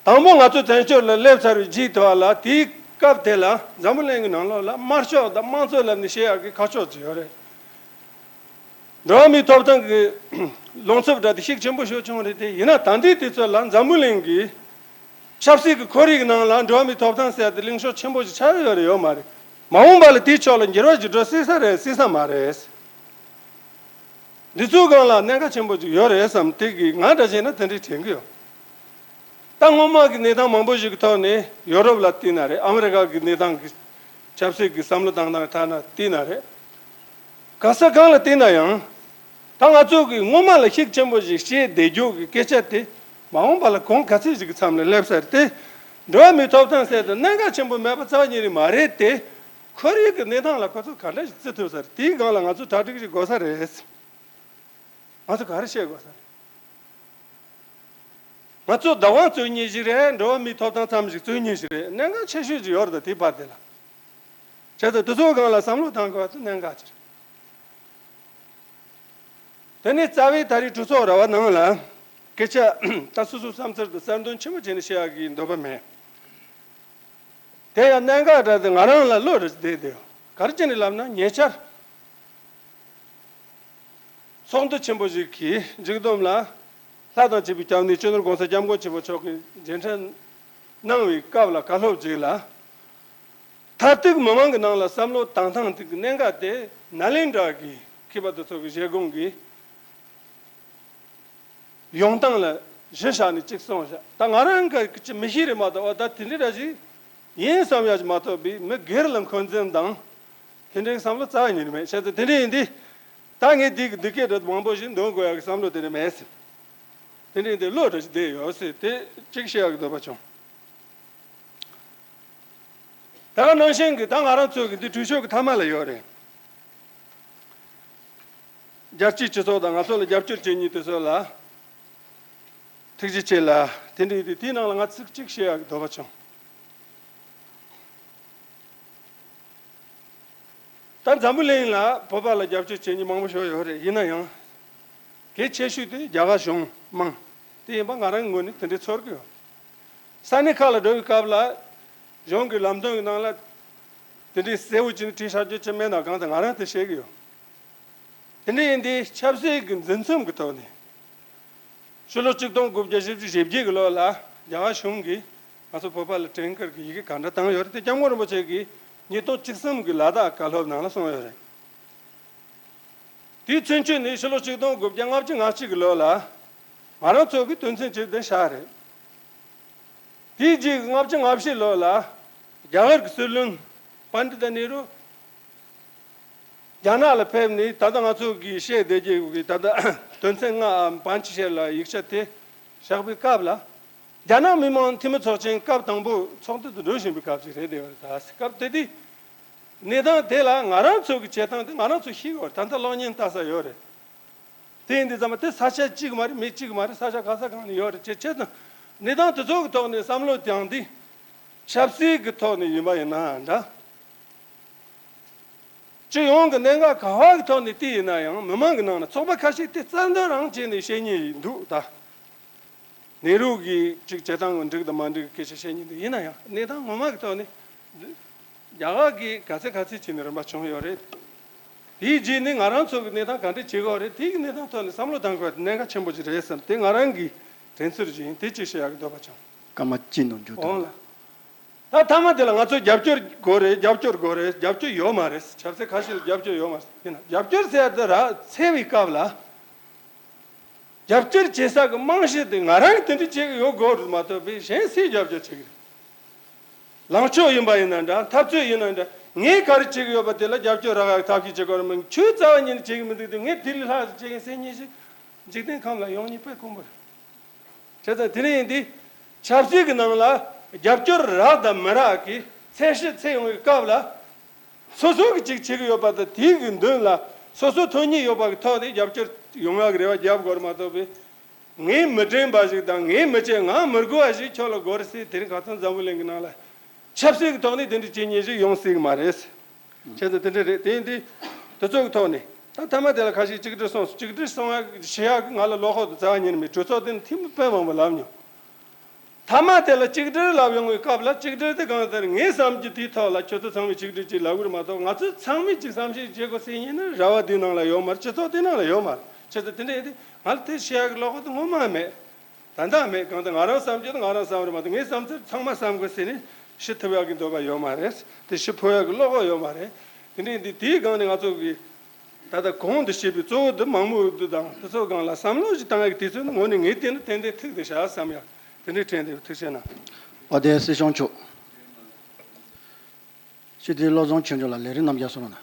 དང་པོ་ང་ཚོ་བཙན་བྱོལ་ལ་སླེབས་ཚར་བའི་རྗེས་དེ་བ་ལ་དེའི་སྐབས་དེ་ལ་འཛམ་བུ་གླིང་གི་ནང་ལོགས་ལ་དམར་ཤོག་དང་དམངས་གཙོ་ལབ་ནས་བཤད་ཡག་གི་ཁ་ཕྱོགས་ཅིག་ཡོད་རེད། འགྲོ་བ་མིའི་ཐོབ་ཐང་གི་ལངས་ཚུལ་འདྲ་དེ་ཤུགས་ཆེན་པོ་ཤོད་བྱུང་རེད་དེ། ཡིན་ན་ད་ལྟའི་དུས་ཚོད་ལ་འཛམ་བུ་གླིང་གི་ཆབ་སྲིད་ཀྱི་ཁོར་ཡུག་ནང་ལ་འགྲོ་བ་མིའི་ཐོབ་ཐང་ཟེར་ཡ་དེ་ལངས་ཕྱོགས་ཆེན་པོ་ཞིག་ཆགས་ཡོད་རེད་ཡོད་མ་རེད། མ་འོངས་པ་ལ་དེའི་ཕྱོགས་ལ་འགྱུར་བ་ཞིག་འགྲོ་སྲིད་ས་རེད་སྲིད་ས་མ་རེད། འདི་ཚོའི་སྒང་ལ་གནད་འགག་ཆེན་པོ་ཞིག་ཡོད་རེད་བསམ། དེ་གི་ང་འདྲ་བྱས་ན་དེ་འདྲའི་དྲན་གི་ཡོད། ད་སྔོན་མ་གི་གནས་སྟངས་མང་པོ་ཞིག་གི་ཐོག་ནས་ཡོ་རོབ་ལ་བལྟས་ན་རེད། ཨ་མི་རི་ཀ་གི་གནས་སྟངས་ཀྱི་ཆབ་སྲིད་ཀྱི་བསམ་བློ་བཏང་སྟངས་ཐ་ན་བལྟས་ན་རེད། ག་ས་གང་ལ་བལྟས་ན་ཡང་། ད་ང་ཚོ་གི་སྔོན་མ་ལ་ཤུགས་ཆེན་པོ་ཞིག་བཤད་བསྡད་རྒྱུ་གི་སྐད་ཆ་དེ་མ་འོངས་པ་ལ་གོང་ག་ཚད་ཞིག་གི་མཚམས་ལ་སླེབས་ས་རེད་དེ། འགྲོ་བ་མིའི་ཐོབ་ཐང་ཟེར་དེ་གནད་འགག་ཆེན་པོ་མེད་པ་རྩ་བ་ཉིད་ནས་མ་རེད་དེ། ཁོར་ཡུག་གི་གནས་སྟངས་ལ་ཁོ་ཚོ་ག་འདྲ་ཞིག་བརྩི་ཐུབ་ས་རེད། དེའི་སྒང་ལ་ང་ཚོ་གྲ་སྒྲིག་ཞིག་དགོས་ས་རེད། ང་ཚོ་ག་རེ་བཤད་དགོས་ས་རེད། ང་ཚོ་བདག་དབང་རྩོད་མཁན་ཞིག་རེད། འགྲོ་བ་མིའི་ཐོབ་ཐང་ཙམ་ཞིག་རྩོད་མཁན་ཞིག་རེད། གནད་འགག་ཆེ་ཤོས་ཅིག་ཡོད་རེད་ད་དེའི་བར་དེ་ལ། བྱས་ཙང་དེ་ཚོའི་སྒང་ལ་བསམ་བློ་བཏང་དགོས་པ་དེ་གནད་འགག་ཅིག་རེད། དེ་ནས་རྩ་བའི་ད་རེས་གྲོས་ཚོགས་ར་བ་ནང་ལ་སྐད་ཆ་ད་སོ་སོའི་བསམ་ཚུལ་དེ་གསལ་འདོན་ཆེན་པོ་བྱས་ནས་བཤད་ཡག་གི་འདོད་པ་མེད། དེ་ཡང་གནད་འགག་འདྲ་དེ་ང་རང་ལ་བློ་རེ་བདེ་བདེ་ཡོད། ག་རེ་བྱས་ནས་ལབ་ན་ཉེ་ཆར། ཚོགས་འདུ་ཆེན་པོ་ཞིག་གིས་མཇུག་བསྡོམས་ལ། ལྷ་དང་བཅས་པའི་སྐྱབས་གནས་སྤྱི་ནོར་༸གོང་ས་༸སྐྱབས་མགོན་ཆེན་པོ་མཆོག་གིས་མཇལ་འཕྲད་གནང་བའི་སྐབས་ལ་བཀའ་སློབ་ཅིག་ལ། མཐར་ཐུག་མི་མང་གི་ནང་ལ་བསམ་བློ་བཏང་སྟངས་དེ་གི་གནད་འགག་དེ་ནཱ་ལེནྡྲ་གི་མཁས་པ་དེ་ཚོ་གི་བཞེད་དགོངས་ཀྱི་ཡོང་སྟངས་ལ་གཞི་བཞག་ནས་གཅིག་གསུངས་བཞག་ད་ང་རང་གི་ཅི་མི་ཤེས་རེད་མ་གཏོགས། ཨོ་ད་དེ་འདྲ་འདྲ་ཞིག་ཡིན་བསམ་ཡག་ཅིག་མ་གཏོགས་པའི་མི་སྒེར་ལ་འཁོན་འཛིན་དང་དེ་འདྲའི་བསམ་བློ་རྩ་བ་ཉིད་ནས་མེད། བྱས་ཙང་དེ་འདྲ་ཡིན་དུས། ད་ངས་འདི་གི་འདི་སྐད་འདྲ་མང་པོ་ཞིག་འདོན་དགོས་ཡག་གི་བསམ་བློ་དེ་འདྲ་མེད་ཟེར། དེ་འདྲ་ཡིན་དུས་བློ་འདྲ་ཞིག་བདེ་ཡོད་ཟེར་དེ་གཅིག་བཤད་ཡག་གི་འདོད་པ་བྱུང་། ད་ག་ནང་བཞིན་གྱི་ད་ང་རང་ཚོ་གི་འདི་གྲོས་ཆོད་ཀྱི་མཐའ་མ་ལ་ཡོད་རེད། རྒྱལ་སྤྱིའི་སྤྱི་ཚོགས་དང་ང་ཚོ་ལ་རྒྱབ་སྐྱོར་བྱེད་མཁན་དེ་ཚོ་ལ་ཐུགས་རྗེ་ཆེ་ལ། དེ་འདྲ་ཡིན་དུས་དེའི་ནང་ལ་ང་ཚིག་གཅིག་བཤད་ཡག་གི་འདོད་པ་བྱུང་། ད་འཛམ་བུ་གླིང་ལ་བོད་པ་ལ་རྒྱབ་སྐྱོར་བྱེད་མཁན་མང་པོ་ཞིག་ཡོད་རེད། ཡིན་ན་ཡང་། གལ་ཆེ་ཤོས་དེ་རྒྱ་གར་གཞུང་མང་དེ་ཡིན་པ་ང་རང་ངོས་ནས་དེ་འདྲའི་ཚོར་གི་ཡོད། ས་གནས་ཁག་ལ་འགྲོ་བའི་སྐབས་ལ་གཞུང་གི་ལམ་སྟོན་གྱི་ནང་ལ་དེ་འདྲའི་གསལ་བོ་བྱས་ནས་བྲིས་བཞག་རྒྱུ་ཅི་མེད་ན་གང་ལྟར་ང་རང་དེ་ཤེས་གི་ཡོད། དེ་འདྲ་ཡིན་དུས་ཆབ་སྲིད་ཀྱི་འཛིན་མཚམས་ཀྱི་ཐོག་ནས། ཕྱི་ལོ་ཆིག་སྟོང་དགུ་བརྒྱ་བཞི་བཅུ་ཞེ་བརྒྱད་ཀྱི་ལོ་ལ་རྒྱ་གར་གཞུང་གིས་ང་ཚོ་བོད་པ་ལ་དྲན་སྐུལ་གྱི་ཡི་གེ་ག་འདྲ་བཏང་ཡོད་རེད་དེ་སྐྱབས་མགོན་རིན་པོ་ཆེ་གིས་ཉིས་སྟོང་བཅུ་གསུམ་གྱི་ལ་དྭགས་བཀའ་སློབ་ནང་ལ་གསུངས་ཡོད་རེད། དེའི་ཚུན་ཆོད་ནས་ཕྱི་ལོ་ཆིག་སྟོང་དགུ་བརྒྱ་ལྔ་བཅུ་ང་གཅིག་གི་ལོ་ལ་ང་རང་ཚོ་གི་དོན་ཚན་བཅུ་བདུན་བཞག་རེད། དེའི་རྗེས་ཀྱི་ལྔ་བཅུ་ང་བཞི་ལོ་ལ་རྒྱ་གར་གྱི་སྲིད་བློན་པཎྜི་ཏ་ནེ་རུ་རྒྱ་ནག་ལ་ཕེབས་ནས་ད་ལྟ་ང་ཚོ་གིས་བཤད་བསྡད་རྒྱུ་གི་ད་ལྟ་དོན་ཚན་ལྔའམ་པཎ་ཆེད་ལ་ཡིག་ཆ་དེ་བཞག་པའི་སྐབས་ལ། རྒྱ་ནག་མི་དམངས་འཐུས་མི་ཚོགས་ཆེན་སྐབས་དང་པོ་ཚོགས་འདུ་དུ་འགྲོ་བཞིན་པའི་སྐབས་ཤིག་རེད་བསྡད་པ་རེད། ད་སྐབས་དེ་དུས་གནས་སྟངས་དེ་ལ་ང་རང་ཚོ་གི་བྱེད་སྟངས་དེ་ང་རང་ཚོ་ཤེས་དགོས་རེད། ད་ལྟ་གློག་བརྙན་ལྟ་ས་ཡོད་རེད། དེ་ཡིན་དུས་ཙམ་པ་དེ་ས་ཆ་གཅིག་མ་རེད། མི་གཅིག་མ་རེད། ས་ཆ་ག་ས་གང་ནས་ཡོད་རེད། བྱས་བྱས་ཙང་གནས་སྟངས་དེ་ཚོ་གི་ཐོག་ནས་བསམ་བློ་བཏང་དུས་ཆབ་སྲིད་ཀྱི་ཐོག་ནས་ཡིན་པ་ཡིན་ན་འདྲ། སྤྱི་ཡོངས་ཀྱི་གནད་འགག་ག་བ་གི་ཐོག་ནས་བལྟས་ཡིན་ན་ཡང་མི་མང་གི་ནང་ན་ཚོགས་པ་ཁ་ཤས་དེ་རྩ་འདོན་རང་བྱས་ནས་བཤད་མཁན་ཡིན་འདུག་ད། ནེ་རུ་གིས་ཅིག་བྱེད་སྟངས་འགྲིག་དང་མ་འགྲིག་གི་སྐད་ཆ་བཤད་མཁན་དེ་ཡིན་ན་ཡང་གནས་སྟངས་ངོ་མ་གི་ཐོག་ནས་རྒྱ་གར་གྱིས་ག་ཚད་ག་ཚད་བྱས་ནས་རིམ་པ་བྱུང་ཡོད་རེད། དེའི་རྗེས་ནས་ང་རང་ཚོ་གི་གནས་སྟངས་ག་འདྲ་བྱེད་དགོས་རེད། དེའི་གནས་སྟངས་ཐོག་ནས་བསམ་བློ་གཏང་དགོས་པ་དེ་གནད་འགག་ཆེན་པོ་ཅིག་རེད་བསམ། དེ་ང་རང་གི་དྲན་ཚུལ་ཅིག་ཡིན། དེ་གཅིག་བཤད་ཡག་གི་འདོད་པ་བྱུང་། སྐར་མ་གཅིག་ནང་འཇུག་ཐུབ། འོང་ལ། ད་མཐའ་མ་དེ་ལ་ང་ཚོ་རྒྱབ་སྐྱོར་དགོས་རེད། རྒྱབ་སྐྱོར་དགོས་རེད། རྒྱབ་སྐྱོར་ཡོད་མ་རེད། ཆབ་སྲིད་ཁ་ཤས་ལ་རྒྱབ་སྐྱོར་ཡོད་མ་རེད། ཡིན་ན་རྒྱབ་སྐྱོར་ཟེར་ཡ་དེ་ར་འཚོལ་བའི་སྐབས་ལ། རྒྱབ་སྐྱོར་བྱེད་ས་གི་རྨང་གཞི་དེ་ང་རང་གིས་དེ་འདྲ་བྱེད་ཀྱི་ཡོད་དགོས་རེད་མ་གཏོགས་པའི་གཞན་སུས་རྒྱབ་སྐྱོར་བྱེད་ཀྱི་རེད། ལངས་ཕྱོགས་ཡིན་པ་ཡིན་ན་འདྲ། འཐབ་རྩོད་ཡིན་ན་འདྲ། ངས་ག་རེ་བྱེད་ཀྱི་ཡོད་པ་དེ་ལ་རྒྱབ་སྐྱོར་རག་ཡག་ཐབས་ཤེས་བྱེད་དགོས་རེད་མིན། ཁྱོད་རྩ་བ་ཉིད་ནས་བྱེད་ཀྱི་མི་འདུག་དུས་ངས་དེ་ལས་ལྷག་ཙམ་བྱེད་མཁན་སེམས་ཉིད་ཞིག་འཇིག་རྟེན་ཁམས་ལ་ཡོང་ཉིད་དཔེ་དཀོན་པོ་རེད། བྱས་ཙང་དེ་འདྲ་ཡིན་དུས་ཆབ་སྲིད་ཀྱི་ནང་ལ་ རྒྱབ་སྐྱོར་རག་དང་མི་རག་གི་ཚད་གཞི་ཚད་ཡོང་བའི་སྐབས་ལ། སོ་སོ་གི་ཅིག་བྱེད་ཀྱི་ཡོད་པ་དང་། དེའི་གི་མདུན་ལ་སོ་སོ་མཐོང་ཉེས་ཡོད་པ་གི་ཐོག་ནས་རྒྱབ་སྐྱོར་ཡོང་ཡག་གི་རེ་བ་རྒྱབ་དགོས་རེད་མ་གཏོགས་པའི། ངས་མི་དྲན་པ་ཞིག་དང་། ངས་མི་བྱེད། ང་མི་དགོས་པ་ཞིག་ཁྱོད་ལ་དགོས་རེད་ཟེར། དེ་རིང་ཁ་སང་འཛམ་བུ་གླིང་གི་ནང་ལ་ཆབ་སྲིད་ཀྱི་ཐོག་ནས་དེ་འདྲ་བྱེད་མཁན་ཞིག་ཡོང་སྲིད་ཀྱི་མ་རེད། བྱས་ཙང་དེ་འདྲ་རེད། དེ་ཡིན་དུས་དེ་ཚོ་གི་ཐོག་ནས། ད་མཐའ་མ་དེ་ལ་ཁ་ཤས་གཅིག་སྒྲིལ་གསུངས་སོང་། གཅིག་སྒྲིལ་གསུང་ཡག་བྱེད་ཡག་གི་ང་ལ་བློ་ཁོག་དང་རྩ་བ་ཉིད་ནས་མེད། གྲོས་ཚོགས་དེ་ནས་ཐེངས་དཔེ་མང་པོ་ལབ་མྱོང་། མཐའ་མ་དེ་ལ་གཅིག་སྒྲིལ་ལབ་ཡོང་བའི་སྐབས་ལ། གཅིག་སྒྲིལ་དེ་གང་ལྟར་ངའི་བསམ་རྒྱུ་དེའི་ཐོག་ལ་ཁྱོད་ཚོ་ཚང་མས་གཅིག་སྒྲིལ་ཅིག་ལབ་གི་རེད་མ་གཏོགས། ང་ཚོ་ཚང་མས་ཅིག་བསམ་ཤེས་བྱེད་དགོས་ཟེར་མཁན་ནི་ར་བ་དེའི་ནང་ལ་ཡོད་མ་རེད། སྤྱི་ཚོགས་དེའི་ནང་ལ་ཡོད་མ་རེད། བྱས་ཙང་དེ་འདྲ་ཡིན་དུས་ང་ལ་དེ་བཤད་ཡག་གི་བློ་ཁོག་དེ་སྔོན་མ་མེད། ད་ལྟ་མེད། གང་ལྟར་ང་རང་བསམ་རྒྱུ་དེ་ང་རང་བསམ་རེད་མ་གཏོགས། ངའི་བསམ་ཚུལ་ཚང་མ་བསམ་དགོས་ཟེར་ནས་ཞུ་ཐུབ་ཡག་གི་འདོད་པ་ཡོད་མ་རེད། དེ་ཞུ་ཕོད་ཡག་གི་བློ་ཁོག་ཡོད་མ་རེད། དེ་འདྲ་ཡིན་དུས་དེའི་སྒང་ནས་ང་ཚོ་གི་ད་ལྟ་གོང་དུ་བཤད་པའི་གཙོ་བོ་འདི་མང་མོས་འདི་དང་དེ་ཚོའི་སྒང་ལ་བསམ་བློ་ཞིག་བཏང་ཡག་གི་དུས་ཚོད་ནི་དངོས་གནས་ངས་བལྟས་ན་ཏན་ཏན་ཐུག་བསྡད་ཤག་བསམ་ཡག་དེ་འདྲའི་དྲན་འདུག། ཐུགས་རྗེ་གནང་། དཔལ་ལྡན་སྲིད་སྐྱོང་མཆོག། སྤྱི་འཐུས་བློ་བཟང་ཆོས་འབྱོར་ལ་ལས་རིམ་རྣམ་གཞག་གསུང་རོགས་གནང་།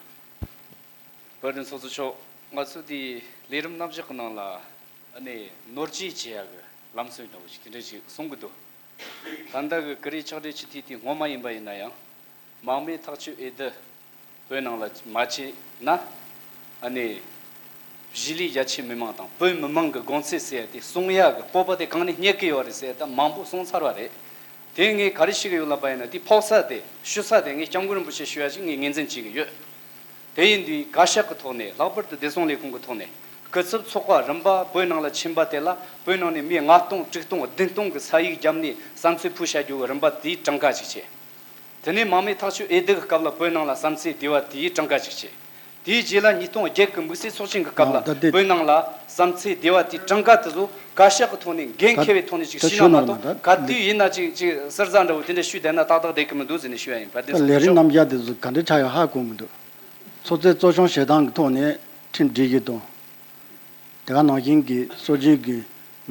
དཔལ་ལྡན་ཚོགས་གཙོ་མཆོག། ང་ཚོ་འདི་ལས་རིམ་རྣམ་གཞག་གི་ནང་ལ་ཨ་ནི་ནོར་སྐྱེལ་བྱེད་ཡག་གི་ལམ་སྲོལ་འདྲ་བོ་ཞིག་དེ་འདྲ་ཞིག་གསུང་གི་འདུག། ད་ལྟ་གི་ཀུ་རེ་ཕྱག་སྦྲེལ་སྤྱི་འཐུས་དེ་སྔོན་མ་ཡིན་པ་ཡིན་ན་ཡང་། མང་མོས་ཐག་གཅོད་འོས་བསྡུ་བོད་ནང་ལ་མ་བྱས་ན། ཨ་ནི་གཞིས་ལུས་རྒྱ་ཆེ་མི་མང་དང་བོད་མི་མང་གི་དགོངས་ཚུལ་ཟེར་ཡ་དེ་གསུང་ཡག་གི་སྤོབས་པ་དེ་གང་ནས་རྙེད་ཀྱི་ཡོད་རེད་ཟེར་ཡ་ད་མང་པོ་གསུངས་ཚར་བ་རེད། དེ་ངས་ག་རེ་ཞུ་གི་ཡོད་ལབ་པ་ཡིན་ན། དེ་ཕོག་ས་དེ་ཞུ་ས་དེ་ངས་སྐྱབས་མགོན་རིན་པོ་ཆེ་ཞུ་ཡ་ཞིག་ངས་ངོས་འཛིན་བྱེད་ཀྱི་ཡོད། དེ་ཡིན་དུས་བཀའ་ཤག་གི་ཐོག་ནས། ལྷག་པར་དུ་བདེ་སྲུང་ལས་ཁུངས་ཀྱི་ཐོག་ནས། སྐུ་ཚབ་ཚོགས་པ་རིམ་པ་བོད་ནང་ལ་ཕྱིན་པ་དེ་ལ་བོད་ནང་ནས་མི་ལྔ་སྟོང་དྲུག་སྟོང་བདུན་སྟོང་གི་ས་ཡིག་བརྒྱབ་ནས་བསམ་ཚུལ་ཕུལ་བྱ་རྒྱུ་གི་རིམ་པ་དེའི་གྲངས་ཀ་ཅིག་བྱས། དེ་ནས་མང་མོས་ཐག་གཅོད་འོས་བསྡུ་གི་སྐབས་ལ་བོད་ནང་ལ་བསམ་ཚུལ་བསྡུ་བ་དེའི་གྲངས་ཀ་ཅིག་བྱས། དེའི་རྗེས་ལ་ཉིས་སྟོང་བརྒྱད་ཀྱི་དམིགས་བསལ་ཚོགས་ཆེན་གྱི་སྐབས་ལ་ད་ལྟ་དེ་བོད་ནང་ལ་བསམ་ཚུལ་བསྡུ་བ་དེའི་གྲངས་ཀ་དེ་ཚོ་བཀའ་ཤག་གི་ཐོག་ནས་འགན་ད་འཁྱེར་བའི་ཐོག་ནས་ཅིག་ད་ཞུས་ན་མ་གཏོགས། ག་དུས་ཡིན་ན་ཅིག་ཅིག་ཟུར་ཟ་འདྲ་བོ་དེ་འདྲ་ཞུས་བསྡད་ན་ཏག་ཏག་བསྡད་ཀྱི་མི་འདུག་ཟེར་ནས་ཞུ་ཡ་ཡིན། བཀའ་དྲིན་ད་ལས་རིམ་རྣམ་གཞག་དེ་ཚོ་ག་འདྲ་ཆགས་ཡོད་ཧ་གོ་མི་འདུག། ཚོགས་གཙོས་གཙོ་སྐྱོང་བྱེད་སྟངས་ཀྱི་ཐོག་ནས་ཁྲིམས་སྒྲིག་གཞི་དང་། དེ་ག་ནང་བཞིན་གྱི་སྲོལ་རྒྱུན་གྱི་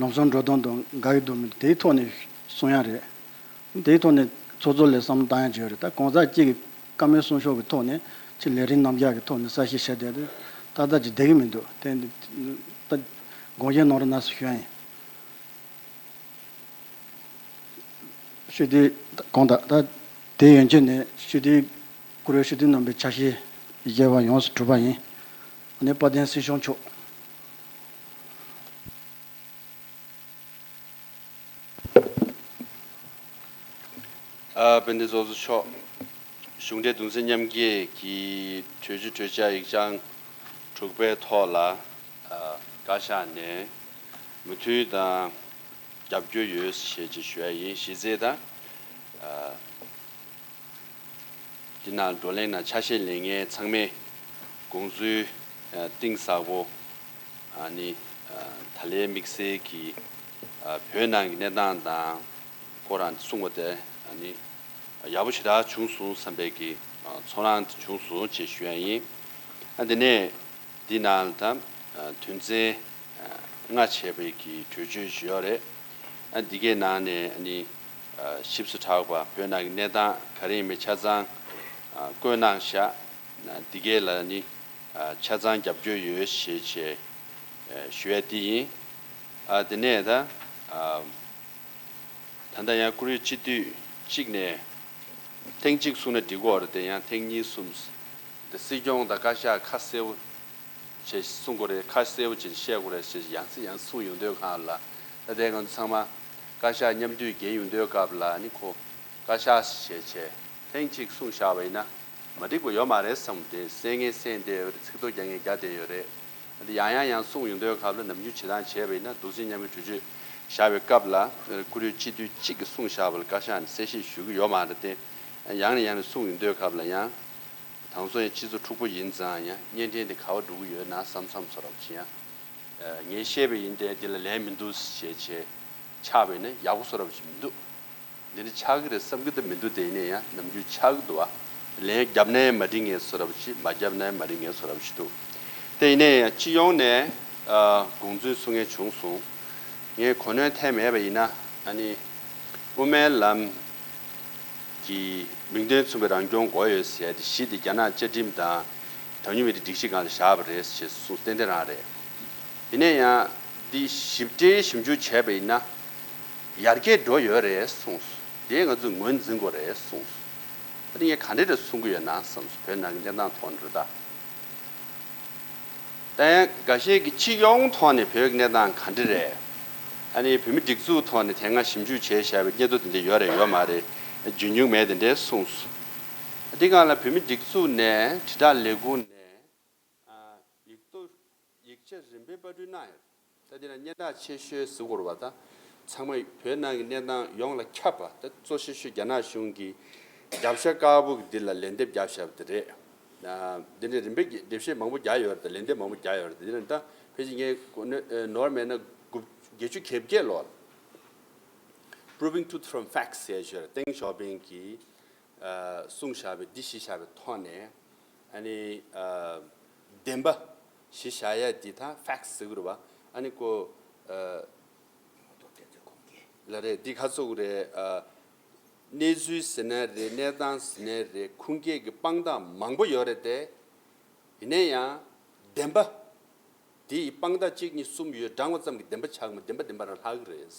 ལམ་སྲོལ་འགྲོ་སྟངས་དང་འགལ་གྱི་འདུག་མི་འདུག་དེའི་ཐོག་ནས་གསུང་ཡ་རེད། དེའི་ཐོག་ནས་ཚོགས་གཙོ་ལ་བསམ་བློ་བཏང་ཡ་བྱས་ཡོད་རེད། ད་གང་ཟག་གཅིག་གི་བཀའ་མོལ་གསུང་ཕྱོགས་ཀྱི་ཐོག་ནས་ཅིག་ལས་རིམ་རྣམ་གཞག་གི་ཐོག་ནས་གསལ་བཤད་བྱས་བསྡད་དུས་ཏག་ཏག་ཅིག་བསྡད་ཀྱི་མི་འདུག། དེ་འདི་ད་དགོངས་བཞེས་གནང་རོགས་གནང་ཞེས་ཞུ་ཡ་ཡིན། སྤྱི་འཐུས་གང་དག་ད་དེ་ཡན་ཆད་ནས་སྤྱི་འཐུས་བཀུར་འོས་སྤྱི་འཐུས་རྣམ་པའི་ཆ་ཤས་བཞེས་པ་ཡོངས་སུ་གྲུབ་པ་ཡིན། ཨ་ནི་དཔལ་ལྡན་སྲིད་སྐྱོང་མཆོག། ཨ། དཔལ་ལྡན་ཚོགས་གཙོ་མཆོག། གཞུང་འབྲེལ་གདུང་སེམས་མཉམ་སྐྱེད་ཀྱི་གྲོས་ཆོད་གྲོས་འཆར་ཡིག་ཆ་དྲུག་པའི་ཐོག་ལ། ཨ། བཀའ་ཤག་ནས་མོས་མཐུན་དང་རྒྱབ་སྐྱོར་ཡོད་ཞེས་ཅིག་ཞུ་ཡ་ཡིན། གཞི་རྩའི་དང་། ཨ། འདི་ནང་བགྲོ་གླེང་ནང་ཆ་ཤས་ལེན་མཁན་ཚང་མས་དགོངས་ཚུལ་གཏིང་ཟབ་པོ། ཨ་ནི་ད་ལན་དམིགས་བསལ་གྱིས་བོད་ནང་གི་གནས་སྟངས་དང་ཁོ་རང་གསུངས་པ་དེ་ཨ་ནི་ཡག་པོ་ཞེ་དྲག་བྱུང་སོང་བསམ་པའི་གི་ཚོར་སྣང་དེ་བྱུང་སོང་ཅེས་ཞུ་ཡ་ཡིན། ཨ། དེ་ནས། འདི་ནང་ལ་ད་དོན་ཚན་ལྔ་བྱས་པའི་གི་གྲོས་ཆོད་ཞིག་ཡོད་རེད། ཨ། འདི་གའི་ནང་ནས་ཨ་ནི་ཞིབ་ཏུ་དྲགས་པ་བོད་ནང་གི་གནས་སྟངས་ག་རེ་ཡིན་མིན་ཆ་ཚང་བཀོད་གནང་བཞག། འདི་གའི་ལ་ནི་ཆ་ཚང་རྒྱབ་སྐྱོར་ཡོད་ཞེས་བྱས་ཞུ་ཡ་འདི་ཡིན། ཨ། དེ་ནས་ད། ད་ལྟ་ཡང་བཀུར་འོས་སྤྱི་འཐུས་གཅིག་ནས་ཐེངས་གཅིག་གསུངས་ན་འགྲིག་གི་ཡོད་རེད་དེ། ཡང་ཐེངས་གཉིས་གསུམ། འདི་སྲིད་སྐྱོང་དང་བཀའ་ཤག་ཁ་གསལ་པོ་བྱས་གསུང་དགོས་རེད། ཁ་གསལ་པོ་བྱས་བཤད་དགོས་རེད་ཞེས་ཡང་སེ་ཡང་སེ་གསུངས་ཡོང་དུས་སྒང་ལ། ད་ལྟའི་ང་ཚོ་ཚང་མ་བཀའ་ཤག་མཉམ་འདུས་རྒྱག་ཡོང་དུས་སྐབས་ལ་ནི་ཁོ་བཀའ་ཤག་ཞེས་བྱས་ཐེངས་གཅིག་གསུངས་བཞག་པ་ཡིན་ན། མ་འགྲིག་པ་ཡོད་མ་རེད་བསམ། དེ་གསན་མཁན་གསན་བསྡད་ཡོད་རེད། ཚིག་ཐོ་རྒྱག་མཁན་རྒྱག་བསྡད་ཡོད་རེད། འདི་ཡང་ཡང་ཡང་གསུངས་ཡོང་དུས་སྐབས་ལ་ནམ་རྒྱུན་བྱེད་སྟངས་བྱས་པ་ཡིན་ན། གདུང་སེམས་མཉམ་སྐྱེད་གྲོས་ཆོད་བཞག་པའི་སྐབས་ལ་བཀུར་འོས་སྤྱི་འཐུས་གཅིག་གིས་གསུངས་བཞག་པ་ལ་བཀའ་ཤག་ནས་གསལ་བཤད་ཞུ་གི་ཡོད་མ་རེད་དེ། ཡང་ནས་ཡང་ནས་གསུངས་ཡོང་དུས་སྐབས་ལ་ཡང་། དང་ཚོ་ཡང་སྤྱི་ཚོགས་འཁྲུག་པོ་ཡིན་ཙང་ཡང་བརྙན་འཕྲིན་དེ་ག་པར་འགྲོ་གི་ཡོད་ན་བསམ་བསམ་བཟོ་འདྲ་བ་ཅིག་ཡང་། ངས་བཤད་པ་ཡིན་ཏེ་འདི་ལ་ལན་མི་འདུག་ཞེས་བྱས་ཆགས་པ་ཡིན་ན་ཡག་པོ་བཟོ་འདྲ་བ་ཅིག་མི་འདུག། འདི་འདྲ་ཆགས་ཀྱི་རེད་བསམ་གྱི་འདུག་མི་འདུག། དེ་ཡིན་ན་ཡང་ནམ་རྒྱུན་ཆགས་ཀྱི་འདུག་བ། ལན་བརྒྱབ་ན་ཡང་མ་འགྲིག་མཁན་བཟོ་འདྲ་བ་ཞིག། མ་བརྒྱབ་ན་ཡང་མ་འགྲིག་མཁན་བཟོ་འདྲ་བ་ཞིག་འདུག། དེ་ཡིན་ན་ཡང་སྤྱི་ཡོངས་ནས་ཨ་དགོངས་ཚུལ་གསུང་མཁན་བྱུང་སོང་། ངས་གོ་གནོན་ཐེབས་མེད་པ་ཡིན་ན། ཨ་ནི་དབུ་མའི་ལམ་གྱི་མིང་དོན་མཚུངས་པའི་རང་སྐྱོང་དགོས་ཡོད་ཟེར་ཡ་དེ་གཞི་དེ་རྒྱ་ནག་བཅའ་ཁྲིམས་དང་དམ་ཉམས་མི་རིགས་སྒྲིག་གཞི་སྒང་ལ་བཞག་པ་རེད་ཞེས་གསུངས། ཏན་ཏན་རང་རེད། ཡིན་ན་ཡང་འདི་ཞིབ་ཕྲའི་ཞིབ་འཇུག་བྱས་པ་ཡིན་ན་ཡར་རྒྱས་འགྲོ་ཡོད་རེད་གསུངས། དེ་ང་ཚོས་ངོས་འཛིན་དགོས་རེད་གསུངས་སོང་། ཨ་ནི་ངས་ག་འདྲ་རེད་གསུང་གི་ཡོད་ན་བསམ་སོང་། བོད་ནང་གི་གནས་སྟངས་ཐོག་ནས་རེད་ད། ད་ཡང་འགའ་ཤས་ཀྱིས་སྤྱི་ཡོངས་ཐོག་ནས་བོད་ཀྱི་གནས་སྟངས་ག་འདྲ་རེད། ཨ་ནི་བོད་མི་སྒྲིག་འཛུགས་ཐོག་ནས་དེ་སྔ་ཞིབ་འཇུག་བྱས་བཞག་པའི་སྙན་ཐོ་དེ་འདྲ་ཡོད་རེད་ཡོད་མ་རེད། རྒྱུས་མྱོང་མེད་དེ་འདྲས་གསུངས་སོང་། འདི་སྒང་ལ་བོད་མི་སྒྲིག་འཛུགས་ནས་དྲིལ་བསྒྲགས་ལས་ཁུངས་ནས་ཡིག་ཐོག་ཡིག་ཆ་རིམ་པས་པར་སྐྲུན་གནང་ཡོད། ད་འདི་ལ་སྙན་གྲགས་ཆེ་ཤོས་ཟེར་དགོས་རེད་པ། ད་ཚང་མ་བོད་ནང་གི་གནས་སྟངས་ཡོངས་ལ་ཁྱབ་པ། ད་གཙོ་ཆེ་ཤོས་རྒྱ་ནག་གཞུང་གིས་རྒྱབ་ཤ་དཀར་པོ་གི་འདི་ལ་ལན་འདེབས་བརྒྱབ་བཞག་པ་དེ་རེད། ཨ། འདི་ནས་རིམ་པས་ཀྱི་འགྲེལ་བཤད་མང་པོ་རྒྱག་ཡོད་རེད། ད་ལན་འདེབས་མང་པོ་རྒྱག་ཡོད་རེད། ད་འདི་ནས་ད་ཕལ་ཆེར་ངས་གོ་གནས་ནོར་མེད་ན་དགུ་བརྒྱད་ཅུ་གྱ་བརྒྱད་ལོར་Proving Truth from Facts ཟེར་ཞོར་ཏེང་ཞའོ་ཕིང་གིས་གསུངས་བཞག་པའི་འདི་གཞི་བཞག་པའི་ཐོག་ནས། ཨ་ནི་བདེན་པ་གཞི་བཞག་ཡ་འདི་ད་facts ཟེར་གི་རེད་པ། ཨ་ནི་ཁོ་ལ་རེད། འདི་ག་ཚོད་རེད། གནས་ཚུལ་ཟེར་ན་རེད། གནས་སྟངས་ཟེར་ན་རེད། ཁུངས་སྐྱེལ་གྱི་དཔང་རྟགས་མང་པོ་ཡོད་རེད་དེ། ཡིན་ན་ཡང་བདེན་པ་དེ་ཡི་དཔང་རྟགས་གཅིག་གཉིས་གསུམ་ཡོད་དྲངས་པ་ཙམ་གྱིས་བདེན་པ་ཆགས་མ། བདེན་པ་བདེན་པ་རང་ལྷག་གི་རེད།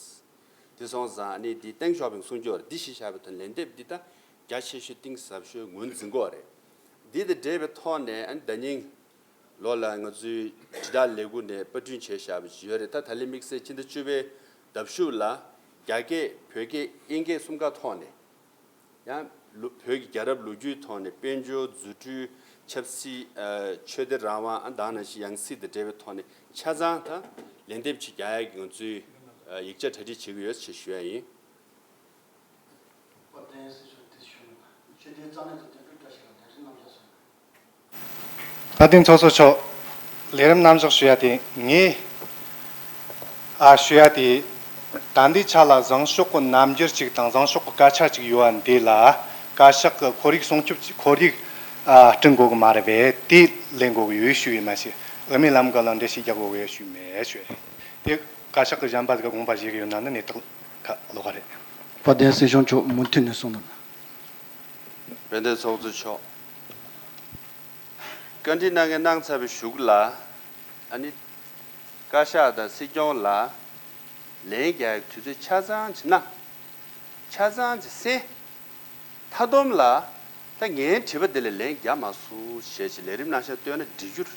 དེ་སོང་ཙང་ཨ་ནི་འདི་ཏེང་ཞའོ་ཕིང་གསུང་རྒྱུ་རེད། འདི་གཞི་བཞག་པའི་ཐོག་ལན་འདེབས་འདི་ད་རྒྱ་ཆེ་ཤོས་གཏིང་ཟབ་ཤོས་ངོས་འཛིན་དགོས་རེད། འདི་དང་འབྲེལ་བའི་ཐོག་ནས་ཨ་ནི་ཟླ་ཉིན་ལོ་ལ་ང་ཚོའི་དྲིལ་བསྒྲགས་ལས་ཁུངས་ནས་པར་སྐྲུན་བྱས་བཞག་པ་ཞིག་ཡོད་རེད། ད་ད་ལན་དམིགས་བསལ་ཕྱི་ཟླ་བཅུ་པའི་ཟླ་གཞུག་ལ་རྒྱ་སྐད། བོད་སྐད། དབྱིན་སྐད་གསུམ་ཀ་ཐོག་ནས། ཡང་ལོ། བོད་ཀྱི་རྒྱལ་རབས་ལོ་རྒྱུས་ཐོག་ནས། དཔལ་འབྱོར། རྫུ་འཕྲུལ། ཆབ་སྲིད། ཨ། ཆོས་དད་རང་དབང་། ཨ། ད་ག་ནང་བཞིན་ཡང་སྲིད་དང་འབྲེལ་བའི་ཐོག་ནས་ཆ་ཚང་ད་ལན་འདེབས་ཅིག་རྒྱག་ཡག་གི་ང་ཚོས་ཡིག་ཆ་གྲ་སྒྲིག་བྱེད་ཀྱི་ཡོད་ཅེས་ཞུ་ཡ་ཡིན། བཀའ་དྲིན་ཚོགས་གཙོ་མཆོག་ལས་རིམ་ནམ་ཞག་ཞུ་ཡ་དེ་ངས་ཨ་ཞུ་ཡ་དེ། ད་ལྟའི་ཆ་ལ་བཟང་ཕྱོགས་ཀྱི་རྣམ་འགྱུར་གཅིག་དང་བཟང་ཕྱོགས་ཀྱི་སྐད་ཆ་གཅིག་ཡོད་པ་འདི་ལ། བཀའ་ཤག་གི་ཁོར་ཡུག་སྲུང་སྐྱོབ་ཀྱི་ཁོར་ཡུག་ཨ་བསྐྲུན་དགོས་ཀྱི་མ་རེད་པས། དེ་ལེན་དགོས་ཀྱི་ཡོད་ཞུ་ཡི་མ་ཟད། འོས་མིའི་ལམ་ཁ་ལ་འགྲེལ་བཤད་རྒྱག་དགོས་ཀྱི་ཡོད་ཞུ་མེད་ཞུ་ཡ། དེ་བཀའ་ཤག་གི་གཞན་པ་ཟིག་ག་དགོངས་པ་བཞེས་ཀྱི་ཡོད་ན་ནི་གནས་སྟངས་ཁ་ལོགས་ཀ་རེད། དཔལ་ལྡན་སྲིད་སྐྱོང་མཆོག་མུ་མཐུད་ནས་གསུང་གནང་། དཔལ་ལྡན་ཚོགས་གཙོ་མཆོག་བཀའ་འདྲི་གནང་མཁན་གནང་ཚར་བའི་གཞུག་ལ། ཨ་ནི་བཀའ་ཤག་དང་སྲིད་སྐྱོང་ལ་ལན་རྒྱག་ཡག་དུས་ཚོད་ཆ་ཚང་ཅིག་གནང་། ཆ་ཚང་ཅིག་གསན། མཐའ་སྡོམ་ལ་ད་ངའི་དྲི་བ་འདི་ལ་ལན་རྒྱག་མ་སོང་ཞེས་ཀྱི་ལས་རིམ་ནང་བཞིན་བཏོན་ན་འགྲིག་རྒྱུ་རེད།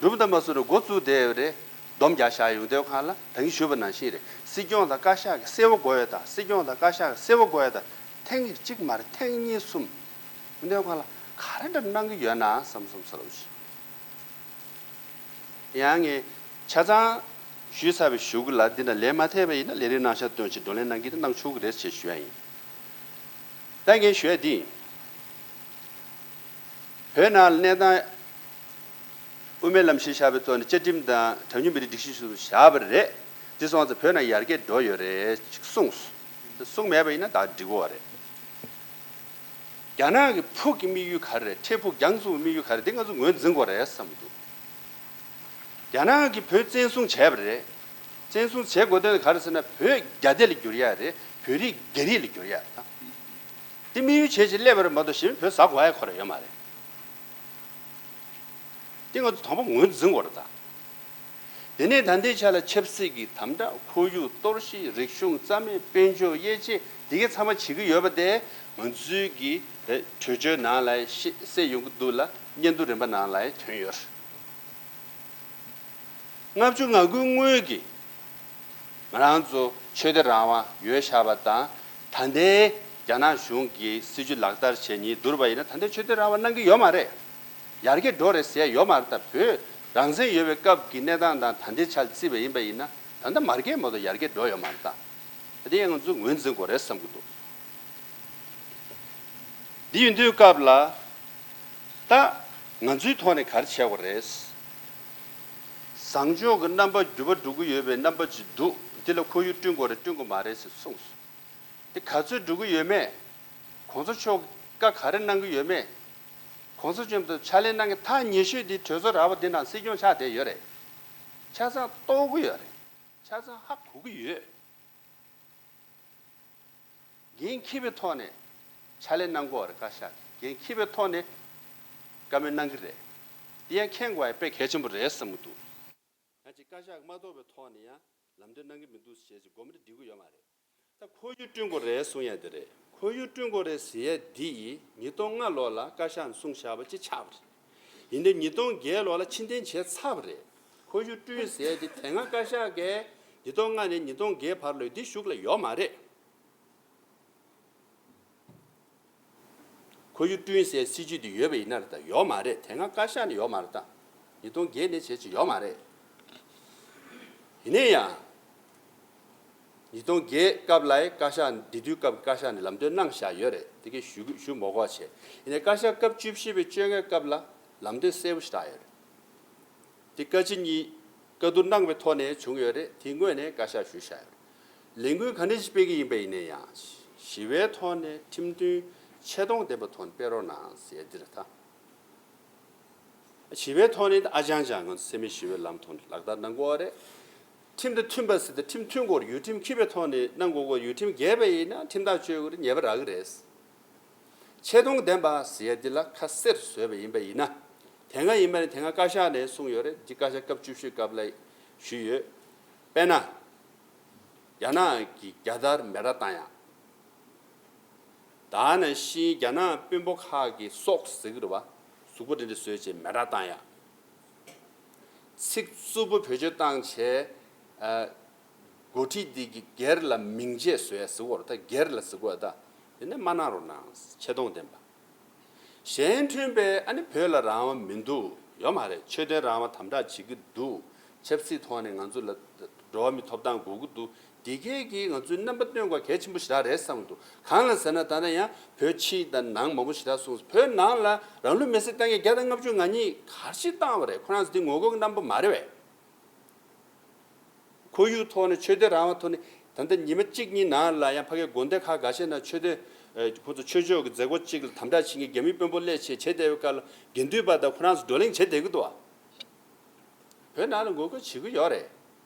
འགྲུབ་དང་མ་སོང་ན་འགོ་བཙུགས་བསྡད་ཡོད་རེད། སྡོམ་རྒྱག་བཞག་ཡོང་དུས་སྒང་ལ་ད་གིན་ཞུས་པ་ནང་བཞིན་རེད། སྲིད་སྐྱོང་དང་བཀའ་ཤག་གི་གསལ་པོ་དགོས་ཡོད་ད། སྲིད་སྐྱོང་དང་བཀའ་ཤག་གི་གསལ་པོ་དགོས་ཡོད་ད། ཐེངས་གཅིག་མ་རེད། ཐེངས་གཉིས་གསུམ། ཡོང་དུས་སྒང་ལ་ག་རེ་འདྲ་གནང་གི་ཡོད་ན་བསམ་བསམ་ཚོར་བ་ཞིག་ཡང་ངས་ཆ་ཚང་ཞུས་ཚར་བའི་གཞུག་ལ་འདི་ན་ལན་མ་ཐེབས་པ་ཡིན་ན་ལས་རིམ་ནང་བཞིན་བཏོན་ཅིག་བགྲོ་གླེང་གནང་གི་རེད། གནང་ཆོག་གི་རེད་ཅེས་ཞུ་ཡ་ཡིན། ད་ངས་ཞུ་ཡ་འདི་ཡིན། བོད་ནང་ལ་གནས་སྟངས་དབུ་མའི་ལམ་གཞི་བཞག་པའི་ཐོག་ནས་བཅའ་ཁྲིམས་དང་གྲངས་ཉུང་མི་རིགས་སྒྲིག་གཞི་སོ་སོ་བཞག་པ་རེད། དེ་སོང་ཙང་བོད་ནང་ཡར་རྒྱས་འགྲོ་ཡོད་རེད་ཅེས་གསུངས་སོང་། གསུངས་མེད་པ་ཡིན་ན་ད་འགྲིག་གོ་བ་རེད། རྒྱ་ནག་གི་ཕུགས་ཀྱི་དམིགས་ཡུལ་ག་རེ་རེད། འཕྲལ་ཕུགས་རྒྱང་འཛུགས་དམིགས་ཡུལ་ག་རེ་རེད། འདི་ང་ཚོ་ངོས་འཛིན་དགོས་རེད་བསམ་གྱི་འདུག་རྒྱ་ནག་གིས་བོད་བཙན་བཟུང་བྱས་པ་རེད། བཙན་བཟུང་བྱེད་དགོས་དོན་ག་རེ་ཟེར་ན། བོད་རྒྱ་སྡེ་ལ་འགྱུར་ཡ་རེད། བོད་རིགས་རྒྱ་རིགས་ལ་འགྱུར་ཡ་རེད། ད་འདི་དམིགས་ཡུལ་བྱས་བྱས་སླེབས་པ་རེད་མ་གཏོགས་གཞན་བོད་ཟ་དགོས་ཡ་ཁོ་རང་ཡོད་མ་རེད། འདི་ང་ཚོ་དང་པོ་ངོས་འཛིན་དགོས་རེད་ད། དེ་ནས་ད་ལྟའི་ཆ་ལ་ཆབ་སྲིད་ཀྱི་དམ་དྲག་ཁོར་ཡུག་གཏོར་བཤིག་རིག་གཞུང་རྩ་མེད། དཔལ་འབྱོར་དབྱེ་འབྱེད། འདི་གའི་ཚང་མ་བྱེད་ཀྱི་ཡོད་པ་དེ་ང་ཚོའི་གི་གྲོས་ཆོད་ནང་ལ་ཤེས་གསལ་ཡོང་གི་འདུག་ལ། སྙན་ཐོ་རིམ་པ་ནང་ལ་ཐོན་ཡོད། ལྔ་བཅུ་ང་དགུའི་སྔོན་གྱི་ང་རང་ཚོ་ཆོས་དད་རང་དབང་ཡོད་བཞག་པ་དང་། ད་ལྟའི་རྒྱ་ནག་གཞུང་གི་སྲིད་བྱུས་ལག་བསྟར་བྱས་ཉིན་བསྡུར་བ་ཡིན་ན་ད་ལྟའི་ཆོས་དད་རང་དབང་གནང་གི་ཡོད་མ་རེད། ཡར་རྒྱས་འགྲོ་རེད་ཟེར་ཡ་ཡོད་མ་རེད། ད་བོད་རང་བཙན་ཡོད་པའི་སྐབས་ཀྱི་གནས་སྟངས་དང་ད་ལྟའི་ཆར་བརྩིས་པ་ཡིན་པ་ཡིན་ན་ད་ལྟ་མར་རྒྱས་མ་གཏོགས་ཡར་རྒྱས་འགྲོ་ཡོད་མ་རེད་ད། ད་དེ་ཡང་ང་ཚོས་ངོས་འཛིན་དགོས་རེད་བསམ་གྱི་འདུག་འདི་ཡིན་དུས་སྐབས་ལ་ད་ང་ཚོའི་ཐོག་ནས་ག་རེ་བྱེད་དགོས་རེད། བཟང་ཕྱོགས་ཀྱི་རྣམ་པ་འགྱུར་བ་འགྲོ་གི་ཡོད་པའི་རྣམ་པ་ཅིག་འདུག་འདི་ལ་ཁོར་ཡུག་བསྐྲུན་དགོས་རེད་བསྐྲུན་དགོས་མ་རེད་ཟེར་གསུངས་སོང་། དེ་ག་ཚོད་འགྲོ་གི་ཡོད་མེད། གོང་ས་མཆོག་བཀའ་ག་རེ་གནང་གི་ཡོད་མེད། གོང་ས་མཆོག་ཏུ་ཕྱག་ལས་གནང་མཁན་ཐག་ཉེ་ཤོས་དེ་གྲོས་ཚོགས་ར་བ་དེ་ནང་སྲིད་སྐྱོང་ཆགས་བསྡད་ཡོད་རེད། ཆ་ཚང་རྟོགས་ཀྱི་ཡོད་རེད། ཆ་ཚང་ཧ་གོ་གི་ཡོད། འགན་འཁྱེར་བའི་ཐོག་ནས་ཕྱག་ལས་གནང་དགོས་རེད། བཀའ་ཤག་གིས་འགན་འཁྱེར་བའི་ཐོག་ནས་བཀའ་མོལ་གནང་གི་རེད། དེ་ཡང་མཁྱེན་དགོས་ཡ་དཔེ་གལ་ཆེན་པོ་རེད་བསམ་གྱི་འདུག་ཡང་ཅིག་བཀའ་ཤག་གིས་མ་རྟོགས་པའི་ཐོག་ནས་ཡང་ལམ་སྟོན་གནང་གི་མི་འདུག་ཞེས་ཅིག་དགོངས་པ་འགྲིག་གི་ཡོད་མ་རེད། ད་ཁོར་ཡུག་བསྐྲུན་དགོས་རེད་གསུང་ཡ་དེ་རེད། ཁོར་ཡུག་བསྐྲུན་དགོས་རེད་ཟེར་ཡ་འདི་ཡིས་ཉིས་སྟོང་ལྔ་ལོ་ལ་བཀའ་ཤག་ནས་གསུངས་བཞག་པ་ཅིག་ཆགས་པ་རེད། ཡིན་ནའི་ཉིས་སྟོང་བརྒྱད་ལོ་ལ་ཕྱིར་འཐེན་བྱས་ཚར་བ་རེད། ཁོར་ཡུག་བསྐྲུན་ཟེར་ཡ་འདི་དེ་སྔ་བཀའ་ཤག་གིས་ཉིས་སྟོང་ལྔ་ནས་ཉིས་སྟོང་བརྒྱད་བར་ལོ་འདི་གཞུག་ལ་ཡོད་མ་རེད། ཁོར་ཡུག་བསྐྲུན་ཟེར་སྲིད་ཇུས་དེ་ཡོད་པ་ཡིན་ན་རེད་ད། ཡོད་མ་རེད། དེ་སྔ་བཀའ་ཤག་ནས་ཡོད་མ་རེད་ད། ཉིས་སྟོང་བརྒྱད་ནས་བྱས་ཅིག་ཡོད་མ་རེད། ཡིན་ན་ཡང་། ཉིས་སྟོང་བརྒྱད་སྐབས་ལ་བཀའ་ཤག་འདི་དུས་སྐབས་བཀའ་ཤག་ནས་ལམ་སྟོན་གནང་བཞག་ཡོད་རེད། དེ་གའི་ཞུ་ཞུ་མ་དགོས་པ་བྱས། ཡིན་ནའི་བཀའ་ཤག་སྐབས་བཅུ་བཞི་པའི་བཅོ་ལྔའི་སྐབས་ལ་ལམ་སྟོན་གསལ་པོ་ཞིག་བསྒྲགས་ཡོད་རེད། དེ་བཀའ་སྤྱི་གཉིས་བཀའ་བསྡུར་གནང་བའི་ཐོག་ནས་བྱུང་ཡོད་རེད། དེ་སྔོན་ནས་བཀའ་ཤག་ཞུས་བཞག་ཡོད་རེད། ལས་འགུལ་ག་འདྲ་ཞིག་སྤེལ་གྱི་ཡིན་པ་ཡིན་ན་ཡང་། ཞི་བའི་ཐོག་ནས་ཁྲིམས་མཐུན་ཆེ་མཐོང་ལྡན་པའི་ཐོག་ནས་སྤེལ་རོགས་གནང་ཟེར་འདི་རེད་ད། ཞི་བའི་ཐོག་ནས་ཨ་ཅང་ཅང་ང་ཚོ་འཚེ་མེད་ཞི་བའི་ལམ་ཐོག་ནས་ལག་བསྟར་གནང་དགོས་པ་རེད། ཁྲིམས་དང་མཐུན་པ་ཟེར་ཏེ་ཁྲིམས་མཐུན་དགོས་རེད། ཡུལ་ཁྲིམས་འཁྱེར་བའི་ཐོག་ནས་གནང་དགོས་གོ། ཡུལ་ཁྲིམས་འགལ་བ་ཡིན་ན་ཁྲིམས་ཐག་གཅོད་དགོས་རེད། ཉེས་པ་རག་གི་རེད། ཆེ་མཐོང་ལྡན་པ་ཟེར་ཡ་འདི་ལ་ཁ་གསལ་བཟོས་པ་ཡིན་པ་ཡིན་ན། དེ་སྔ་ཡིན་པ་ནི་དེ་སྔ་བཀའ་ཤག་ནས་གསུངས་ཡོད་རེད། འདི་བཀའ་ཤག་སྐབས་བཅུ་བཞི་སྐབས་ལ་ཞུས་ཡོད། དཔེར་ན། རྒྱ་ནག་གི་རྒྱལ་དར་མེ་ར་བཏང་ཡག་ད་ནང་བཞིན་རྒྱ་ནག་དཔོན་པོ་ཁག་གི་སོག་ཟེར་གི་རེད་བ། གཟུགས་པོ་འདྲ་འདྲ་བཟོས་བྱས་མེ་ར་བཏང་ཡག་ཚིག་རྩུབ་པོ་བེད་སྤྱོད་བཏང་བྱས། ཨ། འགོ་ཁྲིད་འདི་གི་སྒེར་ལ་མིང་ཆད་བཟོ་ཡ་ཟེར་གོ་རེད་ད། སྒེར་ལ་ཟེར་གོ་ཡ་ད། དེ་ནས་མ་གནང་རོགས་གནང་། ཆེ་མཐོང་ལྡན་པ། གཞན་མཐུན་པའི་ཨ་ནི་བོད་ལ་རང་དབང་མི་འདུག་ཡོད་མ་རེད། ཆོས་དོན་རང་དབང་དམ་དྲག་བྱེད་ཀྱི་འདུག་ཆབ་སྲིད་ཐོག་ནས་ང་ཚོ་ལ་འགྲོ་བ་མིའི་ཐོབ་ཐང་དགོས་ཀྱི་འདུག་འདི་གས་ཀྱིས་ང་ཚོའི་རྣམ་པ་སྟོན་དགོས་གལ་ཆེན་པོ་ཞེ་དྲག་རེད་བསམ་གྱི་འདུག་གང་ལ་ཟེར་ན་ད་ལྟ་ཡང་བོད་ཕྱི་དང་ནང་མང་པོ་ཞེ་དྲག་གསུངས་སོང་། བོད་ནང་ལ་རང་ལུས་མེར་སྲེག་བཏང་མཁན་བརྒྱ་དང་ལྔ་བཅུ་ང་གཉིས་ག་རེ་བྱས་བཏང་བ་རེད། ཁོ་རང་ཚོ་འདི་ངོ་རྒོལ་གྱི་རྣམ་པ་མ་རེད་པས། ཁོར་ཡུག་ཐོག་ནས་ཆོས་དད་རང་དབང་ཐོག་ནས་ད་ལྟ་ཉི་མ་གཅིག་གཉིས་ནང་ལ་ཡང་ཕ་གིའི་དགོན་སྡེ་ཁག་འགའ་ཤས་ནང་ཆོས་དད། ཨ། ཁོ་ཚོ་ཆོས་ཕྱོགས་ཀྱི་མཛད་སྒོ་གཅིག་ལ་དམ་དྲག་བྱེད་མཁན་རྒྱ་མིའི་དཔོན་པོ་སླེབས་བྱས་བྱེད་བསྡད་པའི་སྐབས་ལ་དགེ་འདུན་པ་དང་ཁོ་རང་ཚོ་བགྲོ་གླེང་བྱེད་བསྡད་ཀྱི་འདུག་བ། བོད་ནང་ལ་ངོ་རྒོལ་བྱེད་ཀྱི་ཡོད་རེད།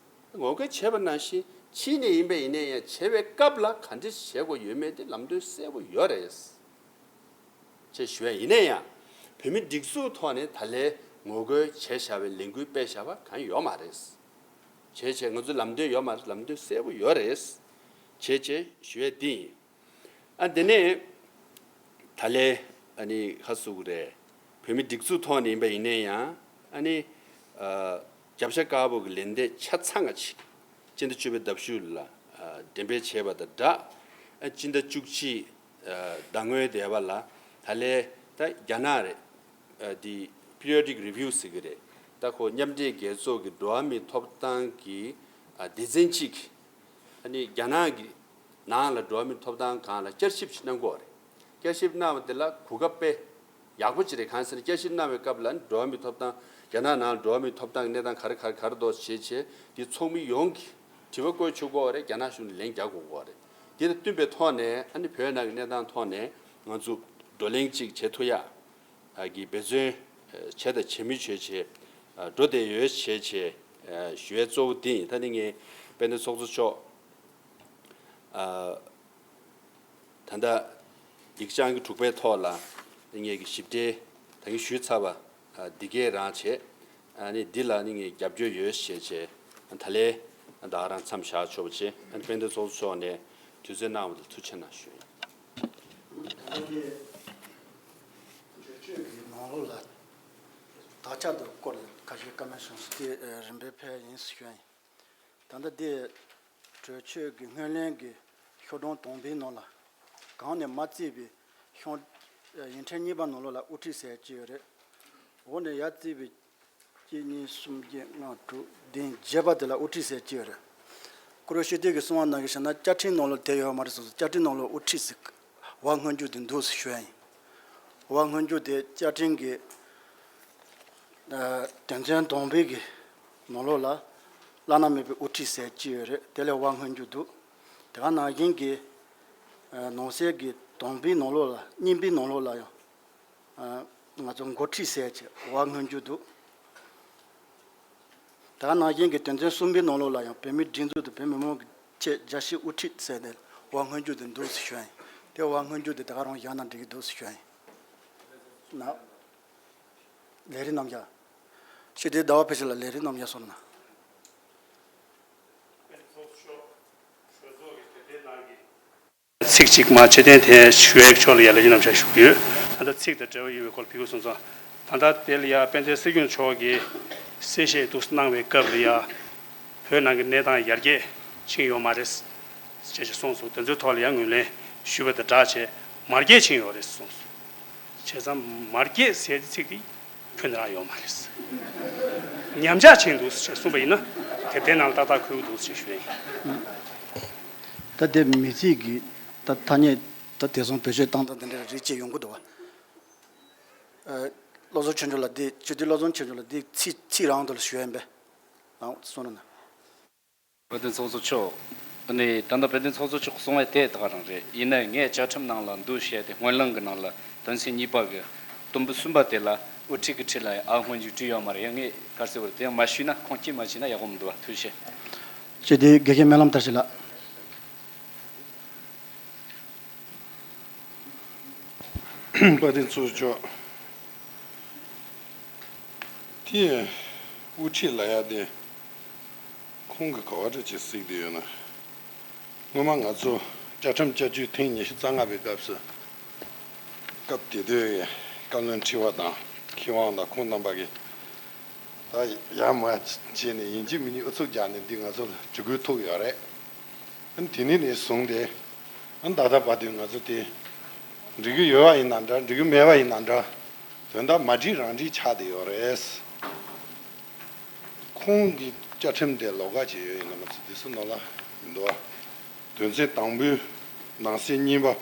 ངོ་རྒོལ་བྱས་པ་ནང་བཞིན་ཕྱི་ནས་ཡིན་པ་ཡིན་ན་ཡང་བྱེད་པའི་སྐབས་ལ་ག་འདྲ་བྱེད་དགོས་ཡོད་མེད་དེ་ལམ་སྟོན་གསལ་པོ་ཡོད་རེད། ཅེས་ཞུ་ཡ་ཡིན་ན་ཡང་། བོད་མི་སྒྲིག་འཛུགས་ཐོག་ནས་ད་ལན་ངོ་རྒོལ་བྱས་བཞག་པའི་ལས་འགུལ་སྤེལ་བཞག་པ་གང་ཡོད་མ་རེད། བྱས་བྱས་ང་ཚོའི་ལམ་སྟོན་ཡོད་མ་རེད། ལམ་སྟོན་གསལ་པོ་ཡོད་རེད། བྱས་བྱས་ཞུ་ཡ་འདི་ཡིན། ཨ། དེ་ནས་ད་ལན་ཨ་ནི་ཁ་གསོ་གི་རེད། བོད་མི་སྒྲིག་འཛུགས་ཐོག་ནས་ཡིན་པ་ཡིན་ན་ཡང་ཨ་ནི། ཨ། རྒྱབ་ཤ་དཀར་པོ་གི་ལན་འདེབས་ཆ་ཚང་ང་ཅིག་སྤྱི་ཟླ་བཅུ་པའི་ཟླ་བཞུགས་ལ། ཨ། འགྲེམས་སྤེལ་བྱས་པ་དང་སྦྲགས། ཨ། སྤྱི་ཟླ་བཅུ་གཅིག་ཨ། ཟླ་སྔོན་དེ་བ་ལ་ད་ལན་ད་རྒྱ་ནག་རེད། ཨ། འདི་periodic review ཟེར་གི་རེད། ད་ཁོ་མཉམ་འབྲེལ་རྒྱལ་ཚོགས་ཀྱི་འགྲོ་བ་མིའི་ཐོབ་ཐང་གི། ཨ། སྡེ་ཚན་གཅིག་ཨ་ནི་རྒྱ་ནག་གི་ནང་ལ་འགྲོ་བ་མིའི་ཐོབ་ཐང་སྒང་ལ་བསྐྱར་ཞིབ་ཞིག་གནང་དགོས་རེད། བསྐྱར་ཞིབ་གནང་བ་དེ་ལ་གོ་སྐབས་དཔེ་ཡག་པོ་ཅིག་རེད། གང་ཟེར་ན་བསྐྱར་ཞིབ་གནང་བའི་སྐབས་ལ་འགྲོ་བ་མིའི་ཐོབ་ཐང་། རྒྱ་ནག་ནང་ལ་འགྲོ་བ་མིའི་ཐོབ་ཐང་གི་གནས་སྟངས་ག་རེ་ག་རེ་ག་རེ་འདུག་བྱས་བྱས་འདི་ཚོགས་མི་ཡོངས་ཀྱིས་དྲི་བ་བཀོད་ཆོག་གི་རེད། རྒྱ་ནག་གཞུང་ནས་ལན་རྒྱག་དགོས་ཀྱི་རེད། འདི་དང་བསྟུན་པའི་ཐོག་ནས་ཨ་ནི་བོད་ནང་གི་གནས་སྟངས་ཐོག་ནས་ང་ཚོ་བགྲོ་གླེང་ཅིག་བྱེད་ཐུབ་ཡ་གི་འབད་བརྩོན་བྱས་དང་བྱེད་མུས་བྱས་བྱས་འགྲོ་བསྡད་ཡོད་བྱས་བྱས་ཞུ་ཡ་གཙོ་བོ་འདི་ཡིན། ད་ནི་ངས་དཔལ་ལྡན་ཚོགས་གཙོ་མཆོག་ཨ། ད་ལྟ་ཡིག་བྱང་གི་དྲུག་པའི་ཐོག་ལ་ངེད་ཀྱི་ཞིབ་ཕྲའི་ད་གིན་ཞུས་ཚར་བ། ཨ། འདི་གས་རང་བྱས། ཨ་ནི་འདི་ལ་ནི་ངས་རྒྱབ་སྐྱོར་ཡོད་ཞེས་བྱས། ད་ལན་ད་ག་རང་མཚམས་བཞག་ཆོག་པ་བྱས། ཨ་ནི་དཔལ་ལྡན་ཚོགས་གཙོ་མཆོག་ནས་དུས་ཚོད་གནང་བ་ལ་ཐུགས་རྗེ་གནང་ཞུ་ཡིན། ད་ལྟ་གྲོས་ཆོད་ཀྱི་ནང་ལོགས་ལ་དག་ཆ་དེ་སྐོར་ལ་ཁ་ཤས་བཀའ་མོལ་གསུངས་སོང་། དེ་རིམ་པས་ཕེབས་ཡིན་ཞུ་ཡིན། ད་ལྟ་འདི་གྲོས་ཆོད་ཀྱི་སྔོན་གླེང་གི་ཤོག་གྲངས་དང་པོའི་ནང་ལ་གོང་ནས་མར་བརྩིས་པའི་ཤོག་ཡིག་ཕྲེང་གཉིས་པ་ནང་ལོགས་ལ་དབུ་ཁྲིད་ཟེར་གྱི་ཡོད་རེད། འོག་ནས་ཡར་བརྩིས་པའི་གཅིག་གཉིས་གསུམ་བརྒྱད་ལྔ་དྲུག་བདུན་བརྒྱད་པ་དེ་ལ་དབུ་ཁྲིད་ཟེར་གྱི་ཡོད་རེད། ཁོ་རང་ཤེས་ལྡན་གྱིས་གསུངས་པ་ནང་བཞིན་བྱས་ན་བཅའ་ཁྲིམས་ནང་ལོགས་དེ་ཡོད་མ་རེད་གསུངས་སོང་། བཅའ་ཁྲིམས་ནང་ལོགས་དབུ་ཁྲིད་ཟེར་དབང་སྔོན་འཇུག་དེ་འདུག་ཟེར་ཞུ་ཡ་ཡིན། དབང་སྔོན་འཇུག་དེ་བཅའ་ཁྲིམས་ཀྱི་ཨ། དོན་ཚན་དང་པོའི་གི་ནང་ལོགས་ལ་བླ་ན་མེད་པའི་དབུ་ཁྲིད་ཟེར་གྱི་ཡོད་རེད། དེ་ལ་དབང་སྔོན་འཇུག་འདུག་དེ་ག་ནང་བཞིན་གྱི་ཨ། ནང་གསེས་ཀྱི་དང་པོའི་ནང་ལོགས་ལ་གཉིས་པའི་ནང་ལོགས་ལ་ཡང་ཨ། ང་ཚོ་འགོ་ཁྲིད་ཟེར་གྱི་དབང་སྔོན་འཇུག་འདུག་དེ་ག་ནང་བཞིན་གྱི་དོན་ཚན་གསུམ་པའི་ནང་ལོགས་ལ་ཡང་བོད་མིའི་སྒྲིག་འཛུགས་དང་བོད་མི་མང་གི་ཆེད་རྒྱལ་སྤྱིའི་དབུ་ཁྲིད་ཟེར་ནས་དབང་སྔོན་འཇུག་དེ་འདུག་ཟེར་ཞུ་ཡ་ཡིན། དེ་དབང་སྔོན་འཇུག་དེ་དེ་ག་རང་བཞག་ན་འགྲིག་གི་འདུག་ཟེར་ཞུ་ཡ་ཡིན། ན། ལས་རིམ་རྣམ་གཞག་ཤེས་ལྡན་ཟླ་བ་ཕལ་ཆེར་ལ་ལས་རིམ་རྣམ་གཞག་སོང་ན། དཔལ་ལྡན་ཚོགས་གཙོ་མཆོག་གྲོས་ཚོགས་ཀྱི་དོན་ཚན་ནང་གི་ གཅིག་མ་ཆེ་ལྡན་དེ་ཞུ་ཡས་ཕྱོགས་ལ་ཡ་ལ་ཡིན་ནམ་ཤ་ཞུ་གི་ཡོད། ད་ལྟ་ཚིག་དང་འབྲེལ་བ་ཡོད་པའི་སྐོར་ཕེབས་སོང་ཙང་། ད་ལྟ་དེ་ལ་ཡ་དཔལ་ལྡན་སྲིད་སྐྱོང་མཆོག་གིས་གསལ་བཤད་འདུག་གནང་བའི་སྐབས་ལ་ཡ། བོད་ནང་གི་གནས་སྟངས་ཡར་རྒྱས་ཕྱིན་ཡོད་མ་རེད། ཅེས་ཅེས་གསུངས་སོང་། དེ་ཚོའི་ཐོག་ལ་ཡང་ངོས་ལེན་ཞུས་པ་དང་སྦྲགས་བྱས་མར་རྒྱས་ཕྱིན་ཡོད་རེད་གསུངས་སོང་། བྱས་ཙང་མར་རྒྱས་ཟེར་ཚིག་དེ་ཁྱོན་ནས་རང་ཡོད་མ་རེད། ཉམས་ཆག་ཕྱིན་འདུག་ཅེས་གསུངས་པ་ཡིན་ན་དེ་དེ་ནང་ཏག་ཏག་འཁོད་ཀྱི་འདུག་ཅེས་ཞུ་ཡིན། ད་དེ་མི་ཚིག་གི་ད་ཐ་སྙད་ད་དེ་སོང་བེད་སྤྱོད་བཏང་སྟངས་དེ་འདྲ་རིགས་ཅིག་ཡོང་གི་འདུག་བ། ཨ། བློ་བཟང་ཆོས་འབྱོར་ལགས་འདི་སྤྱི་འཐུས་བློ་བཟང་ཆོས་འབྱོར་ལགས་འདི་ཚིག་ཚིག་རང་དུ་ལ་ཞུ་ཡ་ཡིན་པས། རང་གསུང་རོགས་གནང་། དཔལ་ལྡན་ཚོགས་གཙོ་མཆོག་ཨ་ནི་ད་ལྟ་དཔལ་ལྡན་ཚོགས་གཙོ་མཆོག་གསུང་བ་དེ་ད་ག་རང་རེད། ཡིན་ནའི་ངས་བཅའ་ཁྲིམས་ནང་ལ་འདུག་བཤད་དེ་སྔོན་གླེང་གི་ནང་ལ་དོན་ཚན་གཉིས་པ་གི་དུམ་བུ་གསུམ་པ་དེ་ལ་དབུ་ཁྲིད་ཀྱི་ཁྲི་ལ་ཨ་སྔོན་འཇུག་བྲིས་ཡོད་མ་རེད། ཡང་ངས་ག་རེ་ཟེར་བ་རེད། དེ་ཡང་མ་ཞུས་ན་ཁུངས་སྐྱེལ་མ་བྱས་ན་ཡག་པོ་མི་འདུག་བ། ཐུགས་རྗེ་ཆེ། ཅེས་དེ་དགེ་རྒན་སྨོན་ལམ་མཐར་ཕྱིན་ལགས། དཔལ་ལྡན་ཚོགས་གཙོ་མཆོག་དེ་དབུ་ཁྲིད་ལབ་ཡ་དེ་ཁོང་གི་ག་བ་འདྲ་ཅིག་གཟིགས་བསྡད་ཡོད་ན། སྔོན་མ་ང་ཚོ་བཅའ་ཁྲིམས་བསྐྱར་བཅོས་ཐེངས་ཉི་ཤུ་རྩ་ལྔ་པའི་སྐབས་སུ། སྐབས་དེ་དུས་བཀའ་བློན་ཁྲི་པ་དང་མཁས་དབང་དང་ཁོང་རྣམ་པ་གིས་ད་ཡར་མར་བྱས་ནས་ཡིན་གཅིག་མིན་གཅིག་ཨུ་ཚུགས་རྒྱག་ནས་འདི་ང་ཚོ་ལ་གྲོས་འགོ་ཐུག་ཡོད་རེད། ཨ་ནི་དེ་ནས་ནས་བཟུང་སྟེ། ཨ་ནི་ད་ལྟ་བར་དུ་ང་ཚོ་དེ་འགྲིག་གི་ཡོད་པ་ཡིན་ན་འདྲ་འགྲིག་གི་མེད་པ་ཡིན་ན་འདྲ། དོན་དག་མ་འགྲིག་རང་འགྲིག་ཆགས་བསྡད་ཡོད་རེད། ཁོང་གི་བཅའ་ཁྲིམས་དེ་ལོགས་ཀ་བྱས་ཡོད་ཡིན་ན་མ་ཚད་དེ་ཚོ་ནང་ལ་མི་འདུག་ཨ། དོན་ཚན་དང་པོའི་ནང་གསེས་གཉིས་པ།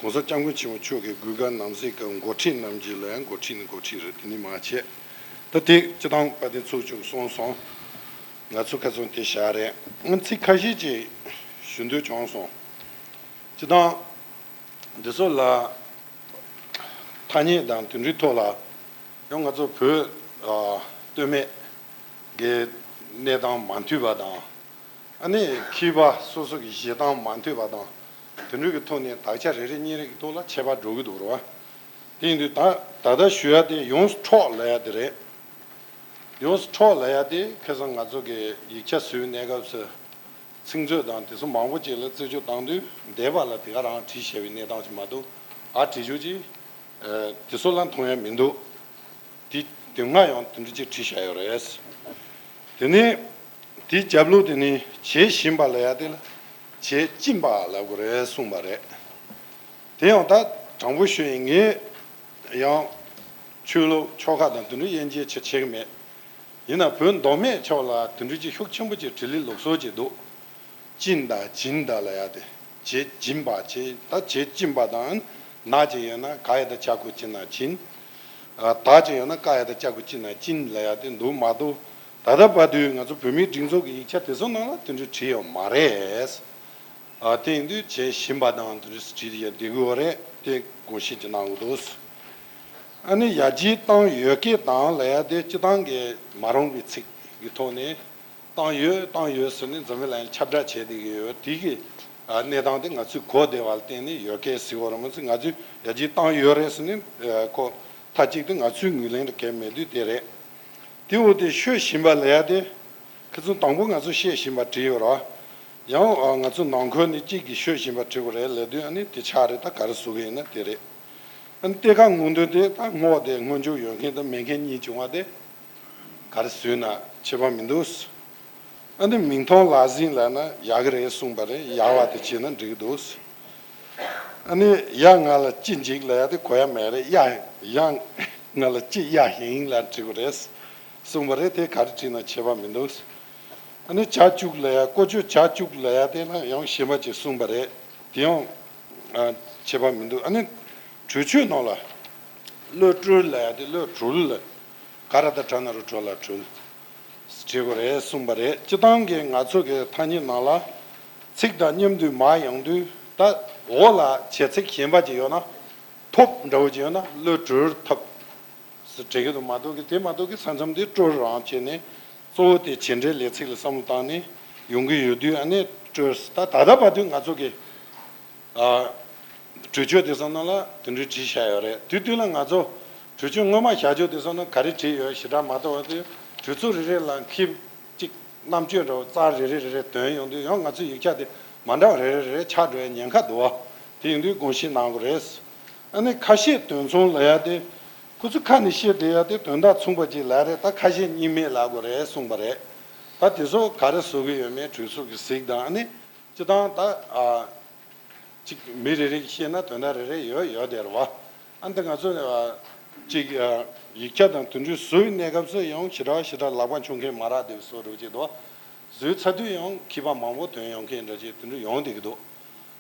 གོང་ས་སྐྱབས་མགོན་ཆེན་པོ་མཆོག་གིས་གུས་བཀུར་ནམ་གསེས་ཀྱི་འགོ་ཁྲིད་རྣམས་ཀྱིས་ལ་ཡང་འགོ་ཁྲིད་ནི་འགོ་ཁྲིད་རེད། དེ་ནི་མ་བྱས། ད་དེ་སྤྱི་བཏང་དཔལ་ལྡན་ཚོགས་གཙོས་གསུངས་སོང་། ང་ཚོ་ཁ་སང་དེ་བཞག་རེད། ང་ཚིག་ཁ་ཤས་ཅིག་ཞུ་འདོད་བྱུང་སོང་། སྤྱི་བཏང་འདི་ཚོ་ལ་ཐ་སྙད་དང་དེ་འདྲའི་ཐོག་ལ་ཡང་ང་ཚོ་བོད་ཨ་སྟོད་སྨད་ཀྱི་གནས་སྟངས་མ་མཐུན་པ་དང་། ཨ་ནི་མཁས་པ་སོ་སོ་གི་བཞེད་སྟངས་མ་མཐུན་པ་དང་། དེ་འདྲ་གི་ཐོག་ནས་དག་ཆ་རེ་རེ་གཉིས་རེ་གི་ཐོག་ལ་ཁྱད་པར་འགྲོ་གི་འདུག་རེད་བ། དེ་ཡིན་དུས་ད་ད་ལྟ་ཞུ་ཡ་དེ་ཡོངས་སུ་འཕྲོག་ལབ་ཡ་དེ་རེད། ཡོངས་སུ་འཕྲོག་ལབ་ཡ་དེ་ཁ་སང་ང་ཚོ་གི་ཡིག་ཆ་བཟོས་པའི་གནས་སྐབས་སུ་ཚིག་མཛོད་དང་དེ་ཚོ་མང་པོ་ཅིག་ལ་རྩད་གཅོད་བཏང་དུས་འདས་པ་ལ་དེ་ག་རང་བྲིས་བཞག་པའི་གནས་སྟངས་ཅིག་མ་གཏོགས་ཨ་བྲིས་ཆོག་ཅིག་དེ་ཚོ་ལ་མཐོང་ཡ་མི་འདུག་དེ་དེ་སྔ་ཡང་དེ་འདྲ་ཅིག་བྲིས་བཞག་ཡོད་རེད། དེ་ནས། དེའི་རྒྱབ་ལོགས་དེ་ནི་བྱེད་བཞིན་པ་ལབ་ཡ་དེ་ལ་བྱེད་ཀྱིན་པ་ལབ་དགོས་རེད་གསུངས་པ་རེད། དེ་ཡང་ད་དྲང་པོ་ཤོད་ཡིན། ངས་ཡང་ཆོས་ལུགས་ཆོལ་ཁ་དང་དེ་འདྲ་དབྱེ་འབྱེད་ཆེ་བྱེད་ཀྱི་མེད། ཡིན་ན་བོད་མདོ་སྨད་ཕྱོགས་ལ་དེ་འདྲ་ཅིག་ཤུགས་ཆེན་པོ་ཅིག་དྲིལ་ལི་ལུགས་སྲོལ་ཅིག་འདུག་ཀྱིན་དང་བྱིན་དང་ལབ་ཡ་དེ་བྱེད་ཀྱིན་པ་བྱེད་ད་བྱེད་ཀྱིན་པ་དང་ན་ཅིག་ཡོད་ན་ག་ཡ་ད་ཅ་གུ་ཅི་ན་བྱིན། ད་ཅིག་ཡོད་ན་ཀ་ཡ་ད་ཅ་གུ་ཅི་ན་ཀྱིན་ལབ་ཡ་དེ་འདུག་མ་གཏོགས། ད་ལྟ་བར་དུ་ང་ཚོ་བོད་མིའི་སྒྲིག་འཛུགས་ཀྱི་ཡིག་ཆ་དེ་ཚོ་ནང་ལ་དེ་འདྲ་བྲིས་ཡོད་མ་རེད། ཨ་དེ་ཡིན་དུས་བྱེད་བཞིན་པ་དང་དེ་འདྲ་བྲིས་ཡ་བསྡད་དགོས་པ་རེད། དེ་དགོངས་བཞེས་ཀྱི་གནང་དགོས་འདུག་ཨ་ནི་ཡར་རྒྱས་བཏང་ཡོད་སྐད་དང་ལབ་ཡ་དེ་སྤྱི་བཏང་གི་མ་རུང་བའི་ཚིག་གི་ཐོག་ནས་བཏང་ཡོད་བཏང་ཡོད་ཟེར་ནས་འཛམ་བུ་གླིང་ཁྱབ་བསྒྲགས་བྱས་བསྡད་ཀྱི་ཡོད། དེ་གི་ཨ་གནས་སྟངས་དེ་ང་ཚོས་གོ་བདེ་བ་ལ་བརྟེན་ནས་ཡོད་སྐད་ཟེར་བ་རེད་མ་ཚད། ང་ཚོས་ཡར་རྒྱས་བཏང་ཡོད་རེད་ཟེར་ནས་ཨ་ཁོ་མཐའ་གཅིག་ཏུ་ང་ཚོའི་ངོས་ལེན་ལ་གལ་མེད་དུས་དེ་རེད། དེ་འོ་དེ་ཤོད་བཞིན་པ་ལབ་ཡ་དེ། ཁ་སང་དང་པོ་ང་ཚོ་བཤད་བཞིན་པ་བྲིས་ཡོད་ར། ཡང་ཨ་ང་ཚོ་ནང་ཁུལ་ནས་གཅིག་གིས་ཤོད་བཞིན་པ་བྲིས་དགོས་རེད་ལབ་དུས་ཨ་ནི་དེ་ཆགས་རེད། ད་ག་རེ་བཟོ་གི་ཡིན་ན་དེ་རེད། ཨ་ནི་གཏེར་ཁ་སྔོག་འདོན་དེ་ད་སྔོག་དེ་སྔོན་འཇུག་ཡོད་མཁན་དང་མེད་མཁན་གཉིས་བྱུང་བ་དེ། ག་རེ་བཟོས་ན་ཁྱད་པར་མི་འདུག་ཨ་ནི་མིག་མཐོང་ལག་ཟིན་ལབ་ན་ཡག་གི་རེད་གསུངས་པ་རེད། ཡག་པ་དེ་བྱས་ན་འགྲིག་གི་འདུག་ཨ་ནི་ཡ་ང་ལ་ཅི་འཇིགས་ལབ་ཡ་དེ་གོ་ཡ་མེད་རེད། ཡ་ཡ་ང་ལ་ཅི་ཡ་ཧིང་ལབ་འབྲི་དགོས་རེད། གསུངས་པ་རེད། དེ་ག་རེ་བྲིས་ན་ཁྱད་པར་མི་འདུག་ཨ་ནི་བྱ་བཅུག་ལབ་ཡ་ཀོ་ཅོ་བྱ་བཅུག་ལབ་ཡ་དེ་ལ་ཡང་གཞན་པ་ཅིག་གསུངས་པ་རེད། དེ་ཡང་ཨ་ཁྱད་པར་མི་འདུག་ཨ་ནི་གྲོས་ཆོད་ནང་ལ་བློ་གྲོལ་ལབ་ཡ་དེ་བློ་གྲོལ་ལ་ག་ར་ད་དྲ་ན་རུ་གྲོལ་ལ་གྲོལ་བྲིས་དགོས་རེད་གསུངས་པ་རེད། སྤྱི་བཏང་གི་ང་ཚོ་གི་ཐ་སྙད་ནང་ལ་ཚིག་དང་མཉམ་དུ་མར་ཡོང་དུས་ད་འོག་ལ་བྱེད་ཚིག་གཞན་པ་ཅིག་ཡོད་ན་ཐོབ་འདྲ་བོ་ཅིག་ཡོད་ན་བློ་གྲོལ་ཐབས། སུ་བྲིས་ཀྱི་འདུག་མ་གཏོགས་ཀྱི་དེ་མ་གཏོགས་ཀྱི་ས་མཚམས་དེ་སྤྲོ་རང་བྱས་ནས་གཙོ་བོ་དེ་བྱེད་འབྲེལ་ལས་ཚིག་ལ་བསམ་བློ་བཏང་ནས་ཡོང་གི་ཡོད་དུས་ཨ་ནི་སྤྲོ་ད་ད་ལྟ་བར་དུ་ང་ཚོ་གི་ཨ་གྲོས་ཆོད་དེ་ཚོ་ནང་ལ་དེ་འདྲའི་བྲིས་བཞག་ཡོད་རེད། དུས་དུས་ལ་ང་ཚོ་གྲོས་ཆོད་སྔོན་མ་བཞག་ཆོག་དེ་ཚོ་ནང་ག་རེ་བྲིས་ཡོད་ཞེ་དྲག་མ་གཏོགས་པ་དེ་གྲོས་ཚོགས་རེ་རེ་ལ་མཁས་གཅིག་རྣམ་དཔྱོད་འདྲ་བོ་རྩ་རེ་རེ་རེ་རེ་འདོན་ཡོང་དུས་ཡང་ང་ཚོའི་ཡིག་ཆ་དེ་མ་འདྲ་བ་རེ་རེ་རེ་རེ་ཆགས་འགྲོ་ཡ་ཉེན་ཁ་འདུག་བ། དེ་ཡིན་དུས་དགོངས་བཞེས་གནང་དགོས་རེད། ཨ་ནི་ཁ་ཤས་དོན་ཚོང་ལབ་ཡ་དེ། ཁོ་ཚོ་ཁ་ནས་བཤད་བསྡད་ཡ་དེ་དོན་དག་མཚུངས་པ་ཅིག་ལབ་རེད། ད་ཁ་ཤས་གཉིས་མེད་ལབ་དགོས་རེད་གསུངས་པ་རེད། ད་དེ་ཚོ་ག་རེ་བཟོ་གི་ཡོད་མེད་གྲོས་ཚོགས་ཀྱི་གཟིགས་དང་། ཨ་ནི་སྤྱི་བཏང་ད་ཨ། ཅིག་མི་རེ་རེ་གིས་བཤད་ན་དོན་དག་རེ་རེ་ཡོད་ཡོད་དེ་རེད་བ། ཨ་ནི་ད་ང་ཚོ་ཨ། ཅིག་ཨ། ཡིག་ཆ་དང་དེ་འདྲའི་བཟོ་བའི་གནས་སྐབས་སུ་ཡང་ཞེ་དྲག་ཞེ་དྲག་ལག་པ་འཆོང་མཁན་མ་རག་དེ་བཟོ་འགྲོ་གི་འདུག་བཟོས་ཚར་དུས་ཡང་མཁས་པ་མང་པོ་ཐོན་ཡོང་མཁན་འདྲ་ཅིག་དེ་འདྲ་ཡོང་བསྡད་ཀྱི་འདུག་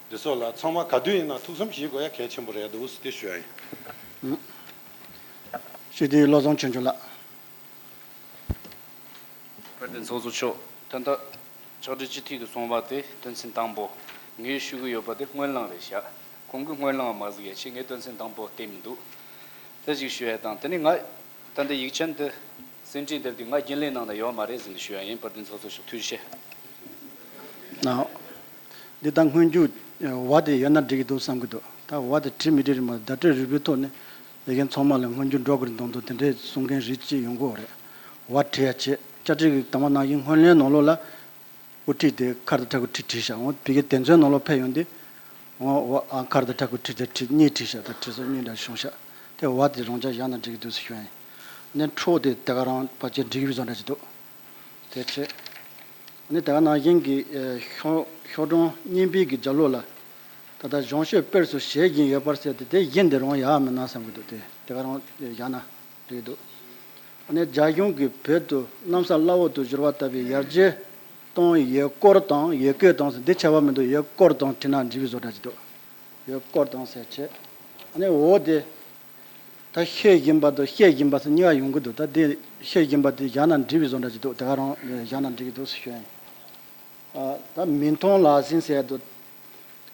འདི་ཚོ་ལ་ཚང་མ་ག་དུས་ཡིན་ན་ཐུགས་བསམ་བཞེས་དགོས་ཡ་གལ་ཆེན་པོ་རེད་འདུག་ཟེར་ཏེ་ཞུ་ཡ་ཡིན། སྤྱི་འཐུས་བློ་བཟང་ཆོས་འབྱོར་ལགས། དཔལ་ལྡན་ཚོགས་གཙོ་མཆོག་ད་ལྟ་ཕྱག་སྦྲེལ་སྤྱི་འཐུས་ཀྱིས་གསུངས་པ་དེ་དོན་ཚན་དང་པོ། ངས་ཞུ་གི་ཡོད་པ་དེ་སྔོན་ལངས་རེད་བཞག་ཁོང་གིས་སྔོན་ལངས་མ་གཟིགས་ཡ་ཆེད་ངས་དོན་ཚན་དང་པོ་བལྟས་མི་འདུག་དེ་ཞིག་ཞུ་ཡ་དང་། དེ་ནས་ང་ད་ལྟ་ཡིག་ཆ་འདི་གསན་འཕྲིན་དེབ་འདི་ང་རྒྱུན་ལས་ནང་ན་ཡོད་མ་རེད་ཟེར་ནས་ཞུ་ཡ་ཡིན། དཔལ་ལྡན་ཚོགས་གཙོ་མཆོག་ཐུགས་རྗེ་ཆེ། ནའོ། འདི་ད་སྔོན་འཇུག་བ་དེ་ཡོད་ན་འགྲིག་གི་འདུག་བསམ་གི་འདུག་ད་བ་དེ་བྲིས་མི་བྲིས་རེད་མ་རེད། བརྡ་སྤྲོད་རིལ་བུའི་ཐོག་ནས་ལས་འགན་ཚང་མ་ལ་སྔོན་འཇུག་འགྲོ་དགོས་རེད་མདོག་མདོག་དེ་འདྲས་གསུང་མཁན་རིགས་གཅིག་ཡོང་གི་ཡོད་རེད། བ་བྲིས་ཡ་བྱེད། བཅའ་ཁྲིམས་ཀྱི་དང་པོ་ནང་བཞིན་སྔོན་གླེང་ནང་ལོགས་ལ་དབུ་ཁྲིད་དེ་ཁ་བརྡ་དྲག་པོ་བྲིས་བྲིས་ཤག་འོ་བི་གའི་དེ་ཚོའི་ནང་ལོགས་ཕེབས་ཡོང་དུས། འོ་འོ་ཨ་ཁ་བརྡ་དྲག་པོ་བྲིས་དེ་བྲིས་གཉིས་བྲིས་ཤག་ད་བྲིས་སོ་གཉིས་འདྲ་བྱུང་ཤག་དེ་བ་དེ་རང་ཅག་བཞག་ན་འགྲིག་གི་འདུག་ཟེར་ཞུ་ཡ་ཡིན། ནས་འཕྲོ་དེ་དེ་ག་རང་ཕལ་ཆེར་འགྲིག་གི་བཟོ་འདྲ་ཅིག་འདུག་དེ་བྱས། ཨ་ནི་ད་ག་ནང་བཞིན་གྱི་ཤོག་ཤོག་གྲངས་གཉིས་པའི་གི་རྒྱབ་ལོགས་ལ། ད་ལྟ་གཞུང་ཤོག་དཔེར་སུ་བཞེས་བཞིན་ཡོད་པར་ཟེར་ཏེ་དེ་བཞིན་དེ་རང་ཡག་མིན་ན་བསམ་གྱི་འདུག་དེ་དེ་ག་རང་བཞག་ན་འགྲིག་འདུག་ཨ་ནི་རྒྱ་གཞུང་གིས་བོད་དུ་གནམ་ས་བླ་འོག་ཏུ་བཞུར་བ་ལྟ་བུའི་ཡར་རྒྱས་གཏོང་ཡས་སྐོར་དང་ཡས་སྐོར་དང་ཟེར་འདི་ཁྱད་པར་མི་འདུག་ཡས་སྐོར་དང་བྲིས་ན་འགྲིག་པའི་བཟོ་འདྲ་ཅིག་འདུག་ཡས་སྐོར་དང་ཟེར་བྱས། ཨ་ནི་འོ་དེ། ད་བཤད་བཞིན་པ་དང་བཤད་བཞིན་པ་ཟེར་གཉིས་ཀ་ཡོང་གི་འདུག་ད་དེ་བཤད་བཞིན་པ་དེ་བཞག་ན་འགྲིག་པའི་བཟོ་འདྲ་ཅིག་འདུག་དེ་ག་རང་བཞག་ན་འགྲིག་གི་འདུག་ཟེར་ཞུ་ཡ་ཡིན། ཨ། ད་མིག་མཐོང་ལག་ཟིན་ཟེར་ཡ་འདུག་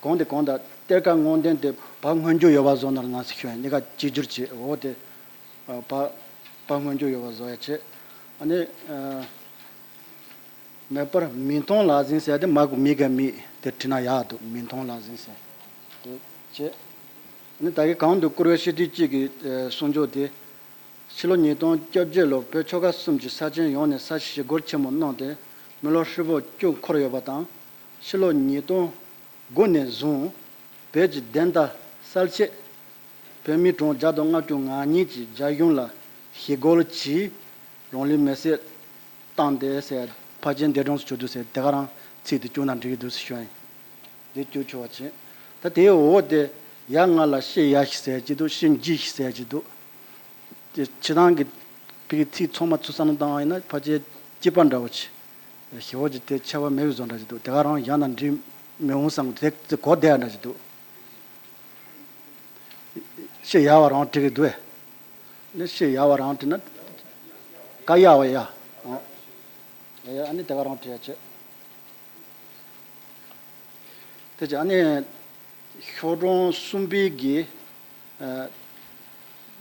གང་དེ་གང་ལྟར་གཏེར་ཁ་དངོས་བདེན་དེ་བ་སྔོན་འཇུག་ཡོད་པ་བཟོ་ན་ན་ཟེར་ཞུ་ཡ་ཡིན། གཉིས་ཀ་གཅིག་གྱུར་བྱེད། འོ་དེ། ཨ། བ་བ་སྔོན་འཇུག་ཡོད་པ་བཟོ་ཡ་བྱེད། ཨ་ནི། ཨ། མེད་པར་མིག་མཐོང་ལག་ཟིན་ཟེར་ཏེ་མ་གི་མི་ག་མི་དེ་བྲིས་ན་ཡག་འདུག་མིག་མཐོང་ལག་ཟིན་ཟེར། དེ་བྱས། ནི་ད་གིན་གོང་དུ་བཀུར་འོས་སྤྱི་འཐུས་གཅིག་གི་གསུང་ཆོས་དེ། ཕྱི་ལོ་ཉིས་སྟོང་བཅོ་བརྒྱད་ལོར་བོད་ཆོལ་ཁ་གསུམ་གྱི་ས་ཆེན་ཡོངས་ནས་ས་ཞི་རྒོལ་ཆེན་མོ་གནང་སྟེ་མི་ལོ་ཧྲིལ་པོ་བཅུ་འཁོར་ཡོད་པ་དང་། ཕྱི་ལོ་ཉིས་སྟོང་དགུ་ནས་བཟུང་བོད་ཀྱི་བདེན་མཐའ་གསལ་ཆེད། བོད་མིའི་གྲངས་བརྒྱ་དང་ལྔ་བཅུ་ང་གཉིས་ཀྱིས་རྒྱ་གཞུང་ལ་ཞི་རྒོལ་གྱིས་རང་ལུས་མེར་སྲེག་བཏང་སྟེ་ཟེར་ཕལ་ཆེར་འདས་གྲོངས་སུ་གྱུར་འདུག་ཟེར་དེ་ག་རང་ཚིག་དེ་བསྐྱུར་ན་འགྲིག་གི་འདུག་ཟེར་ཞུ་ཡ་ཡིན། དེ་བསྐྱུར་ཆོག་པ་བྱེད། ད་དེའི་འོག་དེ་ཡ་ང་ལ་ཤི་ཡ་ཞིག་ཟེར་གྱི་འདུག་ཤི་འཇིགས་ཤིག་ཟེར་གྱི་འདུག་དེ་སྤྱིར་བཏང་གི་བོད་ཀྱི་ཚིག་ཚང་མ་ཚུར་བསམ་བློ་བཏང་བ་ཡིན་ན་ཕལ་ཆེར་གཅིག་པ་འདྲ་བོ་ཆེ། ཞི་བོ་ཅིག་དེ་ཆེ་བ་མེད་པའི་བཟོ་འདྲ་ཅིག་འདུག་དེ་ག་རང་ཡང་ན་འགྲིག་མི་འོང་བསམ་གི་དེ་དེ་གོ་བསྡད་ཡ་འདྲ་ཅིག་འདུག་ཤི་ཡ་བ་རང་འགྲིག་གི་འདུག་ཨེ། ནི་ཤི་ཡ་བ་རང་འགྲིག་ན། ཀ་ཡ་བ་ཡ། ཨོ། ཡ་ཡ་ཨ་ནི་དེ་ག་རང་འགྲིག་ཡ་ཆེ། དེ་ཅི་ཨ་ནི། ཤོག་གྲངས་གསུམ་པའི་གི། ཨ།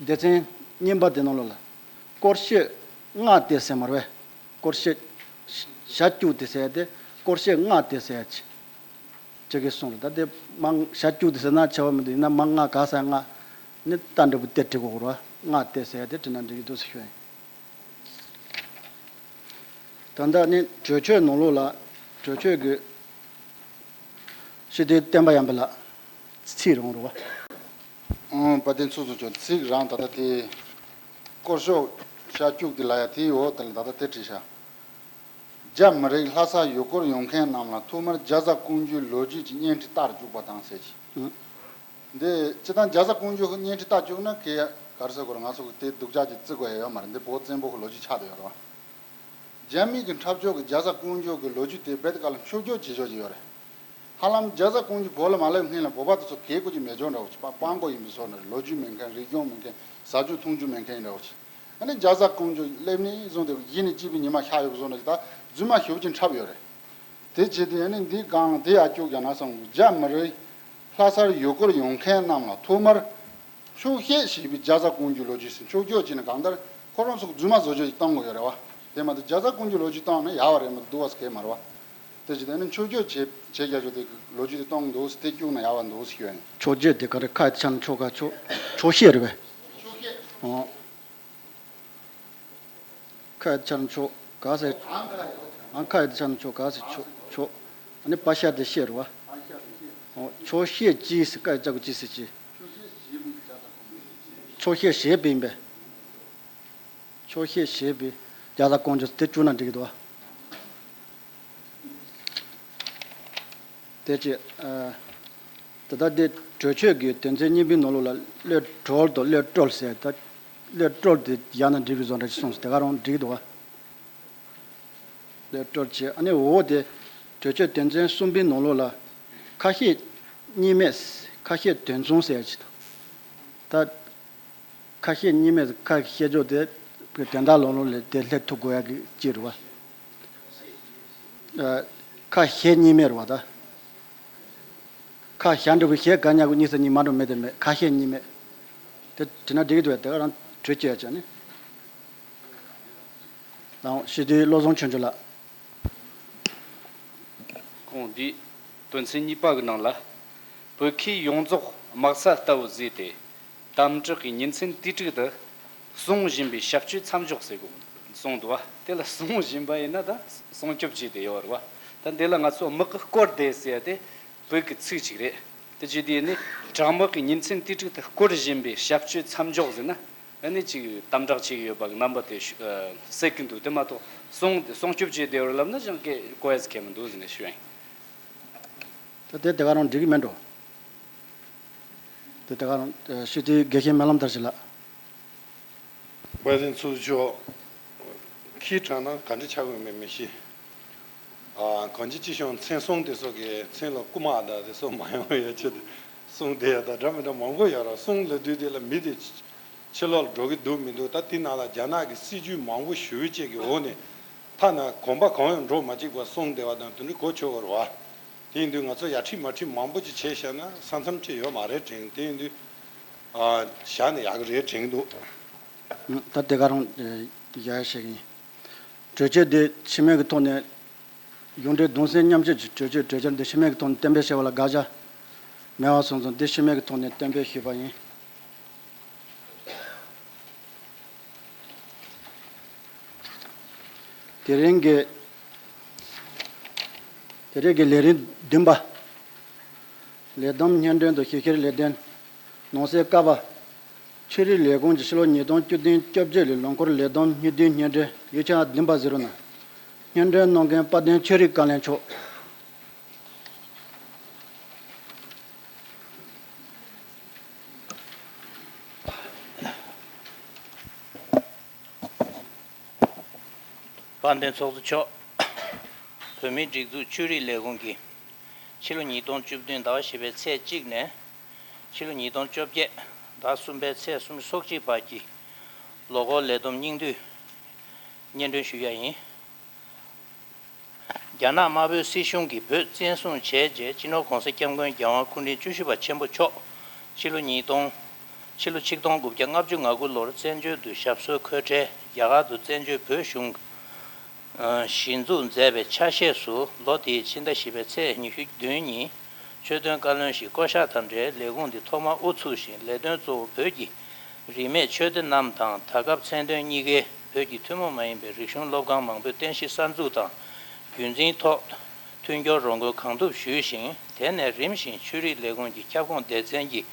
སྡེ་ཚན་གཉིས་པ་དེ་ནང་ལོགས་ལ། སྐོར་ཤོག་ལྔ་སྟེ་ཟེར་མ་རེད་པས། སྐོར་ཤོག་ཞེ་བཅུ་སྟེ་ཟེར་ཏེ་སྐོར་ཤོག་ལྔ་སྟེ་ཟེར་ཅི། ཅི་གི་གསུང་རེད། ད་དེ་མང་ཞེ་བཅུ་སྟེ་ཟེར་ན་ཆེ་བ་མི་འདུག་ཡིན་ན་མང་ལྔ་ག་ས་ལྔ། ནི་ད་འདྲ་པོ་སྟེ་བྲི་དགོས་རེད་པ། ལྔ་སྟེ་ཟེར་ཏེ་བྲིས་ན་འགྲིག་གི་འདུག་ཟེར་ཞུ་ཡིན། ད་ལྟ་ནི་གྲོས་ཆོད་ནང་ལོགས་ལ་གྲོས་ཆོད་ཀྱི་སྤྱི་འཐུས་བསྟན་པ་ཡར་འཕེལ་ལགས་ཚིག་རང་རེད་པ། ཨང་། དཔལ་ལྡན་ཚོགས་གཙོ་མཆོག་ཚིག་རང་ད་ལྟ་དེ་སྐོར་ཤོག་ཞེ་བཅུ་དེ་ལ་ཡ་དེའི་འོག་དེ་ལ་ད་ལྟ་དེ་བྲིས་ཤག་རྒྱ་མི་རིགས་ལྷ་སར་ཡུལ་སྐོར་ཡོང་མཁན་རྣམས་ལ་ཐོག་མར་རྒྱ་བཟའ་ཀོང་ཇོའི་ལོ་རྒྱུས་ཀྱི་བརྙན་འཕྲིན་ལྟར་བཅུག་པ་དང་ཟེར་གྱི། ཨང་། འདི་སྤྱིར་བཏང་རྒྱ་བཟའ་ཀོང་ཇོ་གི་བརྙན་འཕྲིན་ལྟ་བཅུག་ན་ཁེ་ག་རེ་ཟེར་དགོས་རེད། ང་ཚོ་གི་དེ་སྡུག་ཅག་ཅིག་བརྩི་དགོས་ཡ་ཡོད་མ་རེད། འདི་བོད་བཙན་པོ་གི་ལོ་རྒྱུས་ཆགས་བསྡད་ཡོད་རེད་པ། རྒྱ་མི་གི་འཁྲབ་སྦྱོར་གི་རྒྱ་བཟའ་ཀོང་ཇོ་གི་ལོ་རྒྱུས་དེ་རྦད་དེ་ག་ལ་འཁྱོག་བརྗོད་བྱེད་ཕྱོགས་ཅིག་ཡོད་རེད། ཧ་ལམ་རྒྱ་བཟའ་ཀོང་ཇོ་བོད་ལ་མ་སླེབས་སྔོན་ལ་བོད་པ་དེ་ཚོ་གད་སྐོར་གྱི་མེད་ཕྱོགས་འདྲ་བོ་ཅིག་པ་སྤྲང་པོ་ཡིན་པའི་བཟོ་འདྲ་རེད། ལོ་རྒྱུས་མེད་མཁན། རིག་གཞུང་མེད་མཁན། ཟ་རྒྱུ་འཐུང་རྒྱུ་མེད་མཁན་ཡིན་འདྲ་བོ་ཅིག་ཨ་ནི་རྒྱ་བཟའ་ཀོང་ཇོ་སླེབས་ནས་བཟུང་སྟེ་གཞི་ནས་སྐྱིད་པའི་ཉི་མ་ཤར་ཡོད་པའི་བཟོ་འདྲ་ཅིག་ད་རྫུན་མ་ཞེ་པོ་ཅིག་འཁྲབ་ཡོད་རེད། དེ་བྱས་ཏེ་ཨ་ནི་འདི་སྒང་དེ་ཡར་བཅུག་རྒྱག་ན་བསམ། རྒྱ་མི་རིགས་ལྷ་སར་ཡུལ་སྐོར་ཡོང་མཁན་རྣམས་ལ་ཐོག་མར་འཁྱོག་བཤད་བྱས་པའི་རྒྱ་བཟའ་ཀོང་ཇོའི་ལོ་རྒྱུས་ཟེར་འཁྱོག་བརྗོད་བྱས་ནས་གང་ལྟར་ཁོ་རང་ཚོ་རྫུན་མ་བཟོ་བཅོས་ཅིག་གཏོང་དགོས་ཡོད་རེད་པ། དེ་མ་གཏོགས་རྒྱ་བཟའ་ཀོང་ཇོའི་ལོ་རྒྱུས་བཏང་ན་ཡག་པ་རེད་མ་གཏོགས་སྡུག་པ་ཟེར་མཁན་མ་རེད་པ། དེ་བྱས་ཏེ་ཨ་ནི་འཁྱོག་བརྗོད་བྱས་བྱས་རྒྱག་ཆོག་དེ་ལོ་རྒྱུས་དེ་གཏོང་འདུག་ཟེར་དེ་བཅུག་ན་ཡག་པ་འདུག་ཟེར་ཞུ་ཡ་ཡིན། འཁྱོག་བརྗོད་དེ་ག་རེ། ཁ་ཡི་ཆ་ནས་འཁྱོག་ག་འཁྱོག་འཁྱོག་བཤད་རེད་པས། འཁྱོག་བཤད། ཨོ། ཁ་ཡི་ཆ་ནས་འཁྱོག་ག་ཟེར། ཨང་། ཁ་ཡི་ཆ་ནས་འཁྱོག་ག་ཟེར་འཁྱོག་འཁྱོག་ཨ་ནི་པ་ཤ་དེ་བཤད་རེད་པ། ཨོ། ཆོག་ཤེས་ཀྱིས་ཟེར་སྐད་ཆ་གི་ཀྱིས་ཟེར་ཅི། ཆོག་ཤེས་བྱས་པ་ཡིན་པས། ཆོག་ཤེས་བྱས་པའི་རྒྱ་དང་ཀོང་ཇོ་དེ་བཅུག་ན་འགྲིག་གི་འདུག་བ། དེ་ཅི། ཨ། དེ་ལྟར་དེ་གྲོས་ཆོད་ཀྱི་དོན་ཚན་གཉིས་པའི་ནང་ལོགས་ལ་བློས་གྲོལ་དང་བློས་གྲོལ་ཟེར་ད། བློས་གྲོལ་དེ་ཡང་ན་འགྲིག་པའི་བཟོ་འདྲ་ཞིག་གསུངས་སོང་། དེ་ག་རང་འགྲིག་གི་འདུག་བ། བློས་གྲོལ་བྱས། ཨ་ནི་འོ་དེ་གྲོས་ཆོད་དོན་ཚན་གསུམ་པའི་ནང་ལོགས་ལ་ཁ་ཞེ་གཉིས་མེད། ཁ་ཞེ་དོན་མཚུངས་ཟེར་ཡ་ཅིག་འདུག་ད། ཁ་ཞེ་གཉིས་མེད་ཁ་ཞེ་ཕྱོགས་དེ་གི་དོན་དག་ལོགས་ལོགས་ལ་དེ་སླེབས་ཐུབ་དགོས་ཡ་གི་ཅིག་རེད་བ། ཨ། ཁ་ཞེ་གཉིས་མེད་རེད་བ་ད། ཁ་ཞེ་འགྲོ་བའི་ཞེ་ག་ཉག་གུ་གཉིས་ས་གཉིས་མ་འགྲོ་མེད་དེ་མེད། ཁ་ཞེ་གཉིས་མེད། དེ་དྲིས་ན་འགྲིག་གི་འདུག་བས། དེ་ག་རང་གྲོས་བྱེད་ཡ་ཅིག་ནི། དང་སྤྱི་འཐུས་བློ་བཟང་ཆོས་འབྱོར་ལགས། ཁོང་འདིའི་དོན་ཚན་གཉིས་པ་གི་ནང་ལ། བོད་ཁུལ་ཡོངས་རྫོགས་དམག་ས་ལྟ་བུ་བཟོས་ཏེ། དམ་དྲག་གི་ཉིན་མཚན་དུས་དྲུག་ཏུ་སྲུང་བཞིན་པའི་ཞབས་ཞུ་མཚམས་འཇོག་ཟེར་གོ་གསུངས་འདུག་བ། དེ་ལ་སྲུང་བཞིན་པ་ཡིན་ན་ད་སྲུང་སྐྱོབ་བྱས་ཏེ་ཡོད་རེད་བ། ད་འདི་ལ་ང་ཚོ་དམག་གི་སྐོར་དེ་ཟེར་ཡ་དེ་བོད་ཀྱི་ཚིག་ཅིག་རེད། དེ་བྱས་དུས་ནི་དྲག་དམག་གི་ཉིན་མཚན་དུས་དྲུག་ཏུ་སྐོར་བཞིན་པའི་ཞབས་ཞུ་མཚམས་འཇོག་ཟེར་ན། ཨ་ནི་ཅིག་དམ་དྲག་བྱེད་ཀྱི་ཡོད་པ་གི་རྣམ་པ་དེ་ཞུ། ཨ། གསལ་གྱི་འདུག་དེ་མ་གཏོགས་སྲུང་སྲུང་སྐྱོབ་བྱས་བསྡད་ཡོད་ལབ་ན་ཅང་གི་གོ་ཡ་ཟིག་གལ་མི་འདུག་ཟེར་ནས་ཞུ་ཡིན། ད་དེ་དེ་ག་རང་འགྲིག་གི་མེད་འགྲོ། དེ་དེ་ག་རང་། ཨ། སྤྱི་འཐུས་དགེ་བཤེས་སྨོན་ལམ་དར་ཞིག་ལགས། དཔལ་ལྡན་ཚོགས་གཙོ་མཆོག་ཁྱི་དྲག་ན་ག་འདྲ་ཆགས་ཡོད་མེད་མི་ཤེས། ཨ། གང་ཅི་ཅི་བྱུང་མཚན་སྲུང་དེ་ཚོ་གི་མཚན་ལ་རྐུ་མ་དང་དེ་ཚོ་མ་ཡོང་ཡ་ཆེད་དུ་སྲུང་དེ་ཡ་ད་འདྲ་མི་འདྲ་མང་པོ་ཡོད་ར། སྲུང་ལབ་དུས་དེ་ལ་མི་དེ་ཕྱི་ལོགས་ལ་འགྲོ་གི་འདུག་མི་འདུག་ད་དེ་ནང་ལ་རྒྱ་ནག་གི་སྲིད་ཇུས་མང་པོ་ཞུ་བྱེད་ཀྱི་འོག་ནས་ཐ་ན་གོམ་པ་གང་ཡང་འགྲོ་མ་བཅུག་པར་སྲུང་བསྡད་པ་དང་དེ་འདྲ་གོ་ཆོད་པ་རེད་བ། དེ་ཡིན་དུས་ང་ཚོ་ཡ་ཁྲིད་མ་ཁྲིད་མང་པོ་ཅིག་བྱས་བཞག་ན་ས་མཚམས་ཁྲིད་ཡོད་མ་རེད་དྲན། དེ་ཡིན་དུས། ཨ། བཞག་ནས་ཡག་གི་རེད་དྲན་འདུག་ད་དེ་ག་རང་ཡ་བཤད་ཀྱི་ཡིན། གྲོས་ཆོད་འདི་ཕྱི་མིག་གི་ཐོག་ནས། གཞུང་འབྲེལ་གདུང་སེམས་མཉམ་སྐྱེད་ཀྱི་གྲོས་ཆོད་གྲོས་འཆར་འདི་ཕྱི་མིག་གི་ཐོག་ནས་གཏན་འབེབས་བྱས་པ་ལ་དགག་བྱ་མེད་པ་སོང་ཙང་། འདི་ཕྱི་མིག་གི་ཐོག་ནས་གཏན་འབེབས་ཞུས་པ་ཡིན། དེ་རིང་གི། དེ་རིང་གི་ལས་རིམ་བདུན་པ། ལས་བསྡོམས་སྙན་སྒྲོན་དང་ཞིབ་བཤེར་ལས་དོན། ནང་གསེས་ཀ་པ། ཆོས་རིག་ལས་ཁུངས་ཀྱི་ཕྱི་ལོ་ཉིས་སྟོང་བཅུ་བདུན་བཅོ་བརྒྱད་ལོའི་ལོ་འཁོར་ལས་བསྡོམས་དངུལ་བསྡུའི་སྙན་སྒྲོན། ཡིག་ཆ་བདུན་པ་ཟེར་རོ་ན། སྙན་སྒྲོན་གནང་མཁན་དཔལ་ལྡན་ཆོས་རིག་བཀའ་བློན་མཆོག་དཔལ་ལྡན་ཚོགས་གཙོ་མཆོག་བོད་མིའི་སྒྲིག་འཛུགས་ཆོས་རིག་ལས་ཁུངས་ཀྱིས་ཕྱི་ལོ་ཉིས་སྟོང་བཅུ་བདུན་ཟླ་བ་བཞི་པའི་ཚེས་གཅིག་ནས་ཕྱི་ལོ་ཉིས་སྟོང་བཅོ་བརྒྱད་ཟླ་གསུམ་པའི་ཚེས་སུམ་ཅུ་སོ་གཅིག་བར་གྱི་ལོ་འཁོར་ལས་བསྡོམས་སྙིང་བསྡུས་སྙན་སྒྲོན་ཞུ་ཡ་ཡིན། རྒྱ་ནག་དམར་པོའི་སྲིད་གཞུང་གིས་བོད་བཙན་བཟུང་བྱས་རྗེས། སྤྱི་ནོར་༸གོང་ས་༸སྐྱབས་མགོན་རྒྱལ་དབང་སྐུ་ཕྲེང་བཅུ་བཞི་པ་ཆེན་པོ་མཆོག་ཕྱི་ལོ་ཉིས་སྟོང་། ཕྱི་ལོ་ཆིག་སྟོང་དགུ་བརྒྱ་ལྔ་བཅུ་ང་དགུ་ལོར་བཙན་བྱོལ་དུ་ཞབས་སོར་འཁོད་འཕྲལ། རྒྱ་གར་དུ་བཙན་བྱོལ་བོད་གཞུང་གཞི་འཛུགས་མཛད་པའི་ཆ་ཤས་སུ། ལོ་དེའི་ཕྱི་ཟླ་བཞི་པའི་ཚེས་ཉི་ཤུ་བདུན་ཉིན་ཆོས་དོན་བཀའ་བློན་ཞིག་བསྐོ་གཞག་དང་འབྲེལ། ལས་ཁུངས་འདི་ཐོག་མར་དབུ་ཚུགས་ཤིང་། ལས་དོན་གཙོ་བོ་བོད་ཀྱི་རིས་མེད་ཆོས་སྡེ་རྣམས་དང་། ད་སྐབས་མཚན་དོན་གཉིས་ཀའི་བོད་ཀྱི་ཐུན་མོང་མ་ཡིན་པའི་རིག་གཞུང་སློབ་ཁང་མང་པོའི་རྟེན་གཞི་གསར་འཛུགས་དང་། རྒྱུན་འཛིན་ཐོག་མཐུན་འགྱུར་རོགས་སྐྱོར་གང་ཐུབ་ཞུས་ཤིང་། དེ་ནས་རིམ་བཞིན་ཆོས་རིག་ལས་ཁུངས་ཀྱི་ཁྱབ་ཁོངས་སྡེ་ཚན་གྱི་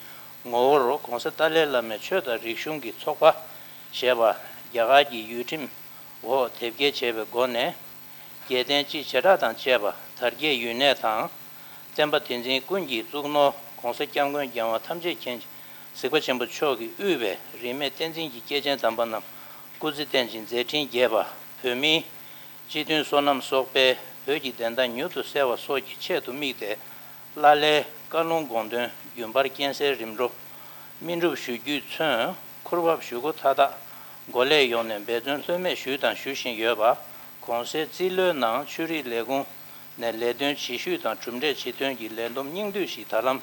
ངོ་བོར་༸གོང་ས་ཏཱ་ལའི་བླ་མའི་ཆོས་དང་རིག་གཞུང་གི་ཚོགས་པ་ཞེས་པ་རྒྱ་གར་གྱི་ཡུལ་ཁྲིམས་འོག་དེབ་སྐྱེལ་བྱས་པའི་སྒོ་ནས། རྒྱལ་བསྟན་སྤྱིའི་བྱེ་བྲག་དང་བཅས་པ་དར་རྒྱས་ཡུན་གནས་དང་། བསྟན་པ་དེ་འཛིན་ཀུན་གྱི་གཙུག་ནོར་༸གོང་ས་༸སྐྱབས་མགོན་རྒྱལ་བ་ཐམས་ཅད་མཁྱེན་གཟིགས་པ་ཆེན་པོ་མཆོག་གིས་དབུས་པའི་རིས་མེད་བསྟན་འཛིན་གྱི་སྐྱེས་ཆེན་དམ་པ་རྣམས་སྐུ་ཚེ་བརྟན་ཅིང་མཛད་འཕྲིན་རྒྱས་པ། བོད་མིའི་སྤྱི་མཐུན་སོ་ནམ་གསོག་སྤེལ། བོད་ཀྱི་བདེན་མཐའ་མྱུར་དུ་གསལ་བ་སོགས་ཀྱི་ཆེད་དུ་དམིགས་ཏེ། བླ་ལྷའི་བཀའ་ལུང་དགོངས་དོན་རྒྱུན་པར་མཁྱེན་གསལ་རིམ་གྲོ། སྨིན་སྒྲུབ་ཞུ་རྒྱུས་མཚོན། འཁུར་བབས་ཞུ་སྒོ་མཐའ་དག་འགོ་ལས་ཡོངས་ནས་འབད་བརྩོན་ལྷོད་མེད་ཞུས་དང་ཞུ་བཞིན་ཡོད་པ། གོང་གསལ་རྩིས་ལོའི་ནང་ཆོས་རིག་ལས་ཁུངས་ནས་ལས་དོན་བྱེད་ཤུལ་དང་གྲུབ་འབྲས་ཇི་ཐོན་གྱི་ལས་བསྡོམས་སྙིང་བསྡུས་ཤིག་ད་ལམ་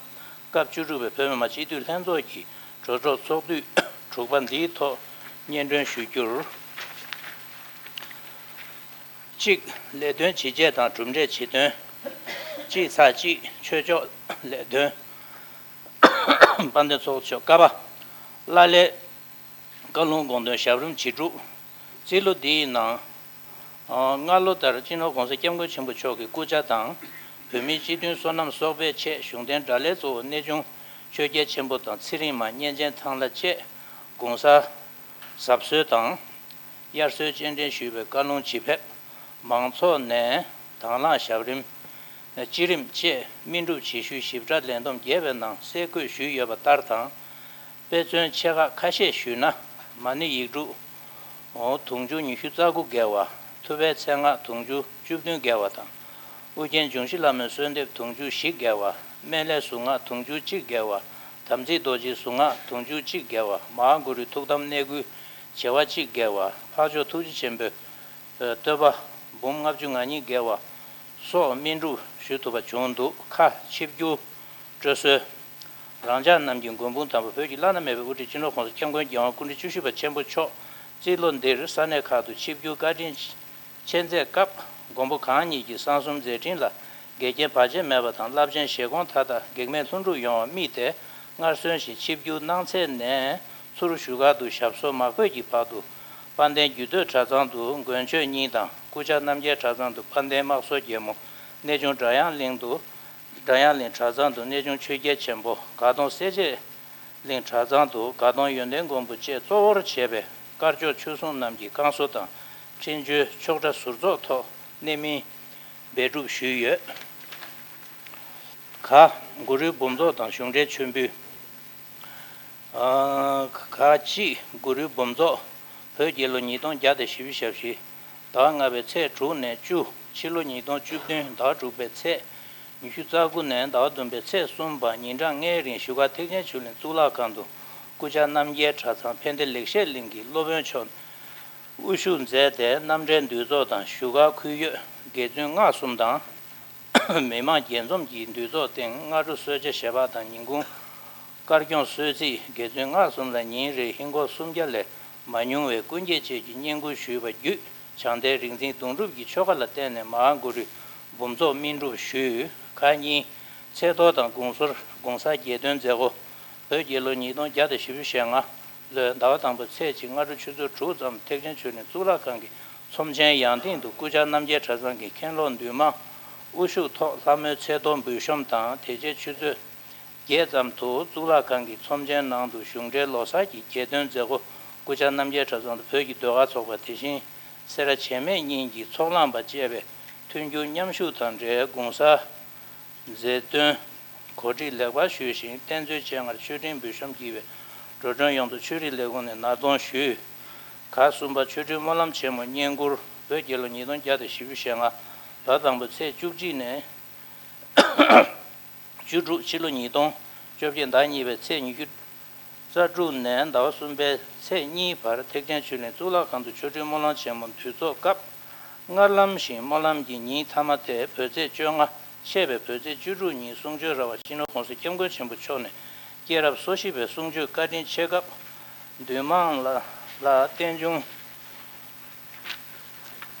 སྐབས་བཅུ་དྲུག་པའི་བོད་མི་མང་སྤྱི་འཐུས་ལྷན་ཚོགས་ཀྱི་གྲོས་ཚོགས་ཚོགས་དུས་དྲུག་པ་འདིའི་ཐོག་སྙན་སྒྲོན་ཞུ་རྒྱུར། གཅིག་ལས་དོན་ཇི་བྱས་དང་གྲུབ་འབྲས་ཇི་ཐོན། གཅིག་ཚེག་གཅིག་ཆོས་ཕྱོགས་ལས་དོན། དཔལ་ལྡན་ཚོགས་གཙོ་མཆོག་ཀ་པ། བླ་ལྷའི་བཀའ་ལུང་དགོངས་དོན་ཞབས་རིམ་ཇི་བསྒྲུབས། རྩིས་ལོ་འདིའི་ནང་། ཨ། སྔ་ལོ་ལྟར་སྤྱི་ནོར་༸གོང་ས་༸སྐྱབས་མགོན་ཆེན་པོ་མཆོག་གི་སྐུ་ཕྱྭ་དང་ བོད་མིའི་སྤྱི་མཐུན་སོ་ནམ་གསོག་སྤེལ་ཆེད་གཞུང་དོན་དགྲ་ལྷའི་གཙོ་བོ་གནས་ཆུང་ཆོས་རྒྱལ་ཆེན་པོ་དང་ཚེ་རིང་མ་གཉན་ཆེན་ཐང་ལྷ་བཅས་དགོངས་གསལ་ཟབ་གསོལ་དང་། དབྱར་གསོལ་སྤྱན་འདྲེན་ཞུས་པའི་བཀའ་ལུང་ཇི་ཕེབས། མང་ཚོགས་ནས་དང་བླངས་ཞབས་རིམ་སྤྱི་རིམ་བཅས་སྨིན་སྒྲུབ་བྱེད་ཤུལ་ཞིབ་ཕྲ་ལས་བསྡོམས་རྒྱས་པའི་ནང་གསལ་བཀོད་ཞུས་ཡོད་པ་ལྟར་དང་། དཔེ་མཚོན་ཆེ་ཁག་ཁ་ཤས་ཞུས་ན། མ་ཎི་ཡིག་དྲུག་དུང་ཕྱུར་ཉི་ཤུ་རྩ་དགུ་བརྒལ་བ། ཐུབ་པའི་མཚན་སྔགས་དུང་ཕྱུར་བཅུ་བདུན་བརྒལ་བ་དང་། ཨོ་རྒྱན་འབྱུང་བཞི་བླ་མའི་གསོལ་འདེབས་དུང་ཕྱུར་བཞི་བརྒལ་བ། སྨན་བླའི་གཟུངས་སྔགས་དུང་ཕྱུར་གཅིག་བརྒལ་བ། དམ་ཚིག་རྡོ་རྗེའི་གཟུངས་སྔགས་དུང་ཕྱུར་གཅིག་བརྒལ་བ། མ་ཧཱ་གུ་རུའི་ཐུགས་དམ་གནད་བསྐུལ་བྱེ་བ་གཅིག་བརྒལ་བ། འཕགས་མཆོག་ཐུགས་རྗེ་ཆེན་པོའི་བསྟོད་པ་འབུམ་ལྔ་བཅུ་ང་གཉིས་བརྒལ་བ་སོགས་སྨིན་སྒྲུབ་ཞུ་ཐུབ་པ་བྱུང་འདུག་ཁ་ཆིབས་བསྒྱུར་སྤྲོད་སྲོལ། རང་ཅག་རྣམས་ཀྱི་མགོན་དཔུང་དམ་པ་བོད་ཀྱི་བླ་ན་མེད་པའི་དབུ་ཁྲིད་སྤྱི་ནོར་༸གོང་ས་༸སྐྱབས་མགོན་རྒྱལ་དབང་སྐུ་ཕྲེང་བཅུ་བཞི་པ་ཆེན་པོ་མཆོག་རྩིས་ལོ་འདིར་ས་གནས་ཁག་ཏུ་ཆིབས་བསྒྱུར་བཀའ་དྲིན་ཆེ་མཛད་སྐབས་མགོན་པོ་གང་ཉིད་ཀྱི་གསང་གསུམ་མཛད་འཕྲིན་ལ་འགལ་རྐྱེན་བར་ཆད་མེད་པ་དང་རླབས་ཆེན་བཞེད་དགོངས་མཐའ་དག་གེགས་མེད་ལྷུན་གྲུབ་ཡོང་བ་དམིགས་ཏེ་སྔར་སོན་བཞིན་ཆིབས་བསྒྱུར་གནང་ཚད་ནས་ཚུར་བཞུགས་སྒར་དུ་ཞབས་སོར་མ་འཁོད་ཀྱི་བར་དུ་དཔལ་ལྡན་རྒྱུད་སྟོད་གྲྭ་ཚང་དུ་མགོན་ཆོས་གཉིས་དང་སྐུ་བཅར་རྣམ་རྒྱལ་གྲྭ་ཚང་དུ་དཔལ་ལྡན་དམག་ཟོར་རྒྱལ་མོ། གནས་ཆུང་སྒྲ་དབྱངས་གླིང་དུ། སྒྲ་དབྱངས་གླིང་གྲྭ་ཚང་དུ་གནས་ཆུང་ཆོས་རྒྱལ་ཆེན་པོ། སྒ་སྟོང་སེར་བྱེས་གླིང་གྲྭ་ཚང་དུ་སྒ་སྟོང་ཡོན་ཏན་མགོན་པོ་བཅས་གཙོ་བོར་བྱས་པའི་དཀར་ཕྱོགས་ཆོས་སྲུང་རྣམས་ཀྱི་བསྐང་གསོ་དང་འཕྲིན་བཅོལ་ཆོག་གྲྭ་ཟུར་ཚོགས་ཐོག་གནད་སྨིན་འབད་སྒྲུབ་ཞུས་ཡོད། ག་གུ་རུའི་འབུམ་ཚོགས་དང་གཞུང་འབྲེལ་མཆོད་འབུལ། ཨ། ག་གཅིག་གུ་རུའི་འབུམ་ཚོགས། བོད་རྒྱལ་ལོ་ཉིས་སྟོང་བརྒྱ་དང་བཞི་བཅུ་ཞེ་བཞི། ཟླ་བ་ལྔ་པའི་ཚེས་དྲུག་ནས་བཅུ། ཕྱི་ལོ་ཉིས་སྟོང་བཅུ་བདུན་ཟླ་བ་དྲུག་པའི་ཚེས་ཉི་ཤུ་རྩ་དགུ་ནས་ཟླ་བ་བདུན་པའི་ཚེས་གསུམ་བར་ཉིན་གྲངས་ལྔའི་རིང་བཞུགས་སྒར་ཐེག་ཆེན་ཆོས་གླིང་གཙུག་ལག་ཁང་དུ་སྐུ་བཅར་རྣམ་རྒྱལ་གྲྭ་ཚང་ཕན་བདེ་ལེགས་བཤད་གླིང་གི་སློབ་དཔོན་མཆོག་དབུ་བཞུགས་མཛད་དེ་རྣམ་འགྲེལ་འདུས་ཚོགས་དང་བཞུགས་སྒར་ཁུལ་ཡོད་དགེ་བཙུན་སྔགས་གསུམ་དང་། མི་མང་རྒྱས་འཛོམས་ཀྱི་འདུས་ཚོགས་སྟེང་སྔ་དྲོ་གསོལ་ཇ་བཞེས་པ་དང་ཉིན་གུང་དཀར་སྐྱོང་གསོལ་ཚིགས། དགེ་བཙུན་སྔགས་གསུམ་ལ་ཉིན་རེར་ཧིན་སྒོར་སུམ་བརྒྱ་ལས་མ་ཉུང་བའི་སྐུ་འགྱེད་བཅས་ཀྱི་བསྙེན་བཀུར་ཞུས་པ་བརྒྱུད་བྱང་མཐའི་རིག་འཛིན་གདུང་སྒྲུབ་ཀྱི་ཆོ་ག་ལ་བརྟེན་ནས་མ་ཧཱ་གུ་རུའི་འབུམ་ཚོགས་སྨིན་སྒྲུབ་ཞུས། ཁ་ཉིན་ཚེས་གཏོར་དང་དགུང་ཟོར་དགུང་གསར་རྒྱལ་སྟོན་མཛད་སྒོ། བོད་རྒྱལ་ལོ་ཉིས་སྟོང་བརྒྱ་དང་བཞི་བཅུ་ཞེ་ལྔ་ལོའི་ཟླ་བ་དང་པོའི་ཚེས་གཅིག་སྔ་དྲོ་ཆུ་ཚོད་དྲུག་ཙམ་ཐེག་ཆེན་ཆོས་གླིང་གཙུག་ལག་ཁང་གི་ཚོམས་ཆེན་ཡང་སྟེང་དུ་སྐུ་བཅར་རྣམ་རྒྱལ་གྲྭ་ཚང་གི་མཁན་སློབ་འདུས་མང་དབུ་བཞུགས་ཐོག་ལྷ་མོའི་ཚེས་གཏོར་འབུལ་ཤོམ་དང་དེ་རྗེས་ཆུ་ཚོད་བརྒྱད་ཙམ་དུ་གཙུག་ལག་ཁང་གི་ཚོམས་ཆེན་ནང་དུ་གཞུང་འབྲེལ་ལོ་གསར་གྱི་རྒྱལ་སྟོན་མཛད་སྒོ། སྐུ་བཅར་རྣམ་རྒྱལ་གྲྭ་ཚང་དུ་བོད་ཀྱི་ཟློས་གར་ཚོགས་པ་དེ་བཞིན་སེ་ར་བྱེས་སྨད་གཉིས་ཀྱི་ཚོགས་ལངས་པ་བཅས་པའི་མཐུན་འགྱུར་མཉམ་ཞུགས་དང་འབྲེལ་དགུང་གསར་མཛད་སྟོན་གོ་སྒྲིག་ལེགས་པར་ཞུས་ཤིང་རྟེན་མཛོད་སྤྱན་སྔར་མཆོད་སྤྲིན་འབུལ་ཤོམ་བགྱིས་པའི་འགྲོ་གྲོན་ཡོངས་རྫོགས་ཆོས་རིག་ལས་ཁུངས་ནས་ནར་གཏོང་ཞུས། ག་གསུམ་པ་ཆོ་འཕྲུལ་སྨོན་ལམ་ཆེན་མོ་བསྙེན་བཀུར། བོད་རྒྱལ་ལོ་ཉིས་སྟོང་བརྒྱ་དང་བཞི་བཅུ་ཞེ་ལྔ་ཟླ་དང་པོའི་ཚེས་བཅུ་གཅིག་ནས་བཅུ་དྲུག་ཕྱི་ལོ་ཉིས་སྟོང་བཅོ་བརྒྱད་ཟླ་གཉིས་པའི་ཚེས་ཉི་ཤུ་རྩ་དྲུག་ནས་ཟླ་བ་གསུམ་པའི་ཚེས་གཉིས་བར་ཐེག་ཆེན་ཆོས་གླིང་གཙུག་ལག་ཁང་དུ་ཆོ་འཕྲུལ་སྨོན་ལམ་ཆེན་མོ་འདུས་ཚོགས་སྐབས་སྔར་ལམ་བཞིན་སྨོན་ལམ་གྱི་ཉིན་མཐའ་མ་དེ་བོད་ཚེས་བཅོ་ལྔ་ཆད་པའི་བོད་ཚེས་བཅུ་དྲུག་ཉིན་གསུང་ཆོས་ར་བ་སྤྱི་ནོར་༸གོང་ས་༸སྐྱབས་མགོན་ཆེན་པོ་མཆོག་ནས་སྐྱེས་རབས་སོ་བཞི་པའི་གསུང་ཆོས་བཀའ་དྲིན་ཆེ་སྐབས་འདུས་མང་ལ་ལ་རྟེན་འབྱུང་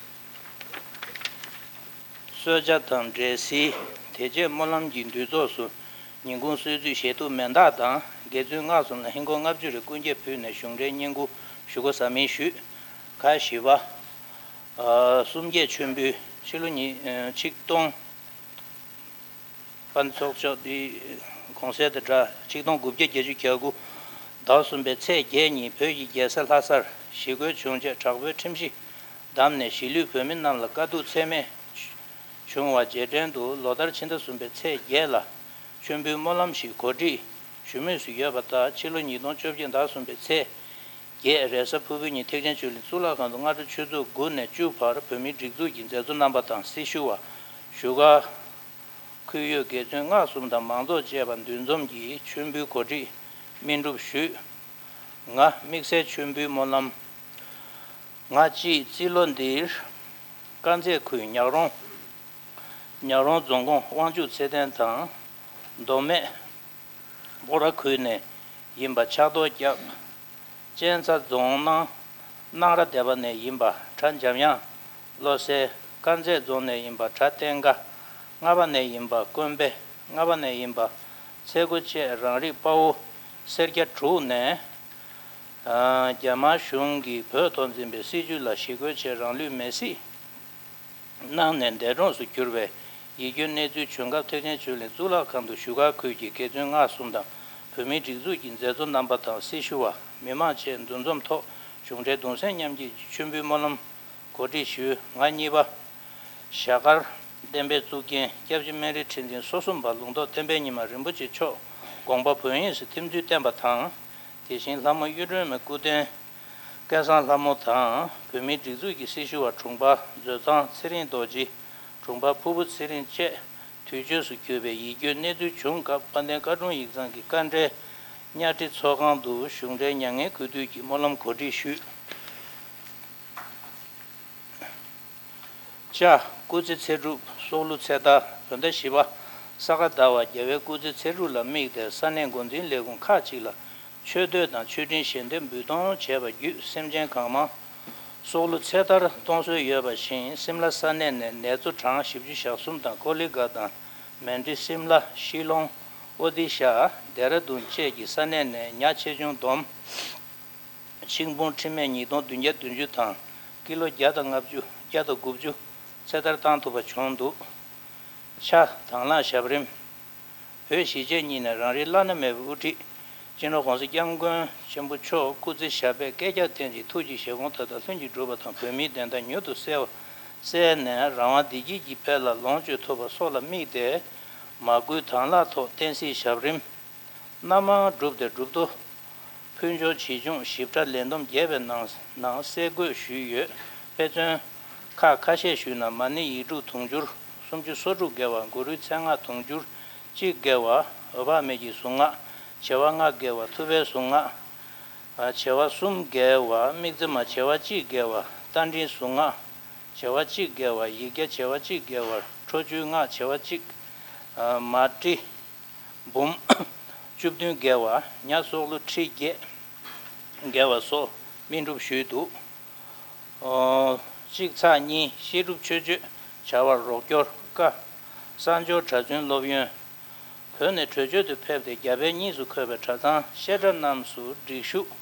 གསོལ་ཇ་དང་འབྲས་སིལ། དེ་རྗེས་སྨོན་ལམ་གྱི་འདུས་ཚོགས་སུ་ཉིན་གུང་གསོལ་ཚིགས་བཞེས་ཐུབ་མེད་མདའ་དང་དགེ་བཙུན་སྔགས་གསུམ་ལ་ཧིན་སྒོར་ལྔ་བཅུ་རེ་སྐུ་འགྱེད་ཕུལ་ནས་གཞུང་འབྲེལ་བསྙེན་བཀུར་ཞུ་སྒོ་གཟབ་སྦྱིན་ཞུས། ཁ་བཞི་པ། ཨ། གསུམ་བརྒྱད་མཆོད་འབུལ། ཕྱི་ལོ་ཉིས་ཆིག་སྟོང་། དཔལ་ཚོགས་མཆོག་དེ་གོང་གསལ་དང་འདྲ་ཆིག་སྟོང་དགུ་བརྒྱ་བརྒྱད་ཅུ་གྱ་དགུ་ཟླ་བ་གསུམ་པའི་ཚེས་བརྒྱད་ཉིན་བོད་ཀྱི་རྒྱལ་ས་ལྷ་སར་ཞི་རྒོལ་བྱུང་རྗེས་དྲག་པོའི་ཁྲིམས་གཞི་བསྡམས་ནས་གཞིས་ལུས་བོད་མི་རྣམས་ལ་དཀའ་སྡུག་ཚད་མེད་བྱུང་བ་རྗེས་དྲན་དུ་ལོ་ལྟར་ཕྱི་ཟླ་གསུམ་པའི་ཚེས་བརྒྱད་ལ་མཆོད་འབུལ་སྨོན་ལམ་ཞིག་གོ་སྒྲིག་ཞུ་མུས་སུ་ཡོད་པ་ལྟར་ཕྱི་ལོ་ཉིས་སྟོང་བཅོ་བརྒྱད་ཟླ་གསུམ་པའི་ཚེས་བརྒྱད་རེས་གཟའ་ཕུར་བུའི་ཉིན་ཐེག་ཆེན་ཆོས་གླིང་གཙུག་ལག་ཁང་དུ་སྔ་དྲོ་ཆུ་ཚོད་དགུ་ནས་བཅུ་བར་བོད་མིའི་སྒྲིག་འཛུགས་ཀྱི་མཛད་གཙོ་རྣམ་པ་དང་སྲི་ཞུ་བ། བཞུགས་སྒར་ཁུལ་ཡོད་དགེ་བཙུན་སྔགས་གསུམ་དང་མང་ཚོགས་བཅས་པ་འདུ་འཛོམས་ཀྱིས་མཆོད་འབུལ་གོ་སྒྲིག་སྨིན་སྒྲུབ་ཞུས། ང་དམིགས་བསལ་མཆོད་འབུལ་སྨོན་ལམ། ང་གཅིག་རྩིས་ལོ་འདིར་དཀར་མཛེས་ཁུལ་ཉག་རོང་། ཉག་རོང་རྫོང་ཁོངས་དབང་ཕྱུག་ཚེ་བརྟན་དང་། མདོ་སྨད་སྤོག་ར་ཁུལ་ནས་ཡིན་པ་ཕྱག་རྡོར་སྐྱབས། གཅན་ཚ་རྫོང་ནང་སྣང་ར་སྡེ་པ་ནས་ཡིན་པ་གྲྭ་འཇམ་དབྱངས་བློ་གསལ། དཀར་མཛེས་རྫོང་ནས་ཡིན་པ་གྲྭ་བསྟན་དགའ། རྔ་པ་ནས་ཡིན་པ་དཀོན་པེ། རྔ་པ་ནས་ཡིན་པ་ཚེ་སྒོ་བཅས་རང་རིགས་དཔའ་བོ་སེར་སྐྱ་དྲུག་ནས། རྒྱ་དམར་གཞུང་གིས་བོད་ཐོག་འཛིན་པའི་སྲིད་བྱུས་ལ་ཞི་རྒོལ་བྱས་རང་ལུས་མེར་སྲེག་གནང་ནས་འདས་གྲོངས་སུ་གྱུར་བའི་ ཡིད་སྐྱོའི་གནས་ཚུལ་བྱུང་སྐབས་ཐེག་ཆེན་ཆོས་གླིང་གཙུག་ལག་ཁང་དུ་བཞུགས་སྒར་ཁུལ་གྱི་དགེ་བཙུན་སྔགས་གསུམ་དང་བོད་མིའི་སྒྲིག་འཛུགས་ཀྱི་མཛད་གཙོ་རྣམ་པ་དང་སྲི་ཞུ་བ། མི་མང་བཅས་འདུ་འཛོམས་ཐོག་གཞུང་འབྲེལ་གདུང་སེམས་མཉམ་སྐྱེད་ཀྱི་མཆོད་འབུལ་སྨོན་ལམ་གོ་སྒྲིག་ཞུས། ང་གཉིས་པ། ཞྭ་དཀར་བསྟན་པའི་གཙུག་རྒྱན་སྐྱབས་རྗེ་སྨན་རིའི་ཁྲི་འཛིན་སོ་གསུམ་པ་ལུང་རྟོགས་བསྟན་པའི་ཉི་མ་རིན་པོ་ཆེ་མཆོག་དགོངས་པ་བོད་དབྱིངས་སུ་ཐིམ་ཚུལ་བསྟན་པ་དང་། དེ་བཞིན་ལྷ་མོ་གཡུ་སྒྲོན་མའི་སྐུ་རྟེན་སྐལ་བཟང་ལྷ་མོ་དང་བོད་མིའི་སྒྲིག་འཛུགས་ཀྱི་སྲི་ཞུ་བ་དྲུང་པ་མཛོད་ཚང་ཚེ་རིང་རྡོ་རྗེ། དྲུང་པ་ཕུར་བུ་ཚེ་རིང་བཅས་དུས་མཆོད་སུ་གྱུར་པའི་ཡིད་སྐྱོའི་གནས་ཚུལ་བྱུང་སྐབས་དཔལ་ལྡན་བཀའ་དྲུང་ཡིག་ཚང་གི་བཀའ་འབྲེལ་གཉའ་ཁྲི་ཚོགས་ཁང་དུ་གཞུང་འབྲེལ་མྱ་ངན་གུས་འདུད་ཀྱི་སྨོན་ལམ་གོ་སྒྲིག་ཞུས། ལྕགས། སྐུ་ཚེ་ཚེ་སྒྲུབ། སྲོག་བླུ་ཚེ་ཐར། བོད་ཟླ་བཞི་པ། ས་ག་ཟླ་བ་རྒྱལ་བའི་སྐུ་ཚེ་ཚེ་སྒྲུབ་ལ་དམིགས་ཏེ་ས་གནས་འགོ་འཛིན་ལས་ཁུངས་ཁག་ཅིག་ལ་མཆོད་བསྟོད་དང་མཆོད་སྤྲིན་ཞལ་འདོན་འབུལ་གཏོང་བྱས་པ་བརྒྱུད་སེམས་ཅན་གང་མང་སྲོག་བླུ་ཚེ་ཐར་གཏོང་སྲོལ་ཡོད་པ་བཞིན་སིམ་ལ་ས་གནས་ནས་ནེ་ཙོ་གྲངས་བཞི་བཅུ་ཞེ་གསུམ་དང་ཀོ་ལི་གྷལ་དང་མན་ཌི། སིམ་ལ། ཤི་ལོང་། ཨོ་ཌི་ཤ། ལྡེ་ར་ལྡུན་བཅས་ཀྱི་ས་གནས་ནས་ཉ་ཆེ་ཆུང་བསྡོམས། ཤིང་ཕུང་ཁྲི་མེད་ཉིས་སྟོང་བདུན་བརྒྱ་བདུན་ཅུ་དང་ཀི་ལོ་བརྒྱ་དང་ལྔ་བཅུ། བརྒྱ་དང་དགུ་བཅུ་ཚེ་ཐར་བཏང་ཐུབ་པ་བྱུང་འདུག་ཆ། དང་བླངས་ཞབས་རིམ། བོད་གཞིས་བྱེས་གཉིས་ནས་རང་རེའི་བླ་ན་མེད་པའི་དབུ་ཁྲིད་སྤྱི་ནོར་༸གོང་ས་༸སྐྱབས་མགོན་ཆེན་པོ་མཆོག་སྐུ་ཚེ་ཞབས་པད་བསྐལ་བརྒྱར་བརྟན་ཅིང་ཐུགས་ཀྱི་བཞེད་དགོངས་མཐའ་དག་ལྷུན་གྱིས་གྲུབ་པ་དང་བོད་མིའི་བདེན་མཐའ་མྱུར་དུ་གསལ་བ་གསལ་ནས་རང་དབང་བདེ་སྐྱིད་ཀྱི་དཔལ་ལ་ལོངས་སྤྱོད་ཐུབ་པ་སོགས་ལ་དམིགས་ཏེ་མ་བསྐུལ་དང་བླངས་ཐོག་བསྟན་སྲིད་ཞབས་རིམ། སྣ་མང་བསྒྲུབས་ཏེ་གྲུབ་ཐོབ་ཕུལ་འབྱོར་ཇི་བྱུང་ཞིབ་ཕྲ་ལས་བསྡོམས་རྒྱས་པའི་ནང་ནང་གསལ་འགོད་ཞུས་ཡོད། དཔེ་མཚོན། ཁག་ཁ་ཤས་ཞུས་ན་མ་ཎི་ཡིག་དྲུག་དུང་ཕྱུར་སུམ་ཅུ་སོ་དྲུག་བརྒལ་བ། གུ་རུའི་མཚན་སྔགས་དུང་ཕྱུར་གཅིག་བརྒལ་བ། འོད་དཔག་མེད་ཀྱི་གཟུངས་སྔགས་བྱེ་བ་ལྔ་བརྒལ་བ། ཐུབ་པའི་གཟུངས་སྔགས་བྱེ་བ་གསུམ་བརྒལ་བ། དམིགས་བརྩེ་མ་བྱེ་བ་གཅིག་བརྒལ་བ། རྟ་མགྲིན་གཟུངས་སྔགས་བྱེ་བ་གཅིག་བརྒལ་བ། ཡིག་བརྒྱ་བྱེ་བ་གཅིག་བརྒལ་བ། ཁྲོ་ཆུའི་སྔགས་བྱེ་བ་གཅིག་མ་ཏྲི་འབུམ་བཅུ་བདུན་བརྒལ་བ། ཉ་སྲོག་བླུ་ཁྲི་བརྒྱད་བརྒལ་བ་སོགས་སྨིན་སྒྲུབ་ཞུས་འདུག་ཨོ། གཅིག་ཚེག་གཉིས། བཤད་སྒྲུབ་མཆོད་བརྗོད་བྱ་བར་རོགས་སྐྱོར་བཀའ། གསར་འབྱོར་གྲྭ་བཙུན་སློབ་ཡོན། བོད་ནས་བྲོས་བྱོལ་དུ་ཕེབས་ཏེ་རྒྱ་བལ་གཉིས་སུ་འཁོད་པའི་གྲྭ་ཚང་བཤད་གྲྭ་རྣམས་སུ་སྒྲིག་ཞུགས།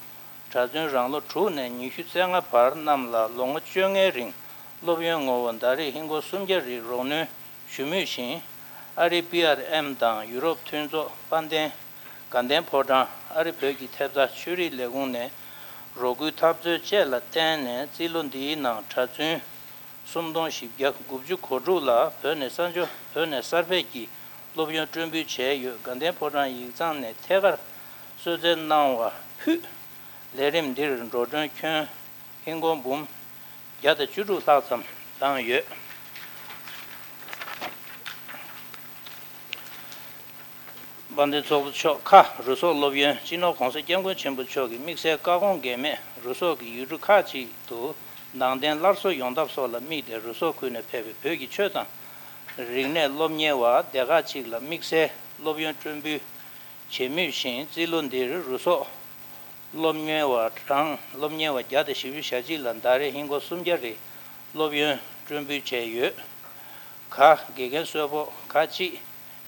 གྲྭ་བཙུན་རང་ལོ་དྲུག་ནས་ཉི་ཤུ་རྩ་ལྔ་བར་རྣམས་ལ་ལོ་ངོ་བཅོ་ལྔའི་རིང་སློབ་ཡོན་ངོ་བོ་ཟླ་རེར་ཧིན་སྒོར་སུམ་བརྒྱ་རེ་རོགས་སྣོན་ཞུ་མུས་བཞིན། ཨ་རིའི་པི་ཨར་ཨེམ་དང་ཡུ་རོབ་མཐུན་ཚོགས་དཔལ་ལྡན་དགའ་ལྡན་ཕོ་བྲང་། ཨ་རི་བོད་ཀྱི་ཐེབས་རྩ་ཆོས་རིག་ལས་ཁུངས་ནས་རོགས་སྐུལ་འཐབ་རྩོད་བཅས་ལ་བརྟེན་ནས་རྩིས་ལོ་འདིའི་ནང་གྲྭ་བཙུན་སུམ་སྟོང་བཞི་བརྒྱ་དགུ་བཅུ་གོ་དྲུག་ལ་བོད་ནས་གསར་འབྱོར་བོད་ནས་གསར་ཕེབས་ཀྱིས་སློབ་ཡོན་སྤྲོད་འབུལ་བྱས་ཡོད། དགའ་ལྡན་ཕོ་བྲང་ཡིག་ཚང་ནས་ཐད་ཀར་གསོལ་སྩལ་གནང་བ་ཕུད། ལས་རིམ་འདིར་འགྲོ་གྲོན་ཁྱོན་ཧིན་སྒོར་འབུམ་བརྒྱ་དང་བཅུ་དྲུག་ལྷག་ཙམ་བཏང་ཡོད། དཔལ་ལྡན་ཚོགས་གཙོ་མཆོག་ཁ་རུ་སོག་སློབ་ཡོན་སྤྱི་ནོར་༸གོང་ས་༸སྐྱབས་མགོན་ཆེན་པོ་མཆོག་གིས་དམིགས་བསལ་བཀའ་དགོངས་འགལ་མེད་རུ་སོག་གི་ཡུལ་གྲུ་ཁག་ཅིག་ཏུ་ནང་བསྟན་སླར་གསོ་ཡོང་ཐབས་སོགས་ལ་དམིགས་ཏེ་རུ་སོག་ཁུལ་ནས་ཕེབས་པའི་བོད་ཀྱི་ཆོས་དང་རིག་གནས་སློབ་གཉེར་བ་སྡེ་ཁག་ཅིག་ལ་དམིགས་བསལ་སློབ་ཡོན་སྤྲོད་འབུལ་བྱེད་མུས་བཞིན་རྩིས་ལོ་འདིར་རུ་སོག་སློབ་གཉེར་བ་གྲངས་སློབ་གཉེར་བ་བརྒྱ་དང་བཞི་བཅུ་ཞེ་གཅིག་ལ་ཟླ་རེར་ཧིན་སྒོར་སུམ་བརྒྱ་རེ་སློབ་ཡོན་སྤྲོད་འབུལ་བྱས་ཡོད། ག་དགེ་རྒན་གསོལ་ཕོགས། ག་གཅིག་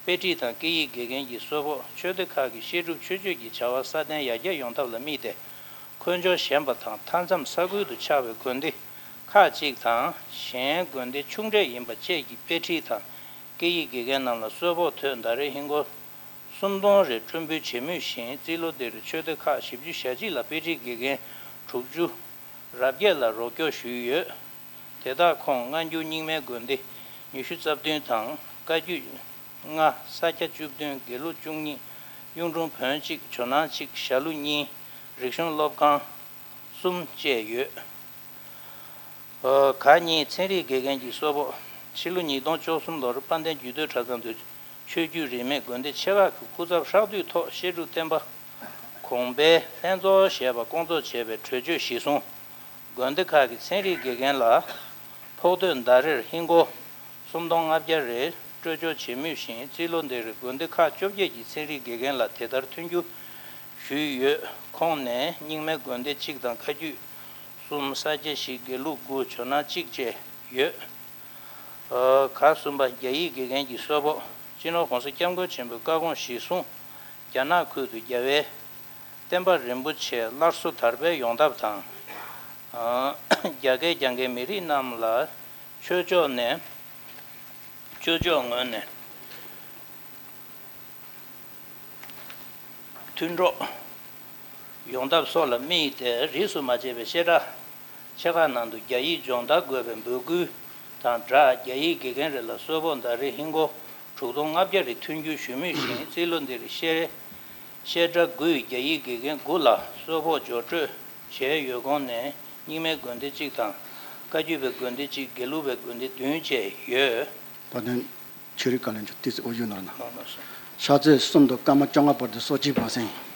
དཔེ་ཁྲིད་དང་སྐད་ཡིག་དགེ་རྒན་གྱི་གསོལ་ཕོགས། ཆོས་སྡེ་ཁག་གི་བཤད་སྒྲུབ་མཆོད་བརྗོད་ཀྱི་བྱ་བ་སྲ་བརྟན་ཡར་རྒྱས་ཡོང་ཐབས་ལ་དམིགས་ཏེ། འཁོས་འབྱོར་ཞན་པ་དང་མཐའ་མཚམས་ས་ཁུལ་དུ་ཆགས་པའི་དགོན་སྡེ་ཁག་ཅིག་དང་། གཞན་དགོན་སྡེ་ཆུང་གྲས་ཡིན་པ་བཅས་ཀྱི་དཔེ་ཁྲིད་དང་སྐད་ཡིག་དགེ་རྒན་རྣམས་ལ་གསོལ་ཕོགས་དོད་ཟླ་རེར་ཧིན་སྒོར་སུམ་སྟོང་རེ་སྤྲོད་འབུལ་བྱེད་མུས་བཞིན། རྩིས་ལོ་འདིར་ཆོས་སྡེ་ཁག་བཞི་བཅུ་ཞེ་གཅིག་ལ་དཔེ་ཁྲིད་དགེ་རྒན་དྲུག་ཅུ་རབ་བརྒྱད་ལ་རོགས་སྐྱོར་ཞུས་ཡོད། དེ་དག་ཁོངས་སྔ་འགྱུར་རྙིང་མའི་དགོན་སྡེ་ཉི་ཤུ་རྩ་བདུན་དང་། བཀའ་བརྒྱུད་ལྔ། ས་སྐྱ་བཅུ་བདུན། དགེ་ལུགས་བཅུ་གཉིས། གཡུང་དྲུང་བོན་གཅིག་ཇོ་ནང་གཅིག་ཞྭ་ལུ་གཉིས། རིག་གཞུང་སློབ་ཁང་གསུམ་བཅས་ཡོད། ག་གཉིས་ཚན་རིག་དགེ་རྒན་གྱི་གསོལ་ཕོགས། ཕྱི་ལོ་ཉིས་སྟོང་བཅུ་གསུམ་ལོར་དཔལ་ལྡན་རྒྱུད་སྟོད་གྲྭ་ཚང་དུ་ཆོས་བརྒྱུད་རིས་མེད་དགོན་སྡེ་ཆེ་ཁག་གི་སྐུ་ཚབ་ཧྲག་བསྡུས་ཐོག་བཤད་སྒྲུབ་བསྟན་པ་གོང་འཕེལ་ལྷན་ཚོགས་ཞེས་པ་བསྐོང་ཚོགས་བྱས་པའི་གྲོས་ཆོད་གཞིར་བཟུང་། དགོན་སྡེ་ཁག་གི་ཚན་རིག་དགེ་རྒན་ལ་ཕོགས་དོད་ཟླ་རེར་ཧིན་སྒོར་སུམ་སྟོང་ལྔ་བརྒྱ་རེ་སྤྲོད་སྦྱོར་བྱེད་མུས་བཞིན། རྩིས་ལོ་འདིར་དགོན་སྡེ་ཁག་བཅོ་བརྒྱད་ཀྱི་ཚན་རིག་དགེ་རྒན་ལ་དེ་ལྟར་མཐུན་འགྱུར་ཞུས་ཡོད། ཁོངས་ནས་རྙིང་མའི་དགོན་སྡེ་གཅིག་དང་བཀའ་བརྒྱུད་གསུམ། ས་སྐྱ་བཞི། དགེ་ལུགས་དགུ། ཇོ་ནང་གཅིག་བཅས་ཡོད། ག་གསུམ་པ། རྒྱ་ཡིག་དགེ་རྒན་གྱི་གསོལ་ཕོགས། སྤྱི་ནོར་༸གོང་ས་༸སྐྱབས་མགོན་ཆེན་པོའི་བཀའ་དགོངས་གཞིར་བཟུང་། རྒྱ་ནག་ཁུལ་དུ་རྒྱལ་བའི་བསྟན་པ་རིན་པོ་ཆེ་སླར་གསོ་དར་སྤེལ་ཡོང་ཐབས་དང་། རྒྱ་སྐད་རྒྱག་མཁན་མི་རིགས་རྣམས་ལ་ཆོས་ཕྱོགས་ནས་ ཚོས་ཕྱོགས་ངོས་ནས་མཐུན་གྲོགས་ཡོང་ཐབས་སོགས་ལ་དམིགས་ཏེ། རིས་སུ་མ་ཆད་པའི་བཤད་གྲྭ་ཆེ་ཁག་ནང་དུ་རྒྱ་ཡིག་སྦྱོང་བརྡར་དགོས་པའི་འབོད་སྐུལ་དང་སྦྲགས། རྒྱ་ཡིག་དགེ་རྒན་རེ་ལ་གསོལ་ཕོགས་ཟླ་རེར་ཧིན་སྒོར་དྲུག་སྟོང་ལྔ་བརྒྱ་རེ་མཐུན་འགྱུར་ཞུ་མུས་བཞིན། རྩིས་ལོ་འདིར་བཤད་བཤད་གྲྭ་དགུའི་རྒྱ་ཡིག་དགེ་རྒན་དགུ་ལ་གསོལ་ཕོགས་སྦྱོར་སྤྲོད་བྱས་ཡོད། ཁོངས་ནས་རྙིང་མའི་དགོན་སྡེ་གཅིག་དང་། བཀའ་བརྒྱུད་པའི་དགོན་སྡེ་གཅིག་དགེ་ལུགས་པའི་དགོན་སྡེ་བདུན་བཅས་ཡོད། བ་དན་ཆོས་རིག་བཀའ་བློན་མཆོག་ཏི་སི་ཨོ་ཡུ་ནོར་ན། ལགས་སོ། ཕྱག་ཚོད་གསུམ་དུ་སྐར་མ་བཅོ་ལྔ་བར་དུ་གསོལ་ཇ་ཕུལ་སོང་།